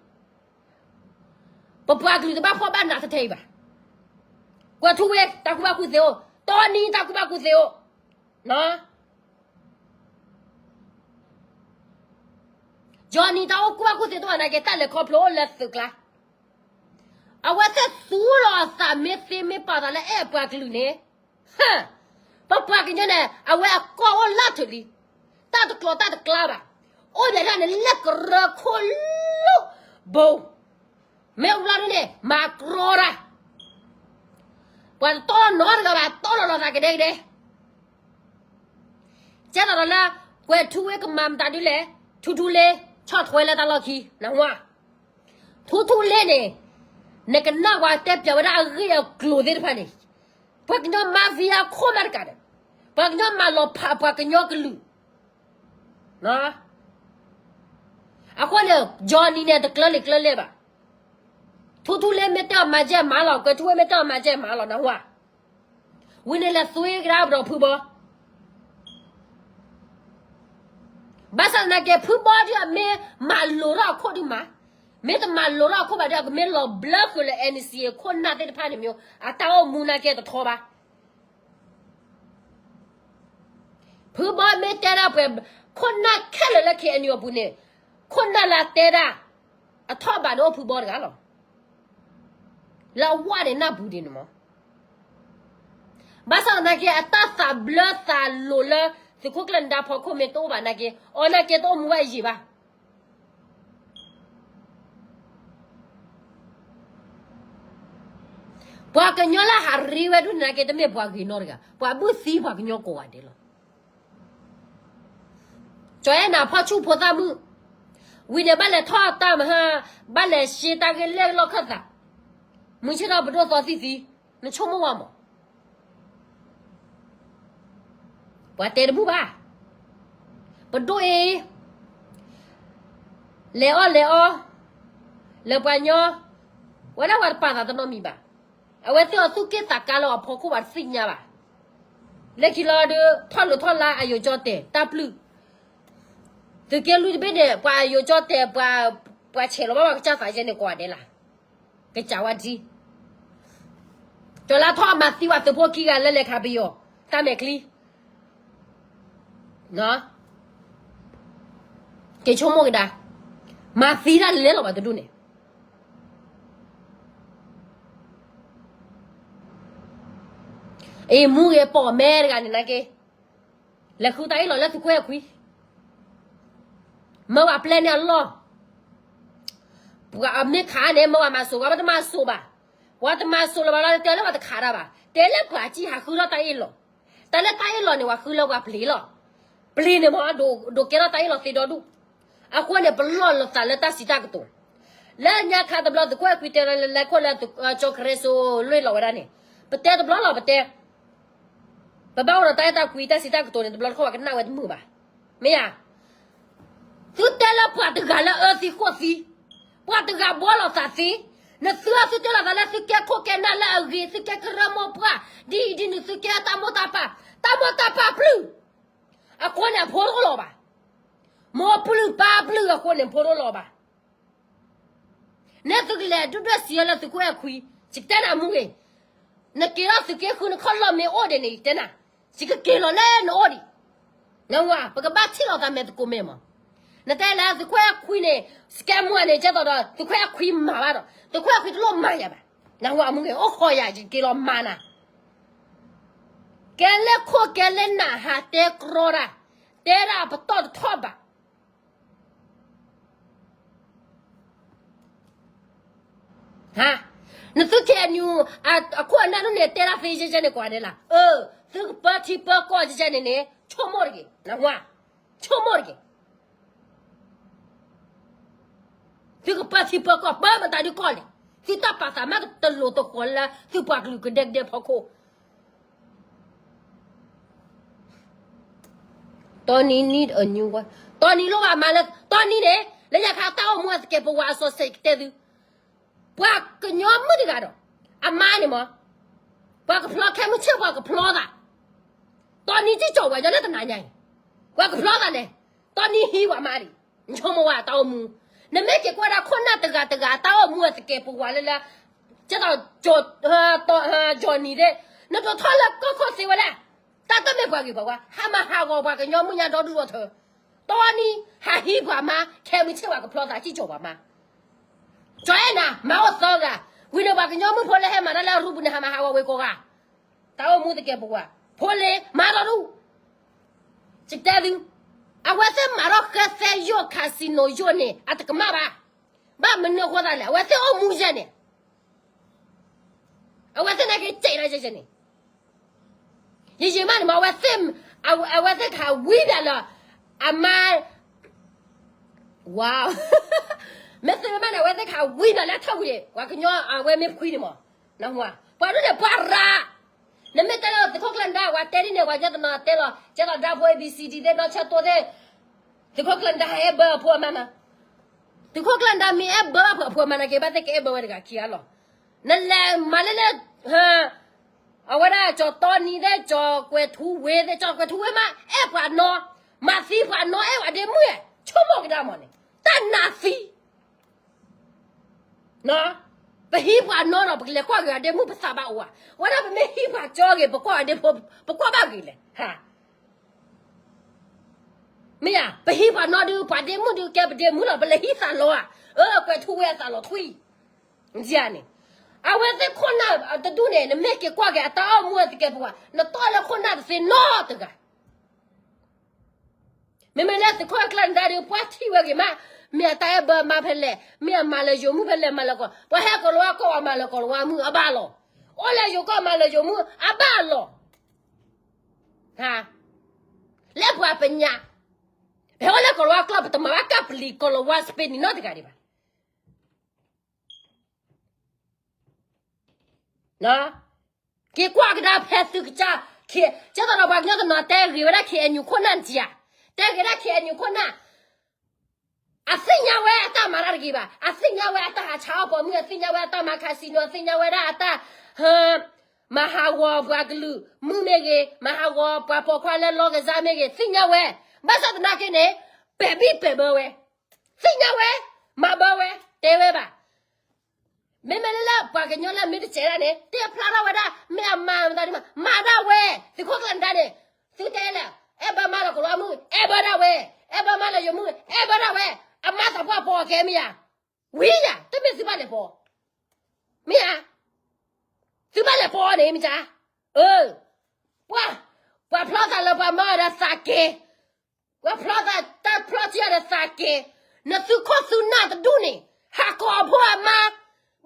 ပပှၤကလုာ်တဘၣ်ဖှီၣ်ဘၣ်နးထဲထဲအံၤဘၣ်, ကွဲၤထူဝ့ တၢ်ကူၣ်ဘၣ်ကူၣ်သ့အိၣ်, တီနံ တၢ်ကူၣ်ဘၣ်ကူၣ်သ့အိၣ်, ကၠီနံၤတၢ်အိၣ်ကူၣ်ဘၣ်ကူၣ်သ့တအိၣ်နာ်က့ တၢ်လဲၤခီဖျိအိၣ်လၢသုးကျါ, အဝဲသ့ၣ်သူလီၤအသးမ့ၢ်သ့မ့ၢ်ပာ်သးလၢအဲၣ်ပှၤကလုာ်န့ၣ်, ပပှၤကညီန့ၣ် အဝဲအကီၢ်အိၣ်လၢထုးလံ, တၢ်တကျိၤတၢ်တကျါဘၣ်, အိၣ်ဒံးတၢ်န့ၣ် လၢကရၢခိၣ်လိၣ်ဘိ မ့ၢ်အိၣ်ဘျီဒ်န့ၣ် မၤကြီတၢ်, ပှၤတတီနီတဂၤဘၣ် တီလီၤလီၤသးကဒဲကဒဲ, ကဲသိးဒီးလၢ ကွဲၤထူဝ့ကမၤမတၤဒ်လဲၣ်, ထူထူလ့ ဆီၣ်ထွဲလၢတၢ်လီၢ်ခံ နဝါ, ထူထူလ့န့ၣ်, နကနၣ်ပှၤတဲပၠးဝဲဒၣ်အဂ့ၢ်အကျိၤသ့ၣ်တဖၣ်န့ၣ်, ပှၤကညီ mafia ခိၣ်မးတကးဒီး, ပှၤကညီမၤလီၤဖးပှၤကညီကလုာ် အဃိန့ၣ် ကၠီနံၤန့ၣ် တကျၢၤလံာ်ကျၢၤလဲၢ်ဘၣ်. ထူထူလ့မ့ၢ်တဲအီၤမၤကဲမၤလီၤ, ကွဲးထူဝ့မ့ၢ်တဲအီၤမၤကဲမၤလီၤ နၢ်ဟူဧါ. ဝံၤန့ၣ်လဲၤသွ့ကဒါပဒီးဖုဘီ. ဘၣ်ဆၣ်သနာ်က့ ဖုဘီဒုးအမ့ၢ်မၤလိာ်ထီၣ်အခိၣ်ဒုးမး, မ့ၢ်တမၤလိာ်ထီၣ်အခိၣ်ဘၣ်ဒီး အကမ့ၢ်လီၤဘျၢဃုာ်လၢ N C A ခိၣ်နၢ်သ့ၣ်တဖၣ်န့ၣ်မ့ၢ် အတၢ်အိၣ်မူနာ်က့တထီဘၣ်. ဖုဘီမ့ၢ်တဲဒၣ်ပှဲၤ ခိၣ်နၢ်ခဲလၢာ်လၢ K N U အပူၤန့ၣ်, ခိၣ်နၢ်လၢအတဲဒၣ် အထီၣ်ဘၣ်န့ၣ်အိၣ်ဖုဘီတဂၤလီၤ. လၢအဝဲန့ၣ်နၢ်ပူၤဒ်န့ၣ်မး. ဘၣ်ဆၣ်သနာ်က့ အတၢ်သးဘျၢသးလိာ်လၢ သုးခိၣ်ကျၢၢ်နဒါဖီခိၣ်မ့ၢ်တအိၣ်ဘၣ်နာ်က့ အီၤနာ်က့တအိၣ်မူဘၣ်ယံာ်ဘၣ်. ပှၤကညီလၢဟးရ့ဝဲဒၣ်န့ၣ်နာ်က့ တမ့ၢ်ပှၤဂ့ၤနီတဂၤ, ပှၤဘုၣ်သံပှၤကညီကိးဂၤဒဲးလီၤ. ကၠီၤအဲၣ်နၤဖီၣ်ဆူၣ်ဖိသၣ်မုၣ်, ဝံၤန့ၣ်ဘၣ်လဲၤထီၣ်တၢ်မဟါ, ဘၣ်လဲၤရှဲတၢ်ဂ့ၢ်လဲၢ်လီၢ်ခၢၣ်သး, မုၢ်ဆ့ၣ်ထီၣ်ပဒိၣ်သီသံသံ, နဆိကမိၣ်ဝဲမး. ပှၤတဲတဘူၣ်ဘၣ်. ပဒိၣ်အံၤ လဲၤအီၣ်လဲၤအီ, လၢပှၤကညီ, ဝဲဒၣ်ပှၤတပာ်သးတနီတမံၤဘၣ်. အဝဲသ့ၣ်အီၤသူၣ်က့ၣ်သးကါလၢအဖီခိၣ်ပှၤတသ့ၣ်ညါဘၣ်. လၢခံလီၤဒီး ထီၣ်လိာ်ထီၣ်လါအယိာ်ကၠီတဲာ်တၢ်ပျုၢ်, သုးက့လွံၢ်တဘ့ၣ်န့ၣ် ပှၤအယိာ်ကၠီတဲာ်, ပှၤဆဲးလီၤဘၣ်ပှၤကစၢ်သးယဲန့ၣ်ကိးဂၤဒဲးလီၤ. ကစၢ်ဝါထံ, ကၠီၤလါထီၣ်မၤသံဝဲသုးဖိခံဂၤလၢလဲၤခးပယီၤ, တၢ်မဲာ်ချံ က့ၤဆိကမိၣ်ကဒါ, မၤသံတၢ်လဲၤလီၤဘၣ်တဒူၣ်န့ၣ်. အ့ၣ် မူဂ့ၤပိာ်မဲတဂၤန့ၣ်နာ်က့, လဲၤဃုတၢ်အ့ၣ်လိာ်လၢသုးခိၣ်အဲၣ်ခွံ, မၢဝဲပျဲန့ၣ်အလီၢ်, ပှၤအမ့ၢ်ခးန့ၣ် မၢဝဲမၤစိာ်, ပှၤတမၤစိာ်ဘၣ်, ပှၤတမၤစိာ်လၢၤဘၣ်လီၤ, တဲလၢပှၤတခးတၢ်ဘၣ်, တဲလၢပှၤကံၢ်ဟးဃုထီၣ်တၢ်အ့ၣ်လိာ်, တၢ်လၢတၢ်အ့ၣ်လိာ်န့ၣ် ပှၤဃုလၢပှၤပျ့ၤလီၤ. ပျ့ၤန့ၣ်မ့ၢ် ဒိးကဲထီၣ်တၢ်အ့ၣ်လိာ်သ့ဒီဒူၣ်. အဃိန့ၣ် ပလီၢ်လီၤသးလၢတၢ်စံးတၢ်ကတိၤ, လၢညါခါတဘျီသုးခိၣ်အဲၣ်ခွံတဲလၢလဲၤခိၣ်လၢကၠီၤခရံစိလွ့ၢ်လီၤဝဲဒၣ်န့ၣ်, ပတဲတဘျီလီၤ ပတဲ, ပဘၣ်အိၣ်ဒီးတၢ်အဲၣ်တၢ်ကွံတၢ်စံးတၢ်ကတိၤန့ၣ် တဘျီတခီၣ်ပှၤကနၣ်ဝဲတမုာ်ဘၣ်. မ့ၢ်ဧါ. သုတဲလၢပှၤတဂၤလၢအၢသံဃိၣ်သံ, ပှၤတဂၤဘှီလီၤသးသ့, နသုအသုတဲလီၤသးလၢသုကဲခိၣ်ကဲနၢ်လၢအဂ့ၤ, သုကဲကရၢမိၢ်ပှၢ်, ဒ်အံၤဒ်နုၤသုကဲတၢ်မိၢ်တၢ်ပၢ်, တၢ်မိၢ်တၢ်ပၢ်ပျုၢ်, အဃိန့ၣ်အဖိတအိၣ်လီၤဘၣ်. မိၢ်ပျုၢ်ပၢ်ပျုၢ်အဃိန့ၣ် ဖိတအိၣ်လီၤဘၣ်. နဲသုကလဲၤဒုၣ်ဒွဲၣ်စံးဝဲလၢသုးခိၣ်အဲၣ်ခွံ, ယကတဲနၤမူဂ့ၤ, နက့ၤလီၤသုးက့ဃုနခီၣ်လီၢ်မ့ၢ်အိၣ်ဒံးန့ၣ် ယတဲနၤ, ယကက့ၤလီၤလၢနအိၣ်ဒံး. နဝၤ ပကဘၣ်ထံၣ်လိာ်သးမဲာ်သကိးမဲာ်မး. နတဲလၢသုးခိၣ်အဲၣ်ခွံန့ၣ် စကဲမူန့ၣ် ကဲသိးဒီး သုးခိၣ်အဲၣ်ခွံမၤဘၣ်ဒီး သုးခိၣ်အဲၣ်ခွံတလိၣ်မၤယၤဘၣ်. နဝၤမူဂ့ၤ အိၣ်ဃီယၤ ယက့ၤလီၤမၤနၤ. ကဲလၢခိၣ်ကဲလၢနၢ်ဟးတဲကြီတၢ်, တဲဒၣ်ပတီၢ်တထီၣ်ဘၣ်. နသု K N U အခိၣ်အနၢ်ဒိၣ်န့ၣ် တဲဒၣ်သ့ယဲၢ်ယဲၢ်န့ၣ် ကွၢ်ဒဲးလၢ, အၢ, သုကပၢထံပၢကီၢ်ယဲၢ်ယဲၢ်န့ၣ်န့ၣ် ဆိကမိၣ်တဂ့ၤ, နဝၤ, ဆိကမိၣ်တဂ့ၤ. သုကပၢထံပၢကီၢ် ပၢမတၤဒုကီၢ်လဲၣ်. သုတၢ်ပာ်သးမးတလိၤတဃီၤလၢ သုပှၤကလုာ်ကဒဲကဒဲဖီခိၣ် တီနံၤနံၤအညိ, တီနံၤလိၣ်ဘၣ်မၤလၢ တီနံၤန့ၣ် လၢညါခါတၢ်အိၣ်မူအသကဲးပဝးအစီဆှံကတဲသု, ပှၤကညီမုၣ်တဂၤဒီး အမါန့ၣ်မး, ပှၤကဖျီခဲမုၢ်ဆ့ၣ်ပှၤကဖျီသး, တီနံၤကၠီၣ်ဝဲညီလၢတနၤညါအံၤ, ပှၤကဖျီသးလဲၣ်, တီနံၤဟံးပှၤမါဒံး, နဆိကမိၣ်ဝဲတၢ်အိၣ်မူ, နမ့ၢ်က့ၤကွၢ်ဒၣ်ခိၣ်နၢ်တဂၤတဂၤတၢ်အိၣ်မူအသကဲးပဝးလၢလၢ ကဲသိး ကၠီၣ်နံၤသ့ၣ်, နဒိးထီၣ်လၢကီၢ်ခိၣ်သ့ဝဲဒၣ်, တၢ်တမ့ၢ်ပှၤဂ့ၤပှၤဝါ ဟးမၤဟးဂီၤပှၤကညီမုၣ်ညါဒီဒူၣ်ဒီထၢ, တီနံၤဟးဟံးပှၤမါ ခဲမုၢ်ဆ့ၣ်ပှၤကဖျီသးကံၢ်ကၠီၣ်ပှၤမါ, ကၠီၣ်အဲၣ်နၤ မၤအိၣ်သၢဂၤ, ဝံၤန့ၣ်ပှၤကညီမုၣ်ဖိလၢဟဲမၤတၢ်လၢအရူပူၤန့ၣ် ဟးမၤဟးဂီၤဝဲကိးဂၤ, တၢ်အိၣ်မူသကဲးပဝး, ဖိလ့မၤဒီဒူၣ် ယတဲသု, အဝဲသ့ၣ်မၤထီၣ်ဃဲသဲယိၣ် casino ယိၣ်န့ၣ် အတကမၣ်ဘၣ်. ဘၣ်မနုၤအဃိသတးလဲၣ်, အဝဲသ့ၣ်အိၣ်မူယဲၢ်န့ၣ်, အဝဲသ့ၣ်နာ်က့ၤစဲးဒၣ်ယဲၢ်န့ၣ်, ယယံာ်မးန့ၣ်မး အဝဲသ့ၣ်, အဝဲသ့ၣ်ကဟးဝံဘၣ်လၢ အမါ, ဝါ, မ့ၢ်သ့ၣ်မးန့ၣ် အဝဲသ့ၣ်ကဟးဝံဘၣ်လၢထီၣ်ဝံၤန့ၣ် ပှၤကညီအဝဲမ့ၢ်ဖှံန့ၣ်မး, နဝၤ, ပှၤဒ်န့ၣ်ပှၤရၤ နမ့ၢ်တဲလၢသုးခိၣ်ကျၢၢ်နဒါ ပှၤတဲဒ်န့ၣ် ပှၤကညီတနီၤတဲလီၤ ကဲသိးဒၣ်ဖိ A B C D သ့ၣ် နီၢ်ဆၢတိသ့ၣ်, သုးခိၣ်ကျၢၢ်နဒါဟဲဘၢအဖိအမါမး, တ သုးခိၣ်ကျၢၢ်နဒါမ့ၢ်အဲၣ်ဘၢဘၣ်ပှၤဖိမၤနာ်က့ဘၣ်သ့ၣ်ကအဲၣ်ဘၢဝဲတဂၤခံဂၤလီၤ. နလဲၤမၤလဲၣ်လၢ အဝဲဒၣ်ကၠီၤတီနံသ့ၣ် ကၠီၤကွဲၤထူဝ့သ့ၣ် ကၠီၤကွဲၤထူဝ့မး အဲၣ်ပှၤနီၢ်, မၤသံပှၤနီၢ် အဲၣ်ဝဲဒ့မုၣ်, ဆိကမိၣ်ကဒါမးန့ၣ် တၢ်နးသံ ပဟံးပှၤနီၢ်ဒီး ပကလဲၤကွၢ်ဂ့ၤအဒ့မုၣ် ပသးဘၣ်အိၣ်ဧါ. ဝဲဒၣ်ပမ့ၢ်ဟံးပှၤကၠီဂ့ၤ ပကွၢ်အဒ့ဖိ ပကွၢ်ဘၣ်ဂ့ၤလဲၣ်. မ့ၢ်ဧါ, ပဟံးပှၤနီၢ်ဒုး ပှၤဒ့မုၣ်ဒုးကဲပဒ့မုၣ်လီၤ, ပလဲၤဟံးသးလီၤဧါ. အၢ ကွဲၤထူဝ့အသးလီၤထွံၣ်န့ၣ်, အဝဲသ့ၣ်ခိၣ်နၢ်တဒူၣ်န့ၣ် နမ့ၢ်က့ၤကွၢ်က့ၤအတၢ်အိၣ်မူအသကဲးပဝး နတီၢ်လၢခိၣ်နၢ်တသ့နီတဂၤ မ့မ့ၢ်လၢသုးခိၣ်ကျၢၢ်နဒါဒီး ပှၤထံၣ်ဝဲဂ့ၤမး, မ့ၢ်အတၢ်အဲၣ်ဘၢမါဖဲလဲၣ်, မ့ၢ်အမၤလၢယိၤမုၣ်ဖဲလဲၣ်, မၤလၢကီၢ်, ပှၤဟဲကီၤလၤဝါကီၢ်ဝဲ မၤလၢကီၤလၤဝါမုၣ်အဘၣ်လီၤ. အိၣ်လၢယိၤကီၢ်မၤလၢယိၤမုၣ်အဘၣ်လီၤ. လၢပှၤပညါ, ပဟဲအိၣ်လၢကီၤလၤဝါကျီၢ် ပတမၤဘၣ်ကၢ်ပလံၤကီၤလၤဝါစပ့နံၤနီတဂၤဒံးဘၣ်. က့ၤကွၢ်ကဒါဖဲသုကစၢ်, ကဲသိးဒီးပှၤကညီတနီၤ တဲဂ့ၤဝဲဒၣ် ခ့ၣ်အဲၣ်ယူၣ် ခိၣ်နၢ်နထံဧါ, တဲဂ့ၤဒၣ် ခ့ၣ်အဲၣ်ယူၣ် ခိၣ်နၢ်, အသ့ၣ်ညါဝဲအတၢ်မၤတၢ်တဂ့ၤဘၣ်, အသ့ၣ်ညါဝဲအတၢ်ဟးဆါအီၣ်ပိာ်မုၣ်, အသ့ၣ်ညါဝဲအတၢ်မၤ casino, အသ့ၣ်ညါဝဲဒၣ်အတၢ် မၤဟးဂီၤပှၤကလုာ်မုၣ်မ့ၢ်ဂ့ၤ, မၤဟးဂီၤပှၤပိာ်ခွါလၢလီၢ်ကစၢ်မ့ၢ်ဂ့ၤ, သ့ၣ်ညါဝဲ, ဘၣ်ဆၣ်သနာ်က့န့ၣ်, ပဲာ်ဘံၣ်ပဲာ်ဘၢဝဲ, သ့ၣ်ညါဝဲ, မၤဘၢဝဲ, တဲဝဲဘၣ်. မ့မ့ၢ်လၢလၢပှၤကညီလၢမ့ၢ်တစဲးဒၣ်န့ၣ် တဲဖျါထီၣ်ဝဲဒၣ် မ့ၢ်အမၤမတၤဒ်မး မၤဒၣ်ဝဲ, သုးခိၣ်ကျၢၢ်နဒါန့ၣ်, သုတဲလၢ အဲၣ်ဘၢမါလၢကီၤလၤဝါမုၣ် အဲၣ်ဘၢဒၣ်ဝဲ, အဲၣ်ဘၢမါလၢယိၤမုၣ် အဲၣ်ဘၢဒၣ်ဝဲ, အမါသးပှၢ်ပိာ်အီၤကဲမ့ၢ်ဧါ, ဝံၤယၤ တမ့ၢ်သုဘၣ်လဲၤပိာ်, မ့ၢ်ဧါ, သုဘၣ်လဲၤပိာ်အီၤန့ၣ် မ့ၢ်ဧါ, အၢ, ပှၤ, ပှၤဖျီသးလၢပှၤမါဒီးသးက့ၤ ပှၤဖျီသး တၢ်ဖျီထံအီၤဒီးသးက့ၤ, နသုးခိၣ်သုးနၢ်တဒူၣ်န့ၣ် ဟးကိးအဖိအမါ,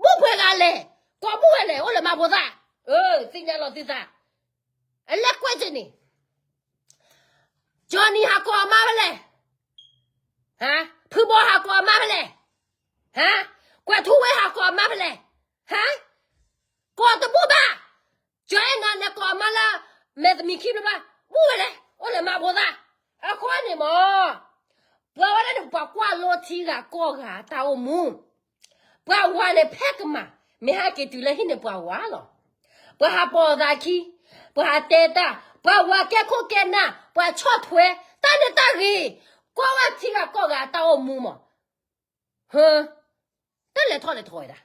ဘူၣ်ပှဲၤဂၤလဲၣ်, ကိးဘူၣ်ဝဲလဲၣ် အိၣ်လၢမၤဖိသၣ်, သ့ၣ်ညါလီၤသုသး, အလဲၤကွဲးက့ၤန့ၣ်, ကၠီနံၤဟးကိးအမါဖဲလဲၣ်, ဖုဘီဟးကိးအမါဖဲလဲၣ်, ကွဲၤထူဝ့ဟးကိးအမါဖဲလဲၣ်, ကိးတဘူၣ်ဘၣ်, ကၠီအဲၣ်နၤလဲၤကိးအမါလၢ မဲာ်တမံၤခံဘျီဘၣ်, ဘူၣ်ဝဲလဲၣ် အိၣ်လၢမၤဖိသၣ်, အဃိန့ၣ်မး, ပှၤဝဲဒၣ်န့ၣ် ပှၤကွၢ်လိထံဂၤကီၢ်ဂၤတၢ်အိၣ်မူ, ပှၤဝၤန့ၣ်ဖဲကမၣ်, မ့ၢ်ဟဲက့ၤတုၤလၢဟံၣ်န့ၣ်ပှၤဝၤလီၤ, ပှၤဟးပိာ်သးခံ, ပှၤဟးတဲတၢ်, ပှၤဝၤကဲခိၣ်ကဲနၢ်, ပှၤဆီၣ်ထွဲ, တၢ်န့ၣ်တၢ်ဂ့ၤ, ကွၢ်ဝဲထံဂၤကီၢ်ဂၤတၢ်အိၣ်မူမး တၢ်လဲၤထီၣ်လဲၤထီဝဲဒၣ်,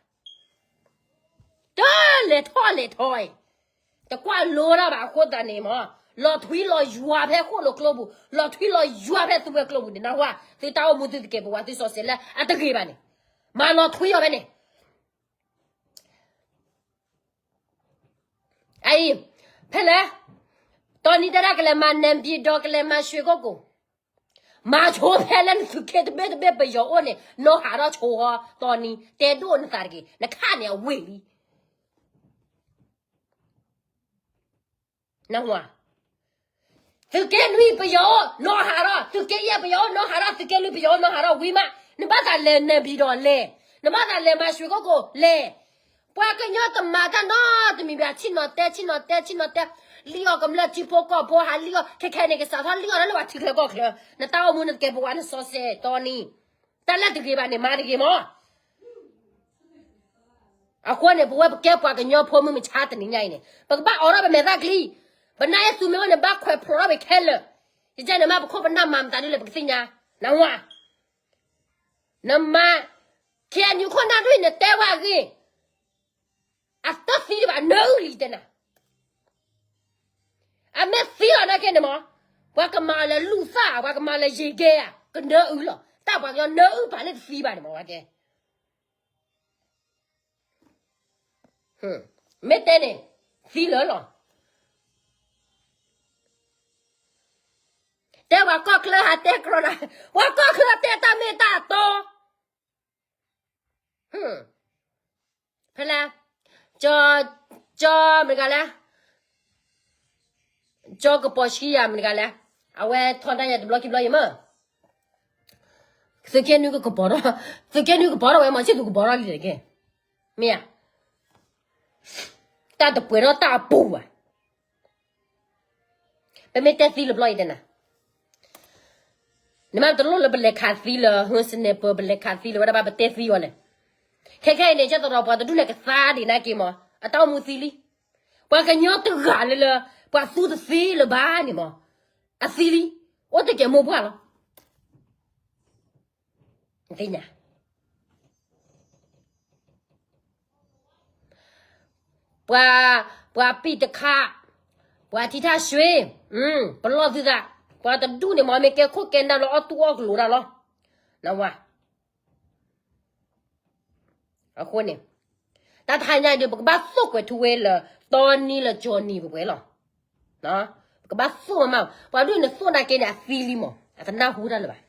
တၢ်လဲၤထီၣ်လဲၤထီအံၤ, တကွၢ်လိတၢ်ဘၣ်အဃိသတးန့ၣ်မး, လီၤထွံလီၤယွၤဖဲဃိၣ်လိာ်ကျိပူၤ, လီၤထွံလီၤယွၤဖဲသုဝဲကျိပူၤန့ၣ် နၢ်ဟူဧါ, သုတၢ်အိၣ်မူသုတကဲးပဝးသုစီၤစဲးလၢအတဂ့ၤဘၣ်န့ၣ်, မၤလီၤထွံအီၤဖဲန့ၣ် အအံၤ, ဖဲလဲၣ်, တီနံၤတဲဒၣ်ကလဲၤမၤနဲၣ်ပံၤဒီးကလဲၤမၤရွှေကုက္ကို, မၤဆိဖဲလၢနသုးက့တဘ့ၣ်တဘ့ၣ်ပယီၤအိၣ်န့ၣ် နီၢ်ဟးထီၣ်ဆိဃီ, တီနံၤတဲဒိၣ်နသးတက့ၢ်, နခါန့ၣ်အဝ့ၢ်လံ နၢ်ဟူဧါ, သုးက့နွံပယီၤအိၣ် နီၢ်ဟးထီၣ်, သုးက့ယဲၢ်ပယီၤအိၣ် နီၢ်ဟးထီၣ်, သုးက့လွံၢ်ပယီၤအိၣ် နီၢ်ဟးထီၣ်ဝံၤမး, နဘၣ်သးလဲၤနဲၣ်ပံၤဒီးလဲၣ်, နဘၣ်သးလဲၤမၤရွှေကုက္ကိုလဲၣ်, ပှၤကညီတမၤတၢ်နီတမံၤဘၣ်, ဆ့ၣ်နီၤတဲ ဆ့ၣ်နီၤတဲ ဆ့ၣ်နီၤတဲ, လံအီၤကမျၢၢ်ထံဖိကီၢ်ဖိ ဟးလံအီၤ ခဲခဲန့ၣ်ကစးထီၣ်လံအီၤလၢပှၤထံချၢကီၢ်ချၢ, နတၢ်အိၣ်မူနတကဲးပဝးနစီၤစဲးတီနံၤ, တၢ်လၢတဂ့ၤဘၣ်န့ၣ် မၤတဂ့ၤမး အဃိန့ၣ် ပဝဲပကဲပှၤကညီဖိမုၢ်မဆါတနံၤညါအံၤန့ၣ် ပကဘၣ်အိးထီၣ်ပမဲာ်သၣ်ချံ, ပနၢ်အ့ၣ်သူမ့ၢ်အိၣ်န့ၣ် ဘၣ်ခွဲးဖျိးထီၣ်ပခဲလၢာ်, ယကဲန့ၣ်မး ပခိၣ်ပနၢ်မၤမတၤဒ်လဲၣ် ပကသ့ၣ်ညါ, နၢ်ဟူဧါ, နမၤ, ခဲအံၤနခိၣ်နၢ်ဒ်အံၤ နတဲဝဲအဂ့ၢ်, အတသံဘၣ် နၢအုၣ်လံတဲနၤ အမ့ၢ်သံလီၤနာ်က့န့ၣ်မး, ပှၤကမၤလၢလူၢ်သၣ်ဧါ, ပှၤကမၤလၢယံၤကဲဧါ, ကနၢအုၣ်လီၤ, တၢ်ပှၤကညီနၢအုၣ်ပာ်န့ၣ်တသံဘၣ်န့ၣ်မး ပှၤကဲ, မ့ၢ်တဲန့ၣ်, သံလၢာ်လီၤ, တဲပှၤကီၢ်ချၢဟးတဲကြီနၤ, ပှၤကီၢ်ချၢတဲတၢ်မ့ၢ်တၢ်တီ ဖဲလဲၣ်, ကၠီ, ကၠီမတၤတဂၤလဲၣ်, ကၠီကပီၤဆှံယၤမတၤတဂၤလဲၣ်, အဝဲထီဒါယၤတဘျီခံဘျီအံၤမး, သုးက့နွံကကပီၤထီၣ်, သုးက့နွံကပီၤထီၣ်ဝဲမး ဆံၣ်သူးကပီၤထီၣ်လံတက့ၢ်, မ့ၢ်ဧါ, တၢ်တပှဲၤထီၣ်တၢ်အပူၤဘၣ် ပမ့ၢ်တဲသံလၢဘျီအံၤတဲနၤ, နမ့ၢ်တလိၣ်လၢပလဲၤခးသံလၢ ဟၢ sniper ပလဲၤခးသံလၢဝဲဒၣ်ဘၣ် ပတဲသံအီၤလဲၣ်. ခဲခဲအံၤန့ၣ် ကဲသရီပှၤတဒူၣ်န့ၣ်ကသါဒံးနာ်က့မး အတၢ်အိၣ်မူသံလံ. ပှၤကညီတဂၤလၢလၢ ပှၤသူတသ့လၢၤဘၣ်န့ၣ်မး အသံလံ. အိၣ်တကဲးမိၢ်ပှၢ်လီၤ. သ့ၣ်ညါ ပှၤ ပှၤပံၣ်တခး, ပှၤထံထၣ်ဆှ့, ပလီၢ်သုသး, ပှၤတဒူၣ်န့ၣ်မ့ၢ် မ့ၢ်ကဲခိၣ်ကဲနၢ်လၢအီၣ်တူၢ်အီၣ်ကလိၤတၢ်လီၤ. နဝၤ အဃိန့ၣ် တၢ်တဟါညါဒီး ပကဘၣ်သိၣ်ကွဲးထူဝဲလၢ တီနံၤလၢကၠီၤနံၤ ပပှဲၤလီၤ. ပကဘၣ်သိၣ်မး, ပှၤဒူၣ်န့ၣ်သိၣ်နာ်က့န့ၣ် အသံလံမး အတနၢ်ဟူတၢ်လၢၤဘၣ်.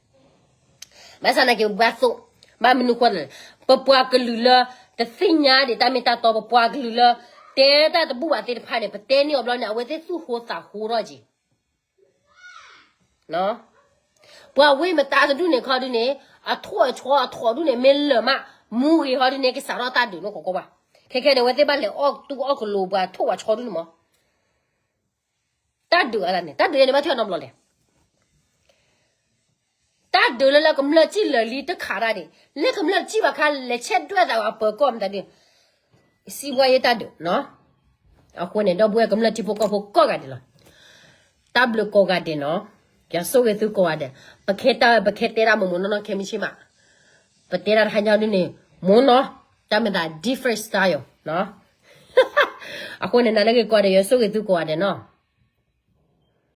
ဘၣ်ဆၣ်နာ်က့ ပဘၣ်သိၣ်, ဘၣ်မနုၤဃိလဲၣ်, ပပှၤကလုာ်လၢ တသ့ၣ်ညါဒံးတၢ်မ့ၢ်တၢ်တီ, ပပှၤကလုာ်လၢ တဲတၢ်တဘူၣ်ဘၣ်သ့ၣ်တဖၣ်န့ၣ် ပတဲန့ၢ်အီၤဘျီန့ၣ် အဝဲသ့ၣ်သူၣ်ဟိသးဟိထီၣ်က့ၤ ပှၤဝ့ၢ်မတၤတဒူၣ်န့ၣ်ခီဒုန့ၣ် အထိၣ်အဆီအထိၣ်ဒုန့ၣ် မ့ၢ်လၢာ်မး မူဂ့ၤဟီဒုန့ၣ် ကစးထီၣ်တၢ်ဒုးနီၢ်ကီၢ်ကီၢ်ဘၣ်. ခဲခဲန့ၣ် အဝဲသ့ၣ်ဘၣ်လဲၤအီၣ်တူၢ်အီၣ်ကလိၤ ပှၤထိၣ်ပှၤဆီဒုန့ၣ်မး တၢ်ဒုးအသးန့ၣ် တၢ်ဒုးန့ၣ် ဘၣ်ထွဲအနီတဘျီလဲၣ်. တၢ်ဒုးလၢလၢကမျၢၢ်စံၣ်လၢာ်လံတခးတၢ်ဒံး, လၢကမျၢၢ်စံၣ်ဘၣ်ခါ လဲၤဆဲးဒွဲၣ်သးဝဲအပၢၤကီၢ်မတၤဒုး, စံးဘှါယဲတၢ်ဒုးနီၤ. အဃိန့ၣ် ဒီပုၢ်ဝဲၢ်ကမျၢၢ်ထံဖိကီၢ်ဖိကိးဂၤဒဲးလီၤ. တၢ်ဘျုးကိးဂၤဒဲးနီၤ. ယွၤဆိၣ်ဂ့ၤသုကိးဂၤဒဲး. ပခဲတၢ်ဝဲ ပခဲတဲတၢ်မိၢ်မိၢ်နီၢ်နီၢ်ခဲမုၢ်ဆ့ၣ်မး, ပတဲတၢ်တဟါညါဒ်န့ၣ် မိၢ်နီၢ်, တၢ်မ့ၢ်သး different style နီၤ. အဃိန့ၣ် နၤလၢဂ့ၤကိးဂၤဒဲး ယွၤဆိၣ်ဂ့ၤသုကိးဂၤဒဲးနီၤ.